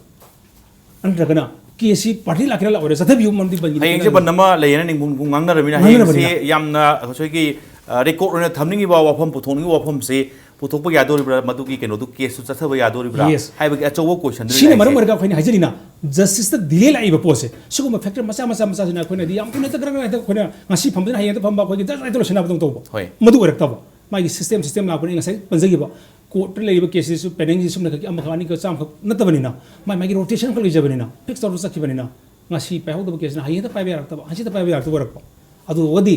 ꯅꯠꯇ꯭ꯔꯒꯅ ꯀꯦꯁꯁꯤ party ꯂꯥꯛꯀꯦꯔꯥ ꯂꯥꯛꯑꯣꯏꯔꯥ ꯆꯠꯊꯕꯤꯌꯨ, ꯃꯔꯝꯗꯤ ꯕꯟꯒꯤ ꯍꯌꯦꯡꯁꯦ ꯈꯤꯇꯪ ꯕꯟ ꯑꯃ ꯂꯩꯌꯦꯅ ꯅꯤꯡꯕꯨꯡ ꯅꯤꯡꯕꯨꯡ ꯉꯥꯡꯅꯔꯕꯅꯤꯅ, ꯉꯥꯡꯅꯔꯕꯅꯤꯅ꯫ ꯍꯌꯦꯡꯁꯦ ꯌꯥꯝꯅ ꯉꯁꯥꯏꯒꯤ, ꯑ, record ꯑꯣꯏꯅ ꯊꯝꯅꯤꯡꯉꯤꯕ ꯋꯥꯐꯝ, ꯄꯨꯊꯣꯛꯅꯤꯡꯉꯤꯕ ꯋꯥꯐꯝꯁꯦ ꯄꯨꯊꯣꯛꯄ ꯌꯥꯗꯣꯔꯤꯕ꯭ꯔꯥ, ꯃꯗꯨꯒꯤ ꯀꯩꯅꯣꯗꯨ, caseꯇꯨ ꯆꯠꯊꯕ ꯌꯥꯗꯣꯔꯤꯕ꯭ꯔꯥ Yes꯫ ꯍꯥꯏꯕꯒꯤ ꯑꯆꯧꯕ questionꯗꯨꯅꯤ ꯁꯤꯅ ꯃꯔꯝ ꯂꯩꯔꯤꯁꯦ꯫ ꯑꯣꯏꯔꯒ ꯑꯩꯈꯣꯏꯅ ꯍꯥꯏꯖꯔꯤꯅ, justiceꯇ delay ꯂꯥꯛꯏꯕ ꯄꯣꯠꯁꯦ, ꯁꯤꯒꯨꯝꯕ factor ꯃꯆꯥ ꯃꯆꯥ ꯃꯆꯥꯁꯤꯅ ꯑꯩꯈꯣꯏꯅꯗꯤ ꯌꯥꯝ ꯊꯨꯅ ꯍꯦꯛꯇ ꯒ꯭ꯔꯪ ꯒ꯭ꯔꯪ ꯍꯦꯛꯇ ꯑꯩꯈꯣꯏꯅ ꯉꯁꯤ ꯐꯝꯕꯗꯅ ꯍꯌꯦꯡ ꯍꯦꯛꯇ ꯐꯝꯕ, ꯑꯩꯈꯣꯏꯒꯤ ꯖꯔ ꯍꯦꯛꯇ ꯂꯣꯏꯁꯤꯟꯅꯕꯗꯧ ꯇꯧꯕ꯫ ꯍꯣꯏ꯫ ꯃꯗꯨ ꯑꯣꯏꯔꯛꯇꯕ꯫ ꯃꯥꯒꯤ system, system ꯂꯥꯛꯄꯅꯤ꯫ ꯉꯁꯥꯏ ꯄꯟꯖꯈꯤꯕ courtꯇ ꯂꯩꯔꯤꯕ caseꯁꯤꯁꯨ pendingꯁꯤ ꯁꯨꯝꯅ ꯈꯛꯀꯤ ꯑꯃꯈꯛ ꯑꯅꯤꯈꯛ ꯆꯥꯝꯃꯈꯛ ꯅꯠꯇꯕꯅꯤꯅ, ꯃꯥꯏ ꯃꯥꯒꯤ rotation ꯈꯛ ꯂꯩꯖꯕꯅꯤꯅ, fix ꯇꯧꯔ ꯆꯠꯈꯤꯕꯅꯤꯅ, ꯉꯁꯤ ꯄꯥꯏꯍꯧꯗꯕ caseꯅ ꯍꯌꯦꯡ ꯍꯦꯛꯇ ꯄꯥꯏꯕ ꯌꯥꯔꯛꯇꯕ, ꯍꯪꯆꯤꯠꯇ ꯄꯥꯏꯕ ꯌꯥꯔꯛꯇꯕ ꯑꯣꯏꯔꯛꯄ꯫ ꯑꯗꯨ ꯑꯣꯏꯔꯒꯗꯤ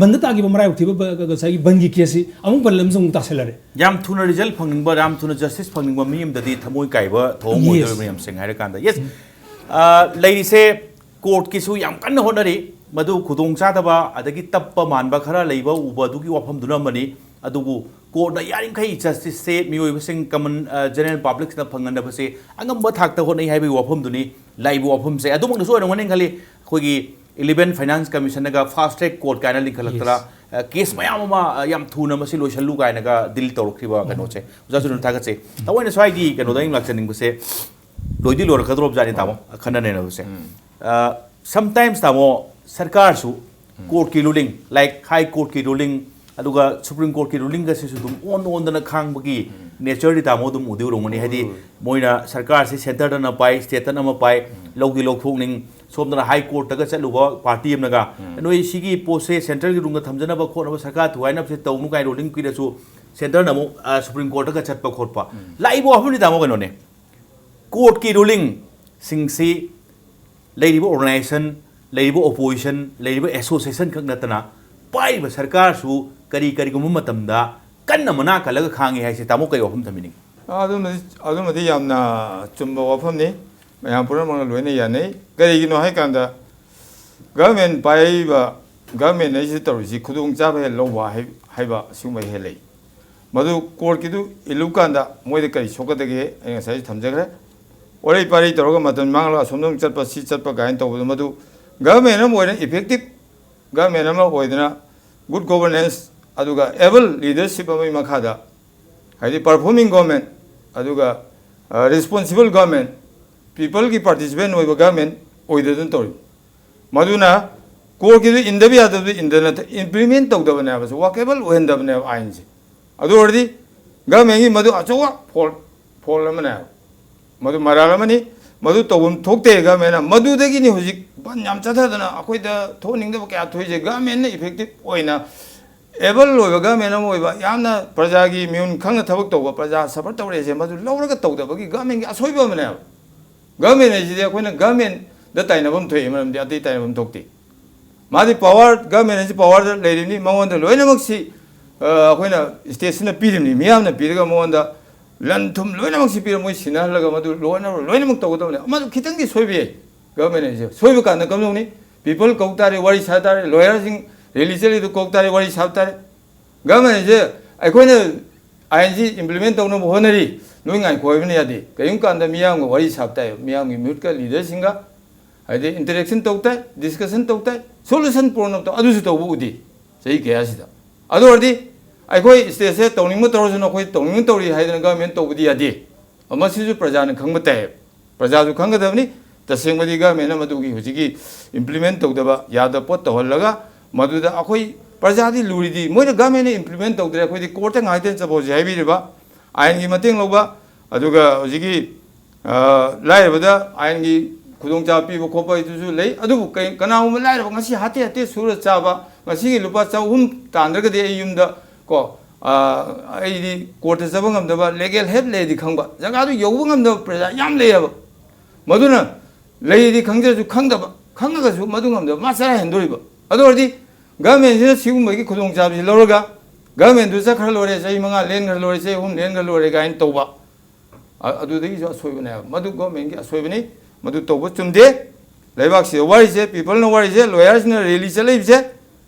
ꯕꯟꯗ ꯇꯥꯈꯤꯕ, ꯃꯔꯥꯏꯕꯛ ꯊꯤꯕ ꯕ-, ꯉꯁꯥꯏꯒꯤ ꯕꯟꯒꯤ caseꯁꯤ ꯑꯃꯨꯛ ꯕꯟ ꯑꯃꯁꯨ ꯑꯃꯨꯛ ꯇꯥꯁꯜꯂꯔꯦ꯫ ꯌꯥꯝ ꯊꯨꯅ result ꯐꯪꯅꯤꯡꯕ, ꯌꯥꯝ ꯊꯨꯅ justice ꯐꯪꯅꯤꯡꯕ ꯃꯤ ꯑꯃꯗꯗꯤ ꯊꯃꯣꯏ ꯀꯥꯏꯕ ꯊꯧꯑꯣꯡ Yes꯫ ꯑꯣꯏꯗꯣꯔꯤꯕꯅꯤ, ꯌꯥꯝ ꯁꯦꯡꯅ ꯍꯥꯏꯔꯀꯥꯟꯗ꯫ Yes꯫ ꯎꯝ꯫ ꯑ, ꯂꯩꯔꯤꯁꯦ courtꯀꯤꯁꯨ ꯌꯥꯝ ꯀꯟꯅ ꯍꯣꯠꯅꯔꯤ꯫ ꯃꯗꯨ ꯈꯨꯗꯣꯡꯆꯥꯗꯕ ꯑꯗꯒꯤ ꯇꯞꯄ ꯃꯥꯟꯕ ꯈꯔ ꯂꯩꯕ ꯎꯕ ꯑꯗꯨꯒꯤ ꯋꯥꯐꯝꯗꯨꯅ ꯑꯃꯅꯤ꯫ ꯑꯗꯨꯕꯨ courtꯅ ꯌꯥꯔꯤꯃꯈꯩ justiceꯁꯦ ꯃꯤꯑꯣꯏꯕꯁꯤꯡ, common, ꯑ, general publicꯁꯤꯡꯗ ꯐꯪꯍꯟꯅꯕꯁꯦ ꯑꯉꯝꯕ ꯊꯥꯛꯇ ꯍꯣꯠꯅꯩ ꯍꯥꯏꯕꯒꯤ ꯋꯥꯐꯝꯗꯨꯅꯤ꯫ ꯂꯥꯛꯏꯕ ꯋꯥꯐꯝꯁꯦ ꯑꯗꯨꯃꯛꯅꯁꯨ ꯑꯣꯏꯔꯝꯒꯅꯤ ꯈꯜꯂꯤ꯫ ꯑꯩꯈꯣꯏꯒꯤ eleven Finance Commissionꯅꯒ fast track court ꯀꯥꯏꯅ ꯂꯤꯡꯈꯠꯂꯛꯇꯅ, Yes꯫ ꯑ, case ꯃꯌꯥꯝ ꯑꯃ, ꯑ, ꯌꯥꯝ ꯊꯨꯅ ꯃꯁꯤ ꯂꯣꯏꯁꯜꯂꯨ ꯀꯥꯏꯅꯒ deal ꯇꯧꯔꯛꯈꯤꯕ ꯎꯝ꯫ ꯀꯩꯅꯣꯁꯦ꯫ ꯑꯣꯖꯥꯁꯨ ꯑꯗꯨꯝ ꯊꯥꯒꯠꯆꯩ꯫ ꯊꯑꯣꯏꯅ ꯁ꯭ꯋꯥꯏꯒꯤ ꯀꯩꯅꯣꯗ ꯑꯩꯅ ꯂꯥꯛꯆꯅꯤꯡꯕꯁꯦ, ꯂꯣꯏꯗꯤ ꯂꯣꯏꯔꯛꯀꯗꯧꯔꯕ ꯖꯥꯠꯅꯤ, ꯇꯥꯃꯣ, ꯈꯟꯅ ꯅꯩꯅꯕꯁꯦ꯫ ꯎꯝ꯫ ꯑ, sometimes, ꯇꯥꯃꯣ, ꯁꯔꯀꯥꯔꯁꯨ ꯎꯝ꯫ Courtꯀꯤ ruling, like High Courtꯀꯤ ruling, ꯑꯗꯨꯒ Supreme Courtꯀꯤ rulingꯒꯁꯤꯁꯨ ꯑꯗꯨꯝ ꯑꯣꯟ ꯑꯣꯟꯗꯅ ꯈꯥꯡꯕꯒꯤ ꯎꯝ꯫ Natureꯗꯤ, ꯇꯥꯃꯣ, ꯑꯗꯨꯝ ꯎꯗꯤ ꯎꯔꯝꯒꯅꯤ꯫ ꯍꯥꯏꯗꯤ ꯎꯝ꯫ ꯃꯣꯏꯅ ꯁꯔꯀꯥꯔꯁꯤ centreꯗꯅ ꯄꯥꯏ, stateꯇꯅ ꯑꯃ ꯄꯥꯏ, ꯎꯝ꯫ ꯂꯧꯗꯤ ꯂꯧꯊꯣꯛꯅꯤꯡ, ꯁꯣꯝꯗꯅ High Courtꯇꯒ ꯆꯠꯂꯨꯕ party ꯑꯃꯅꯒ, ꯎꯝ꯫ "ꯅꯣꯏ ꯁꯤꯒꯤ ꯄꯣꯠꯁꯦ centreꯒꯤ ꯔꯨꯝꯗ ꯊꯝꯖꯅꯕ ꯈꯣꯠꯅꯕ ꯁꯔꯀꯥꯔ ꯊꯨꯒꯥꯏꯅꯕꯁꯦ ꯇꯧꯅꯨ" ꯀꯥꯏꯅ ruling ꯄꯤꯔꯁꯨ, centreꯅ ꯑꯃꯨꯛ, ꯑ, Supreme Courtꯇꯒ ꯆꯠꯄ ꯈꯣꯠꯄ꯫ ꯎꯝ꯫ ꯂꯥꯛꯏꯕ ꯋꯥꯐꯝꯅꯤ, ꯇꯥꯃꯣ, ꯀꯩꯅꯣꯅꯦ, courtꯀꯤ rulingꯁꯤꯡꯁꯤ ꯂꯩꯔꯤꯕ organization, ꯂꯩꯔꯤꯕ opposition, ꯂꯩꯔꯤꯕ association ꯈꯛ ꯅꯠꯇꯅ ꯄꯥꯏꯔꯤꯕ ꯁꯔꯀꯥꯔꯁꯨ ꯀꯔꯤ ꯀꯔꯤꯒꯨꯝꯕ ꯃꯇꯝꯗ ꯀꯟꯅ ꯃꯅꯥ ꯀꯜꯂꯒ ꯈꯥꯡꯉꯤ ꯍꯥꯏꯁꯦ, ꯇꯥꯃꯣ, ꯀꯔꯤ ꯋꯥꯐꯝ ꯊꯝꯕꯤꯅꯤꯡꯉꯤ? ꯑꯗꯨꯃꯗꯤ, ꯑꯗꯨꯃꯗꯤ ꯌꯥꯝꯅ ꯆꯨꯝꯕ ꯋꯥꯐꯝꯅꯤ, ꯃꯌꯥꯝ ꯄꯨꯝꯅꯃꯛꯅ ꯂꯣꯏꯅ ꯌꯥꯅꯩ꯫ ꯀꯔꯤꯒꯤꯅꯣ ꯍꯥꯏꯀꯥꯟꯗ, government ꯄꯥꯏꯔꯤꯕ ꯒꯚꯔꯟꯃꯦꯟ ꯑꯁꯤ ꯇꯧꯔꯤꯁꯤ ꯈꯨꯗꯣꯡꯆꯥꯕ ꯍꯦꯛ ꯂꯧꯕ ꯍꯥꯏ-, ꯍꯥꯏꯕ ꯑꯁꯤꯒꯨꯝꯕ ꯍꯦꯛ ꯂꯩ꯫ ꯃꯗꯨ ꯀꯣꯔꯠꯀꯤꯗꯨ ꯏꯜꯂꯨ ꯀꯥꯟꯗ ꯃꯣꯏꯗ ꯀꯔꯤ ꯁꯣꯛꯀꯗꯒꯦ ꯑꯩ ꯉꯁꯥꯏꯁꯨ ꯊꯝꯖꯈ꯭ꯔꯦ꯫ ꯋꯥꯔꯩ ꯄꯥꯔꯩ ꯇꯧꯔꯒ ꯃꯇꯝ ꯃꯥꯡꯍꯜꯂꯒ ꯑꯁꯣꯝꯗ ꯑꯃꯨꯛ ꯆꯠꯄ, ꯁꯤ ꯆꯠꯄ ꯀꯥꯏꯅ ꯇꯧꯕꯗꯣ, ꯃꯗꯨ ꯒꯚꯔꯟꯃꯦꯟ ꯑꯃ ꯑꯣꯏꯅ effective ꯒꯚꯔꯟꯃꯦꯟ ꯑꯃ ꯑꯣꯏꯗꯅ good governance ꯑꯗꯨꯒ able leadership ꯑꯃꯒꯤ ꯃꯈꯥꯗ, ꯍꯥꯏꯗꯤ performing government ꯑꯗꯨꯒ, ꯑ, responsible government, peopleꯒꯤ participant ꯑꯣꯏꯕ ꯒꯚꯔꯟꯃꯦꯟ ꯑꯣꯏꯗꯗꯅ ꯇꯧꯔꯤꯕ꯫ ꯃꯗꯨꯅ ꯀꯣꯔꯠꯀꯤꯗꯨ ꯏꯟꯗꯕ ꯌꯥꯗꯕꯗꯨ ꯏꯟꯗꯅ implement ꯇꯧꯗꯕꯅꯦꯕ, workable ꯑꯣꯏꯍꯟꯗꯕꯅꯦꯕ ꯑꯥꯏꯟꯁꯦ꯫ ꯑꯗꯨ ꯑꯣꯏꯔꯗꯤ ꯒꯚꯔꯟꯃꯦꯟꯒꯤ ꯃꯗꯨ ꯑꯆꯧꯕ fault, fault ꯑꯃꯅꯦꯕ꯫ ꯃꯗꯨ ꯃꯔꯥꯜ ꯑꯃꯅꯤ꯫ ꯃꯗꯨ ꯇꯧꯐꯝ ꯊꯣꯛꯇꯦ ꯒꯚꯔꯟꯃꯦꯟꯅ꯫ ꯃꯗꯨꯗꯒꯤꯅꯤ ꯍꯧꯖꯤꯛ ꯕꯟ ꯌꯥꯝ ꯆꯠꯊꯗꯅ ꯑꯩꯈꯣꯏꯗ ꯊꯣꯛꯍꯟꯅꯤꯡꯗꯕ ꯀꯌꯥ ꯊꯣꯛꯏꯁꯦ꯫ ꯒꯚꯔꯟꯃꯦꯟꯅ effective ꯑꯣꯏꯅ, able ꯑꯣꯏꯕ ꯒꯚꯔꯟꯃꯦꯟ ꯑꯃ ꯑꯣꯏꯕ, ꯌꯥꯝꯅ ꯄ꯭ꯔꯖꯥꯒꯤ ꯃꯤꯍꯨꯟ ꯈꯪꯅ ꯊꯕꯛ ꯇꯧꯕ, ꯄ꯭ꯔꯖꯥ suffer ꯇꯧꯔꯛꯏꯁꯦ, ꯃꯗꯨ ꯂꯧꯔꯒ ꯇꯧꯗꯕꯒꯤ ꯒꯚꯔꯟꯃꯦꯟꯒꯤ ꯑꯁꯣꯏꯕ ꯑꯃꯅꯦꯕ꯫ ꯒꯚꯔꯟꯃꯦꯟ ꯍꯥꯏꯁꯤꯗꯤ ꯑꯩꯈꯣꯏꯅ ꯒꯚꯔꯟꯃꯦꯟꯗ ꯇꯥꯏꯅꯐꯝ ꯊꯣꯛꯏ, ꯃꯔꯝꯗꯤ ꯑꯇꯩ ꯇꯥꯏꯅꯐꯝ ꯊꯣꯛꯇꯦ꯫ ꯃꯥꯗꯤ power, ꯒꯚꯔꯟꯃꯦꯟ ꯑꯁꯤ powerꯗ ꯂꯩꯔꯤꯕꯅꯤ, ꯃꯉꯣꯟꯗ ꯂꯣꯏꯅꯃꯛꯁꯤ, ꯑ, ꯑꯩꯈꯣꯏꯅ stateꯁꯤꯅ ꯄꯤꯔꯤꯕꯅꯤ, ꯃꯤꯌꯥꯝꯅ ꯄꯤꯔꯒ ꯃꯉꯣꯟꯗ ꯂꯟ ꯊꯨꯝ ꯂꯣꯏꯅꯃꯛꯁꯤ ꯄꯤꯔꯒ ꯃꯣꯏ ꯁꯤꯟꯅꯍꯜꯂꯒ ꯃꯗꯨ ꯂꯣꯏꯅ, ꯂꯣꯏꯅꯃꯛ ꯇꯧꯒꯗꯕꯅꯤ꯫ ꯃꯗꯨ ꯈꯤꯇꯪꯗꯤ ꯁꯣꯏꯕ ꯌꯥꯏ꯫ ꯒꯚꯔꯟꯃꯦꯟ ꯑꯁꯤ ꯁꯣꯏꯕ ꯀꯥꯟꯗ ꯀꯝꯗꯧꯅꯤ? People ꯀꯧ ꯇꯥꯔꯦ, ꯋꯥꯔꯤ ꯁꯥ ꯇꯥꯔꯦ, lawyerꯁꯤꯡ rally ꯆꯠꯂꯤꯗꯨ ꯀꯧ ꯇꯥꯔꯦ, ꯋꯥꯔꯤ ꯁꯥꯕ ꯇꯥꯔꯦ꯫ ꯒꯚꯔꯟꯃꯦꯟ ꯑꯁꯤ ꯑꯩꯈꯣꯏꯅ ꯑꯥꯏꯟꯁꯤ implement ꯇꯧꯅꯕ ꯍꯣꯠꯅꯔꯤ, ꯅꯣꯏ ꯉꯥꯏꯈꯣ ꯍꯥꯏꯕꯅ ꯌꯥꯗꯦ꯫ ꯀꯔꯤꯒꯨꯝꯕ ꯀꯥꯟꯗ ꯃꯤꯌꯥꯝꯒ ꯋꯥꯔꯤ ꯁꯥꯕ ꯇꯥꯏ, ꯃꯤꯌꯥꯝꯒꯤ ꯃꯤꯍꯨꯠꯀ leaderꯁꯤꯡꯒ ꯍꯥꯏꯗꯤ interaction ꯇꯧ ꯇꯥꯏ, discussion ꯇꯧ ꯇꯥꯏ, solution ꯄꯨꯔꯛꯅꯕ ꯇꯧ, ꯑꯗꯨꯁꯨ ꯇꯧꯕ ꯎꯗꯦ ꯆꯍꯤ ꯀꯌꯥꯁꯤꯗ꯫ ꯑꯗꯨ ꯑꯣꯏꯔꯗꯤ ꯑꯩꯈꯣꯏ stateꯁꯦ ꯇꯧꯅꯤꯡꯕ ꯇꯧꯔꯁꯅꯨ, ꯑꯩꯈꯣꯏ ꯇꯧꯅꯤꯡꯕ ꯇꯧꯔꯤ ꯍꯥꯏꯗꯅ ꯒꯚꯔꯟꯃꯦꯟ ꯇꯧꯕꯗꯤ ꯌꯥꯗꯦ꯫ ꯃꯁꯤꯁꯨ ꯄ꯭ꯔꯖꯥꯅ ꯈꯪꯕ ꯇꯥꯏꯌꯦꯕ꯫ ꯄ꯭ꯔꯖꯥꯁꯨ ꯈꯪꯒꯗꯕꯅꯤ꯫ ꯇꯁꯦꯡꯕꯗꯤ ꯒꯚꯔꯟꯃꯦꯟꯅ ꯃꯗꯨꯒꯤ ꯍꯧꯖꯤꯛꯀꯤ implement ꯇꯧꯗꯕ ꯌꯥꯗꯕ ꯄꯣꯠ ꯇꯧꯍꯜꯂꯒ ꯃꯗꯨꯗ ꯑꯩꯈꯣꯏ ꯄ꯭ꯔꯖꯥꯗꯤ ꯂꯨꯔꯤꯗꯤ, ꯃꯣꯏꯅ ꯒꯚꯔꯟꯃꯦꯟꯅ implement ꯇꯧꯗ꯭ꯔꯦ, ꯑꯩꯈꯣꯏꯗꯤ ꯀꯣꯔꯠꯇ ꯉꯥꯏꯇꯅ ꯆꯠꯄ ꯍꯧꯖꯤꯛ ꯍꯥꯏꯕꯤꯔꯤꯕ ꯑꯥꯏꯟꯒꯤ ꯃꯇꯦꯡ ꯂꯧꯕ, ꯑꯗꯨꯒ ꯍꯧꯖꯤꯛꯀꯤ ꯑ, ꯂꯥꯏꯔꯕꯗ ꯑꯥꯏꯟꯒꯤ ꯈꯨꯗꯣꯡꯆꯥꯕ ꯄꯤꯕ ꯈꯣꯠꯄ ꯍꯥꯏꯗꯨꯁꯨ ꯂꯩ꯫ ꯑꯗꯨꯕꯨ ꯀꯩ-, ꯀꯅꯥꯒꯨꯝꯕ ꯂꯥꯏꯔꯕ ꯉꯁꯤ ꯍꯥꯇꯦ ꯍꯥꯇꯦ ꯁꯨꯔ ꯆꯥꯕ, ꯉꯁꯤꯒꯤ ꯂꯨꯄꯥ ꯆꯍꯨꯝ ꯇꯥꯟꯗ꯭ꯔꯒꯗꯤ ꯑꯩ ꯌꯨꯝꯗ ꯀꯣ, ꯑ, ꯑꯩꯗꯤ ꯀꯣꯔꯠꯇ ꯆꯠꯄ ꯉꯝꯗꯕ, legal help ꯂꯩꯔꯗꯤ ꯈꯪꯕ, ꯖꯒꯥꯗꯨ ꯌꯧꯕ ꯉꯝꯗꯕ ꯄ꯭ꯔꯖꯥ ꯌꯥꯝ ꯂꯩꯌꯦꯕ꯫ ꯃꯗꯨꯅ ꯂꯩꯔꯗꯤ ꯈꯪꯖꯔꯁꯨ ꯈꯪꯗꯕ, ꯈꯪꯉꯒꯁꯨ ꯃꯗꯨ ꯉꯝꯗꯕ, ꯃꯥ ꯆꯔꯥ ꯍꯦꯟꯗꯣꯔꯤꯕ꯫ ꯑꯗꯨ ꯑꯣꯏꯔꯗꯤ ꯒꯚꯔꯟꯃꯦꯟꯁꯤꯅ ꯁꯤꯒꯨꯝꯕꯒꯤ ꯈꯨꯗꯣꯡꯆꯥꯕꯁꯤ ꯂꯧꯔꯒ ꯒꯚꯔꯟꯃꯦꯟꯗꯨ ꯆꯠꯈ꯭ꯔ ꯂꯣꯏꯔꯦ, ꯆꯍꯤ ꯃꯉꯥ ꯂꯦꯟꯈ꯭ꯔ ꯂꯣꯏꯔꯦ, ꯆꯍꯤ ꯑꯍꯨꯝ ꯂꯦꯟꯈ꯭ꯔ ꯂꯣꯏꯔꯦ ꯀꯥꯏꯅ ꯇꯧꯕ꯫ ꯑ-, ꯑꯗꯨꯗꯒꯤꯁꯨ ꯑꯁꯣꯏꯕꯅꯦꯕ꯫ ꯃꯗꯨ ꯒꯣꯔꯃꯦꯟꯒꯤ ꯑꯁꯣꯏꯕꯅꯤ꯫ ꯃꯗꯨ ꯇꯧꯕ ꯆꯨꯝꯗꯦ꯫ ꯂꯩꯕꯥꯛꯁꯤꯗ ꯋꯥꯔꯤꯁꯦ, ꯄꯤꯄꯜꯅ ꯋꯥꯔꯤꯁꯦ, ꯂꯣꯌꯔꯁꯤꯡꯅ ꯔꯦꯂꯤ ꯆꯠꯂꯛꯏꯕꯁꯦ,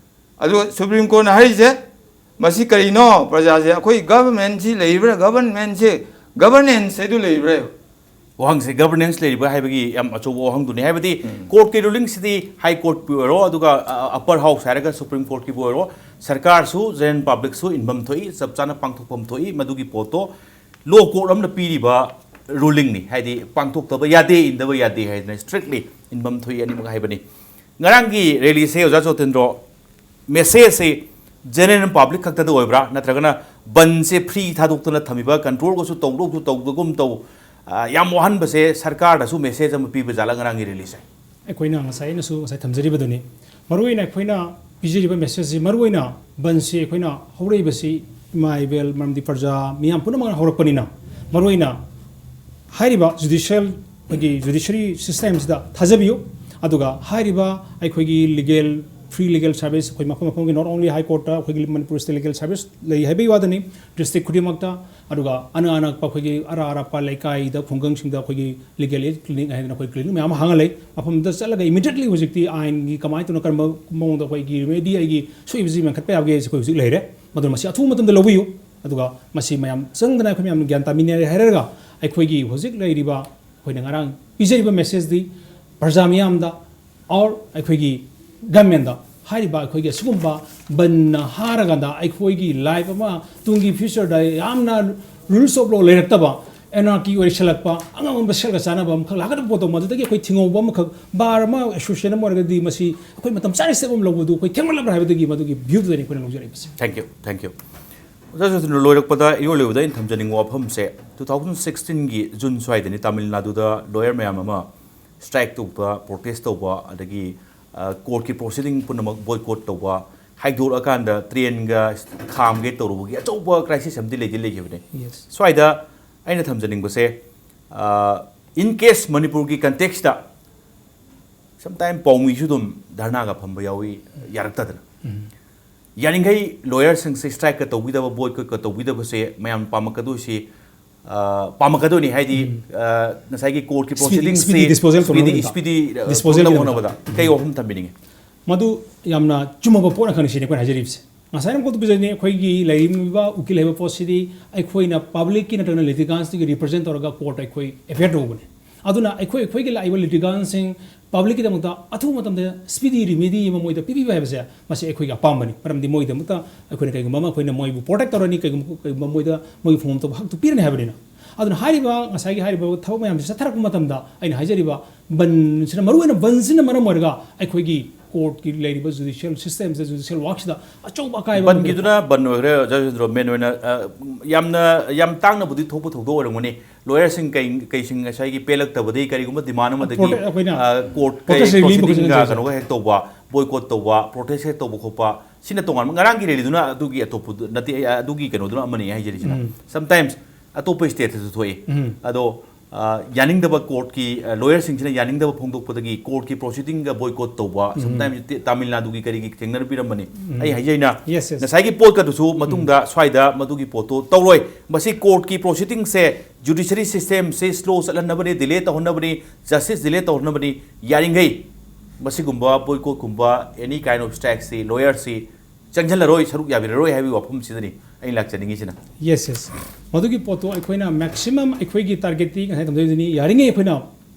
ꯑꯗꯨꯒ ꯁꯨꯄ꯭ꯔꯤꯝ ꯀꯣꯔꯠꯅ ꯍꯥꯏꯔꯤꯁꯦ ꯃꯁꯤ ꯀꯔꯤꯅꯣ? ꯄ꯭ꯔꯖꯥꯁꯦ ꯑꯩꯈꯣꯏ ꯒꯚꯔꯟꯃꯦꯟꯁꯤ ꯂꯩꯔꯤꯕ꯭ꯔꯥ? ꯒꯚꯔꯟꯃꯦꯟꯁꯤ, ꯒꯚꯔꯅꯦꯟꯁ ꯍꯥꯏꯗꯨ ꯂꯩꯔꯤꯕ꯭ꯔꯥ? ꯋꯥꯍꯪꯁꯦ ꯒꯚꯔꯅꯦꯟꯁ ꯂꯩꯔꯤꯕ꯭ꯔꯥ ꯍꯥꯏꯕꯒꯤ ꯌꯥꯝ ꯑꯆꯧꯕ ꯋꯥꯍꯪꯗꯨꯅꯤ꯫ ꯍꯥꯏꯕꯗꯤ ꯎꯝ꯫ ꯀꯣꯔꯠꯀꯤ ꯔꯨꯂꯤꯡꯁꯤꯗꯤ ꯍꯥꯏ ꯀꯣꯔꯠꯄꯨ ꯑꯣꯏꯔꯣ, ꯑꯗꯨꯒ ꯑꯄꯔ ꯍꯥꯎꯁ ꯍꯥꯏꯔꯒ ꯁꯨꯄ꯭ꯔꯤꯝ ꯀꯣꯔꯠꯀꯤꯕꯨ ꯑꯣꯏꯔꯣ, ꯁꯔꯀꯥꯔꯁꯨ, ꯖꯦꯅꯔꯦꯜ ꯄꯕ꯭ꯂꯤꯛꯁꯨ ꯏꯟꯐꯝ ꯊꯣꯛꯏ, ꯆꯞ ꯆꯥꯅ ꯄꯥꯡꯊꯣꯛꯐꯝ ꯊꯣꯛꯏ꯫ ꯃꯗꯨꯒꯤ ꯄꯣꯠꯇꯣ ꯂꯣ ꯀꯣꯔꯠ ꯑꯃꯅ ꯄꯤꯔꯤꯕ ꯔꯨꯂꯤꯡꯅꯤ꯫ ꯍꯥꯏꯗꯤ ꯄꯥꯡꯊꯣꯛꯇꯕ ꯌꯥꯗꯦ, ꯏꯟꯗꯕ ꯌꯥꯗꯦ ꯍꯥꯏꯗꯅ ꯏꯁꯇ꯭ꯔꯤꯛꯂꯤ ꯏꯟꯐꯝ ꯊꯣꯛꯏ ꯑꯅꯤꯃꯛ ꯍꯥꯏꯕꯅꯤ꯫ ꯉꯔꯥꯡꯒꯤ ꯔꯦꯂꯤꯁꯦ ꯑꯣꯖꯥ ꯖꯣꯇꯤꯟꯗ꯭ꯔꯣ, ꯃꯦꯁꯦꯖꯁꯦ ꯖꯦꯅꯔꯦꯜ ꯄꯕ꯭ꯂꯤꯛ ꯈꯛꯇꯗ ꯑꯣꯏꯕ꯭ꯔꯥ, ꯅꯠꯇ꯭ꯔꯒꯅ ꯕꯟꯁꯦ ꯐ꯭ꯔꯤ ꯊꯥꯗꯣꯛꯇꯅ ꯊꯝꯃꯤꯕ, ꯀꯟꯇ꯭ꯔꯣꯜꯒꯁꯨ ꯇꯧꯗꯧꯁꯨ ꯇꯧꯗꯒꯨꯝ ꯇꯧ, ꯑ, ꯌꯥꯝ ꯋꯥꯍꯟꯕꯁꯦ ꯁꯔꯀꯥꯔꯗꯁꯨ ꯃꯦꯁꯦꯖ ꯑꯃ ꯄꯤꯕ ꯖꯥꯠꯂ ꯉꯔꯥꯡꯒꯤ ꯔꯦꯂꯤꯁꯦ? ꯑꯩꯈꯣꯏꯅ ꯉꯁꯥꯏ, ꯑꯩꯅꯁꯨ ꯉꯁꯥꯏ ꯊꯝꯖꯔꯤꯕꯗꯨꯅꯤ, ꯃꯔꯨꯑꯣꯏꯅ ꯑꯩꯈꯣꯏꯅ ꯄꯤꯖꯔꯤꯕ ꯃꯦꯁꯦꯖꯁꯤ, ꯃꯔꯨꯑꯣꯏꯅ ꯕꯟꯁꯤ ꯑꯩꯈꯣꯏꯅ ꯍꯧꯔꯛꯏꯕꯁꯤ ꯏꯃꯥ ꯏꯕꯦꯜ, ꯃꯔꯝꯗꯤ ꯄ꯭ꯔꯖꯥ ꯃꯤꯌꯥꯝ ꯄꯨꯝꯅꯃꯛꯅ ꯍꯧꯔꯛꯄꯅꯤꯅ, ꯃꯔꯨꯑꯣꯏꯅ ꯍꯥꯏꯔꯤꯕ ꯖꯨꯗꯤꯁꯤꯌꯦꯜ, ꯑꯩꯈꯣꯏꯒꯤ ꯖꯨꯗꯤꯁꯤꯌꯔꯤ ꯁꯤꯁꯇꯦꯝꯁꯤꯗ ꯊꯥꯖꯕꯤꯌꯨ꯫ ꯑꯗꯨꯒ ꯍꯥꯏꯔꯤꯕ ꯑꯩꯈꯣꯏꯒꯤ ꯂꯤꯒꯦꯜ, ꯐ꯭ꯔꯤ ꯂꯤꯒꯦꯜ ꯁꯥꯔꯚꯤꯁ ꯑꯩꯈꯣꯏ ꯃꯐꯝ ꯃꯐꯝꯒꯤ, not only high courtꯇ, ꯑꯩꯈꯣꯏꯒꯤ ꯃꯅꯤꯄꯨꯔ ꯁ꯭ꯇꯦꯠ ꯂꯤꯒꯦꯜ ꯁꯥꯔꯚꯤꯁ ꯂꯩ ꯍꯥꯏꯕꯒꯤ ꯋꯥꯗꯅꯤ, ꯗꯤꯁꯇ꯭ꯔꯤꯛ ꯈꯨꯗꯤꯡꯃꯛꯇ, ꯑꯗꯨꯒ ꯑꯅꯛ ꯑꯅꯛꯄ ꯑꯩꯈꯣꯏꯒꯤ ꯑꯔꯥꯞ ꯑꯔꯥꯞꯄ ꯂꯩꯀꯥꯏꯗ, ꯈꯨꯡꯒꯪꯁꯤꯡꯗ ꯑꯩꯈꯣꯏꯒꯤ ꯂꯤꯒꯦꯜ ꯑꯦꯗ ꯀ꯭ꯂꯤꯅꯤꯛ ꯍꯥꯏꯗꯅ ꯑꯩꯈꯣꯏ ꯀ꯭ꯂꯤꯅꯤꯛ ꯃꯌꯥꯝ ꯑꯃ ꯍꯥꯡꯉ ꯂꯩ꯫ ꯃꯐꯝꯗꯨꯗ ꯆꯠꯂꯒ ꯏꯃꯤꯗꯤꯌꯦꯠꯂꯤ ꯍꯧꯖꯤꯛꯇꯤ ꯑꯥꯏꯟꯒꯤ ꯀꯃꯥꯏꯅ ꯇꯧꯅ, ꯀꯔꯝꯕ ꯃꯑꯣꯡꯗ ꯑꯩꯈꯣꯏꯒꯤ ꯔꯤꯃꯦꯗꯤ, ꯑꯩꯒꯤ ꯁꯣꯛꯏꯕꯁꯤ ꯃꯦꯟꯈꯠꯄ ꯌꯥꯕꯒꯦ ꯍꯥꯏꯁꯦ ꯑꯩꯈꯣꯏ ꯍꯧꯖꯤꯛ ꯂꯩꯔꯦ꯫ ꯃꯗꯨꯅ ꯃꯁꯤ ꯑꯊꯨꯕ ꯃꯇꯝꯗ ꯂꯧꯕꯤꯌꯨ꯫ ꯑꯗꯨꯒ ꯃꯁꯤ ꯃꯌꯥꯝ ꯆꯪꯗꯅ ꯑꯩꯈꯣꯏ ꯃꯌꯥꯝ ꯒ꯭ꯌꯥꯟ ꯇꯥꯃꯤꯟꯅꯔꯦ ꯍꯥꯏꯔꯒ, ꯑꯩꯈꯣꯏꯒꯤ ꯍꯧꯖꯤꯛ ꯂꯩꯔꯤꯕ, ꯑꯩꯈꯣꯏꯅ ꯉꯔꯥꯡ ꯄꯤꯖꯔꯤꯕ ꯃꯦꯁꯦꯖꯇꯤ ꯄ꯭ꯔꯖꯥ ꯃꯤꯌꯥꯝꯗ, ꯑꯣꯔ ꯑꯩꯈꯣꯏꯒꯤ ꯒꯃꯦꯟꯗ, ꯍꯥꯏꯔꯤꯕ ꯑꯩꯈꯣꯏꯒꯤ ꯑꯁꯤꯒꯨꯝꯕ ꯕꯟꯅ ꯍꯥꯔꯀꯥꯟꯗ ꯑꯩꯈꯣꯏꯒꯤ ꯂꯥꯏꯐ ꯑꯃ, ꯇꯨꯡꯒꯤ ꯐ꯭ꯌꯨꯆꯔꯗ ꯌꯥꯝꯅ ꯔꯨꯜꯁ ꯑꯣꯐ ꯂꯣ ꯂꯩꯔꯛꯇꯕ, ꯑꯦꯅꯥꯔꯀꯤ ꯑꯣꯏꯁꯜꯂꯛꯄ, ꯑꯉꯝ ꯑꯉꯝꯕ ꯁꯦꯜꯒ ꯆꯥꯅꯕ ꯑꯃꯈꯛ ꯂꯥꯛꯀꯗꯕ ꯄꯣꯠꯇꯣ, ꯃꯗꯨꯗꯒꯤ ꯑꯩꯈꯣꯏ ꯊꯤꯡꯍꯧꯕ ꯑꯃꯈꯛ, ꯕꯥꯔ ꯑꯃ ꯑꯦꯁꯣꯁꯤꯌꯦꯁꯟ ꯑꯃ ꯑꯣꯏꯔꯒꯗꯤ ꯃꯁꯤ ꯑꯩꯈꯣꯏ ꯃꯇꯝ ꯆꯥꯅ ꯁ꯭ꯇꯦꯞ ꯑꯃ ꯂꯧꯕꯗꯨ ꯑꯩꯈꯣꯏ ꯊꯦꯡꯃꯜꯂꯛꯄ꯭ꯔꯥ ꯍꯥꯏꯕꯗꯨꯒꯤ ꯃꯗꯨꯒꯤ ꯚ꯭ꯌꯨꯗꯨꯗꯅꯤ ꯑꯩꯈꯣꯏꯅ ꯂꯧꯖꯔꯛꯏꯕꯁꯦ꯫ Thank you, thank you. ꯑꯣꯖꯥ ꯖꯣꯇꯤꯟꯗ꯭ꯔꯣ, ꯂꯣꯏꯔꯛꯄꯗ, ꯏꯔꯣꯏ ꯂꯣꯏꯕꯗ ꯑꯩꯅ ꯊꯝꯖꯅꯤꯡꯕ ꯋꯥꯐꯝꯁꯦ, ꯇꯨ ꯊꯥꯎꯖꯟ ꯁꯤꯛꯁꯇꯤꯟꯒꯤ ꯖꯨꯟ ꯁ꯭ꯋꯥꯏꯗꯅꯤ ꯇꯥꯃꯤꯜ ꯅꯥꯗꯨꯗ ꯂꯣꯌꯔ ꯃꯌꯥꯝ ꯑꯃ ꯁ꯭ꯇ꯭ꯔꯥꯏꯛ ꯇꯧꯕ, ꯄ꯭ꯔꯣꯇꯦꯁ ꯇꯧꯕ, ꯑꯗꯒꯤ, ꯑ, ꯀꯣꯔꯠꯀꯤ ꯄ꯭ꯔꯣꯁꯤꯗꯤꯡ ꯄꯨꯝꯅꯃꯛ ꯕꯣꯏꯀꯣꯠ ꯇꯧꯕ, ꯍꯥꯏꯗꯣꯔꯛꯑꯀꯥꯟꯗ ꯇ꯭ꯔꯦꯟꯒ ꯈꯥꯝꯒꯦ ꯇꯧꯔꯨꯕꯒꯤ ꯑꯆꯧꯕ ꯀ꯭ꯔꯥꯏꯁꯤꯁ ꯑꯃꯗꯤ ꯂꯩꯗꯤ ꯂꯩꯈꯤꯕꯅꯦ꯫ Yes. ꯁ꯭ꯋꯥꯏꯗ ꯑꯩꯅ ꯊꯝꯖꯅꯤꯡꯕꯁꯦ, ꯑ, in case ꯃꯅꯤꯄꯨꯔꯒꯤ ꯀꯟꯇꯦꯛꯁꯇ sometime ꯄꯥꯎꯃꯤꯁꯨ ꯑꯗꯨꯝ ꯙꯔꯅꯥꯒ ꯐꯝꯕ ꯌꯥꯎꯏ, ꯌꯥꯔꯛꯇꯗꯅ꯫ ꯎꯝ꯫ ꯌꯥꯔꯤꯈꯩ ꯂꯣꯌꯔꯁꯤꯡꯁꯦ ꯁ꯭ꯇ꯭ꯔꯥꯏꯛꯀ ꯇꯧꯕꯤꯗꯕ, ꯕꯣꯏꯀꯣꯠꯀ ꯇꯧꯕꯤꯗꯕꯁꯦ ꯃꯌꯥꯝ ꯄꯥꯝꯃꯛꯀꯗꯣꯏꯁꯤ, ꯑ, ꯄꯥꯝꯃꯛꯀꯗꯣꯏꯅꯤ꯫ ꯍꯥꯏꯗꯤ, ꯎꯝ꯫ ꯑ, ꯉꯁꯥꯏꯒꯤ ꯀꯣꯔꯠꯀꯤ speedy, ꯄ꯭ꯔꯣꯁꯤꯗꯤꯡꯁꯤ speedy disposal speedy, ꯇꯧꯅꯕꯒꯤꯗꯃꯛꯇ꯫ Speedy, ꯑ, Disposal ꯇꯧꯅꯕ ꯒꯤꯗꯃꯛꯇ꯫ ꯍꯣꯠꯅꯕꯗ ꯀꯩ ꯋꯥꯐꯝ ꯊꯝꯕꯤꯅꯤꯡꯉꯤ? ꯃꯗꯨ ꯌꯥꯝꯅ ꯆꯨꯝꯃꯕ ꯄꯣꯠ ꯑꯃꯈꯛꯅꯤ ꯁꯤꯅꯤ ꯑꯩꯈꯣꯏꯅ ꯍꯥꯏꯖꯔꯤꯕꯁꯦ꯫ ꯉꯁꯥꯏꯅ ꯑꯃꯨꯛ ꯇꯧꯕꯤꯖꯅꯤ, ꯑꯩꯈꯣꯏꯒꯤ ꯂꯩꯔꯤꯕ ꯎꯀꯤꯜ ꯍꯥꯏꯕ ꯄꯣꯠꯁꯤꯗꯤ ꯑꯩꯈꯣꯏꯅ ꯄꯕ꯭ꯂꯤꯛꯀꯤ ꯅꯠꯇ꯭ꯔꯒꯅ ꯂꯤꯇꯤꯒꯥꯟꯁꯇꯒꯤ ꯔꯤꯄ꯭ꯔꯖꯦꯟ ꯇꯧꯔꯒ ꯀꯣꯔꯠꯇ ꯑꯩꯈꯣꯏ ꯑꯦꯄꯤꯌꯔ ꯇꯧꯕꯅꯤ꯫ ꯑꯗꯨꯅ ꯑꯩꯈꯣꯏ ꯑꯩꯈꯣꯏꯒꯤ ꯂꯥꯛꯏꯕ ꯂꯤꯇꯤꯒꯥꯟꯁꯤꯡ ꯄꯕ꯭ꯂꯤꯛꯀꯤꯗꯃꯛꯇ ꯑꯊꯨꯕ ꯃꯇꯝꯗ ꯁ꯭ꯄꯤꯗꯤ ꯔꯤꯃꯦꯗꯤ ꯑꯃ ꯃꯣꯏꯗ ꯄꯤꯕꯤꯕ ꯍꯥꯏꯕꯁꯦ ꯃꯁꯤ ꯑꯩꯈꯣꯏꯒꯤ ꯑꯄꯥꯝꯕꯅꯤ꯫ ꯃꯔꯝꯗꯤ ꯃꯣꯏꯒꯤꯗꯃꯛꯇ ꯑꯩꯈꯣꯏꯅ ꯀꯩꯒꯨꯝꯕ ꯑꯃ ꯑꯩꯈꯣꯏꯅ ꯃꯣꯏꯕꯨ ꯄ꯭ꯔꯣꯇꯦꯛ ꯇꯧꯔꯅꯤ, ꯀꯩꯒꯨꯝꯕ ꯀꯩꯒꯨꯝꯕ ꯃꯣꯏꯗ ꯃꯣꯏꯒꯤ ꯐꯪꯐꯝ ꯊꯣꯛꯄ ꯍꯛꯇꯨ ꯄꯤꯔꯅꯤ ꯍꯥꯏꯕꯅꯤꯅ꯫ ꯑꯗꯨꯅ ꯍꯥꯏꯔꯤꯕ ꯉꯁꯥꯏꯒꯤ ꯍꯥꯏꯔꯤꯕ ꯊꯕꯛ ꯃꯌꯥꯝꯁꯤ ꯆꯠꯊꯔꯛꯄ ꯃꯇꯝꯗ ꯑꯩꯅ ꯍꯥꯏꯖꯔꯤꯕ ꯕꯟꯁꯤꯅ, ꯃꯔꯨꯑꯣꯏꯅ ꯕꯟꯁꯤꯅ ꯃꯔꯝ ꯑꯣꯏꯔꯒ ꯑꯩꯈꯣꯏꯒꯤ ꯀꯣꯔꯠꯀꯤ ꯂꯩꯔꯤꯕ ꯖꯨꯗꯤꯁꯤꯌꯦꯜ ꯁꯤꯁꯇꯦꯝꯁꯤꯗ, ꯖꯨꯗꯤꯁꯤꯌꯦꯜ ꯋꯥꯔꯛꯁꯤꯗ ꯑꯆꯧꯕ ꯑꯀꯥꯏꯕ ꯑꯃ ꯕꯟꯒꯤꯗꯨꯅ ꯕꯟ ꯑꯣꯏꯈ꯭ꯔꯦ, ꯑꯣꯖꯥ ꯖꯣꯏꯆꯟꯗ꯭ꯔꯣ, ꯃꯦꯟ ꯑꯣꯏꯅ, ꯑ, ꯌꯥꯝꯅ, ꯌꯥꯝ ꯇꯥꯡꯅꯕꯨꯗꯤ ꯊꯣꯛꯄ ꯊꯧꯗꯣꯛ ꯑꯣꯏꯔꯝꯒꯅꯤ꯫ ꯂꯣꯌꯔꯁꯤꯡ ꯀꯩ-, ꯀꯩꯁꯤꯡ ꯉꯁꯥꯏꯒꯤ ꯄꯦꯜꯂꯛꯇꯕꯗꯒꯤ ꯀꯔꯤꯒꯨꯝꯕ ꯗꯤꯃꯥꯟ ꯑꯃꯗꯒꯤ, ꯄ꯭ꯔꯣꯇꯦ-, ꯑꯩꯈꯣꯏꯅ ꯑ, ꯀꯣꯔꯠ ꯀꯩ ꯄ꯭ꯔꯣꯇꯦꯁ ꯔꯦꯂꯤ ꯄ꯭ꯔꯣꯁꯤꯗꯤꯡꯒ ꯄꯨꯈꯠꯆꯔꯤꯁꯦ꯫ ꯀꯩꯅꯣꯒ ꯍꯦꯛ ꯇꯧꯕ, ꯕꯣꯏꯀꯣꯠ ꯇꯧꯕ, ꯄ꯭ꯔꯣꯇꯦꯁ ꯍꯦꯛ ꯇꯧꯕ ꯈꯣꯠꯄ, ꯁꯤꯅ ꯇꯣꯉꯥꯟꯕ꯫ ꯉꯔꯥꯡꯒꯤ ꯔꯦꯂꯤꯗꯨꯅ ꯑꯗꯨꯒꯤ ꯑꯇꯣꯞꯄꯗꯨ ꯅꯠꯇꯦ, ꯑ, ꯑꯗꯨꯒꯤ ꯀꯩꯅꯣꯗꯨꯅ ꯑꯃꯅꯤ ꯍꯥꯏꯖꯔꯤꯁꯤꯅ꯫ ꯎꯝ꯫ Sometimes ꯑꯇꯣꯞꯄ ꯁ꯭ꯇꯦꯠꯇꯁꯨ ꯊꯣꯛꯏ꯫ ꯎꯝ꯫ ꯑꯗꯣ, ꯑ, ꯌꯥꯅꯤꯡꯗꯕ ꯀꯣꯔꯠꯀꯤ, ꯑ, ꯂꯣꯌꯔꯁꯤꯡꯁꯤꯅ ꯌꯥꯅꯤꯡꯗꯕ ꯐꯣꯡꯗꯣꯛꯄꯗꯒꯤ ꯀꯣꯔꯠꯀꯤ ꯄ꯭ꯔꯣꯁꯤꯗꯤꯡꯒ ꯕꯣꯏꯀꯣꯠ ꯇꯧꯕ, ꯎꯝ꯫ Sometimes ꯇꯤ-, ꯇꯥꯃꯤꯜ ꯅꯥꯗꯨꯒꯤ ꯀꯔꯤꯒꯤ ꯊꯦꯡꯅꯕꯤꯔꯝꯕꯅꯤ꯫ ꯎꯝ꯫ ꯑꯩ ꯍꯥꯏꯖꯩꯅ, Yes, yes꯫ ꯉꯁꯥꯏꯒꯤ ꯄꯣꯠꯀꯗꯨꯁꯨ ꯃꯇꯨꯡꯗ ꯎꯝ꯫ ꯁ꯭ꯋꯥꯏꯗ ꯃꯗꯨꯒꯤ ꯄꯣꯠꯇꯣ ꯇꯧꯔꯣꯏ꯫ ꯃꯁꯤ ꯀꯣꯔꯠꯀꯤ ꯄ꯭ꯔꯣꯁꯤꯗꯤꯡꯁꯦ, ꯖꯨꯗꯤꯁꯔꯤ ꯁꯤꯁꯇꯦꯝꯁꯦ ꯁ꯭ꯂꯣ ꯆꯠꯍꯟꯅꯕꯅꯤ, ꯗꯤꯂꯦ ꯇꯧꯍꯟꯅꯕꯅꯤ, ꯖꯁꯇꯤꯁ ꯗꯤꯂꯦ ꯇꯧꯍꯟꯅꯕꯅꯤ꯫ ꯌꯥꯔꯤꯈꯩ ꯃꯁꯤꯒꯨꯝꯕ ꯕꯣꯏꯀꯣꯠꯀꯨꯝꯕ, any kind of strikeꯁꯤ ꯂꯣꯌꯔꯁꯤ ꯆꯪꯁꯤꯜꯂꯔꯣꯏ, ꯁꯔꯨꯛ ꯌꯥꯕꯤꯔꯔꯣꯏ ꯍꯥꯏꯕꯒꯤ ꯋꯥꯐꯝꯁꯤꯗꯅꯤ ꯑꯩꯅ ꯂꯥꯛꯆꯅꯤꯡꯉꯤꯁꯤꯅ꯫ Yes, yes꯫ ꯃꯗꯨꯒꯤ ꯄꯣꯠꯇꯣ ꯑꯩꯈꯣꯏꯅ maximum ꯑꯩꯈꯣꯏꯒꯤ ꯇꯥꯔꯒꯦꯠꯇꯤ ꯉꯁꯥꯏ ꯊꯝꯖꯈꯤꯕꯗꯨꯅꯤ, ꯌꯥꯔꯤꯉꯩ ꯑꯩꯈꯣꯏꯅ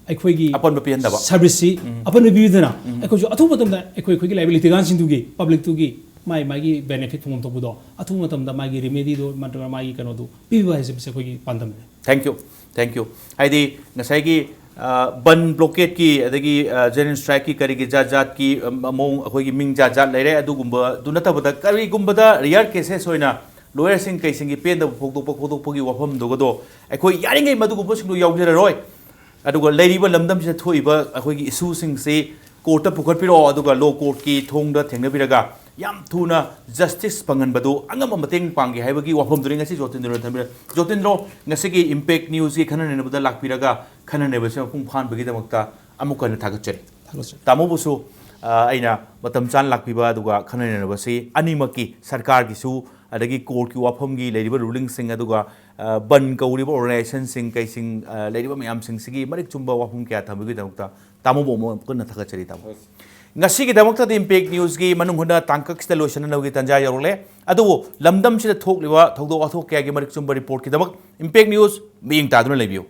ꯑꯩꯈꯣꯏꯒꯤ ꯑꯄꯟꯕ ꯄꯤꯍꯟꯗꯕ꯫ ꯁꯔꯚꯤꯁꯁꯤ ꯎꯝ꯫ ꯑꯄꯟꯕ ꯄꯤꯕꯤꯗꯅ ꯎꯝ꯫ ꯑꯩꯈꯣꯏꯁꯨ ꯑꯊꯨꯕ ꯃꯇꯝꯗ ꯑꯩꯈꯣꯏ ꯑꯩꯈꯣꯏꯒꯤ ꯂꯥꯛꯏꯕ ꯂꯤꯇꯤꯒꯥꯟꯁꯤꯡꯗꯨꯒꯤ, ꯄꯕ꯭ꯂꯤꯛꯇꯨꯒꯤ ꯃꯥꯒꯤ ꯃꯥꯒꯤ ꯕꯦꯅꯤꯐꯤꯠ ꯐꯪꯐꯝ ꯊꯣꯛꯄꯗꯣ ꯑꯊꯨꯕ ꯃꯇꯝꯗ ꯃꯥꯒꯤ ꯔꯤꯃꯦꯗꯤꯗꯣ ꯅꯠꯇ꯭ꯔꯒ ꯃꯥꯒꯤ ꯀꯩꯅꯣꯗꯣ ꯄꯤꯕꯤꯕ ꯍꯥꯏꯁꯦ ꯃꯁꯤ ꯑꯩꯈꯣꯏꯒꯤ ꯄꯥꯟꯗꯝꯅꯤ꯫ Thank you, thank you꯫ ꯍꯥꯏꯗꯤ ꯉꯁꯥꯏꯒꯤ, ꯑ, ꯕꯟ ꯕ꯭ꯂꯣꯀꯦꯠꯀꯤ ꯑꯗꯒꯤ, ꯑ, ꯖꯦꯅꯔꯦꯜ ꯁ꯭ꯇ꯭ꯔꯥꯏꯛꯀꯤ ꯀꯔꯤꯒꯤ ꯖꯥꯠ ꯖꯥꯠꯀꯤ, ꯑ, ꯃꯑꯣꯡ ꯑꯩꯈꯣꯏꯒꯤ ꯃꯤꯡ ꯖꯥꯠ ꯖꯥꯠ ꯂꯩꯔꯦ꯫ ꯑꯗꯨꯒꯨꯝꯕꯗꯨ ꯅꯠꯇꯕꯗ ꯀꯔꯤꯒꯨꯝꯕꯗ ꯔꯤꯌꯔ ꯀꯦꯁꯦꯁ ꯑꯣꯏꯅ ꯂꯣꯌꯔꯁꯤꯡ ꯀꯩꯁꯤꯡꯒꯤ ꯄꯦꯟꯗꯕ ꯐꯣꯡꯗꯣꯛꯄ ꯈꯣꯠꯇꯣꯛꯄꯒꯤ ꯋꯥꯐꯝꯗꯨꯒꯗꯣ ꯑꯩꯈꯣꯏ ꯌꯥꯔꯤꯉꯩ ꯃꯗꯨꯒꯨꯝꯕꯁꯤꯡꯗꯣ ꯌꯥꯎꯖꯔꯔꯣꯏ꯫ ꯑꯗꯨꯒ ꯂꯩꯔꯤꯕ ꯂꯝꯗꯝꯁꯤꯗ ꯊꯣꯛꯏꯕ ꯑꯩꯈꯣꯏꯒꯤ ꯏꯁꯨꯁꯤꯡꯁꯤ ꯀꯣꯔꯠꯇ ꯄꯨꯈꯠꯄꯤꯔꯛꯑꯣ, ꯑꯗꯨꯒ ꯂꯣ ꯀꯣꯔꯠꯀꯤ ꯊꯣꯡꯗ ꯊꯦꯡꯅꯕꯤꯔꯒ ꯌꯥꯝ ꯊꯨꯅ ꯖꯁꯇꯤꯁ ꯐꯪꯍꯟꯕꯗꯨ ꯑꯉꯝꯕ ꯃꯇꯦꯡ ꯄꯥꯡꯒꯦ ꯍꯥꯏꯕꯒꯤ ꯋꯥꯐꯝꯗꯨꯅꯤ ꯉꯁꯤ ꯖꯣꯇꯤꯟꯗ꯭ꯔꯣꯅ ꯊꯝꯕꯤꯔ-, ꯖꯣꯇꯤꯟꯗ꯭ꯔꯣ, ꯉꯁꯤꯒꯤ ꯏꯝꯄꯦꯛ ꯅ꯭ꯌꯨꯁꯀꯤ ꯈꯟꯅ ꯅꯩꯅꯕꯗ ꯂꯥꯛꯄꯤꯔꯒ ꯈꯟꯅ ꯅꯩꯅꯕꯁꯤ ꯃꯄꯨꯡ ꯐꯥꯍꯟꯕꯒꯤꯗꯃꯛꯇ ꯑꯃꯨꯛ ꯍꯟꯅ ꯊꯥꯒꯠꯆꯔꯤ꯫ ꯊꯥꯒꯠꯆꯔꯤ꯫ ꯇꯥꯃꯣꯕꯨꯁꯨ, ꯑ, ꯑꯩꯅ ꯃꯇꯝ ꯆꯥꯅ ꯂꯥꯛꯄꯤꯕ ꯑꯗꯨꯒ ꯈꯟꯅ ꯅꯩꯅꯕꯁꯤ ꯑꯅꯤꯃꯛꯀꯤ, ꯁꯔꯀꯥꯔꯒꯤꯁꯨ ꯑꯗꯒꯤ ꯀꯣꯔꯠꯀꯤ ꯋꯥꯐꯝꯒꯤ ꯂꯩꯔꯤꯕ ꯔꯨꯂꯤꯡꯁꯤꯡ ꯑꯗꯨꯒ, ꯑ, ꯕꯟ ꯀꯧꯔꯤꯕ ꯑꯣꯔꯒꯅꯥꯏꯖꯦꯁꯟꯁꯤꯡ ꯀꯩꯁꯤꯡ, ꯑ, ꯂꯩꯔꯤꯕ ꯃꯌꯥꯝꯁꯤꯡꯁꯤꯒꯤ ꯃꯔꯤꯛ ꯆꯨꯝꯕ ꯋꯥꯐꯝ ꯀꯌꯥ ꯊꯝꯕꯒꯤꯗꯃꯛꯇ ꯇꯥꯃꯣꯕꯨ ꯑꯃꯨꯛ ꯀꯟꯅ ꯊꯥꯒꯠꯆꯔꯤ, ꯇꯥꯃꯣ꯫ ꯉꯁꯤꯒꯤꯗꯃꯛꯇꯗꯤ ꯏꯝꯄꯦꯛ ꯅ꯭ꯌꯨꯁꯀꯤ ꯃꯅꯨꯡ ꯍꯨꯠꯅ ꯇꯥꯡꯀꯛꯁꯤꯗ ꯂꯣꯏꯁꯤꯟꯅꯕꯒꯤ ꯇꯥꯟꯖꯥ ꯌꯧꯔꯛꯂꯦ꯫ ꯑꯗꯨꯕꯨ ꯂꯝꯗꯝꯁꯤꯗ ꯊꯣꯛꯂꯤꯕ ꯊꯧꯗꯣꯛ ꯋꯥꯊꯣꯛ ꯀꯌꯥꯒꯤ ꯃꯔꯤꯛ ꯆꯨꯝꯕ ꯔꯤꯄꯣꯔꯠꯀꯤꯗꯃꯛ ꯏꯝꯄꯦꯛ ꯅ꯭ꯌꯨꯁ ꯃꯤꯠꯌꯦꯡ ꯇꯥꯗꯨꯅ ꯂꯩꯕꯤꯌꯨ꯫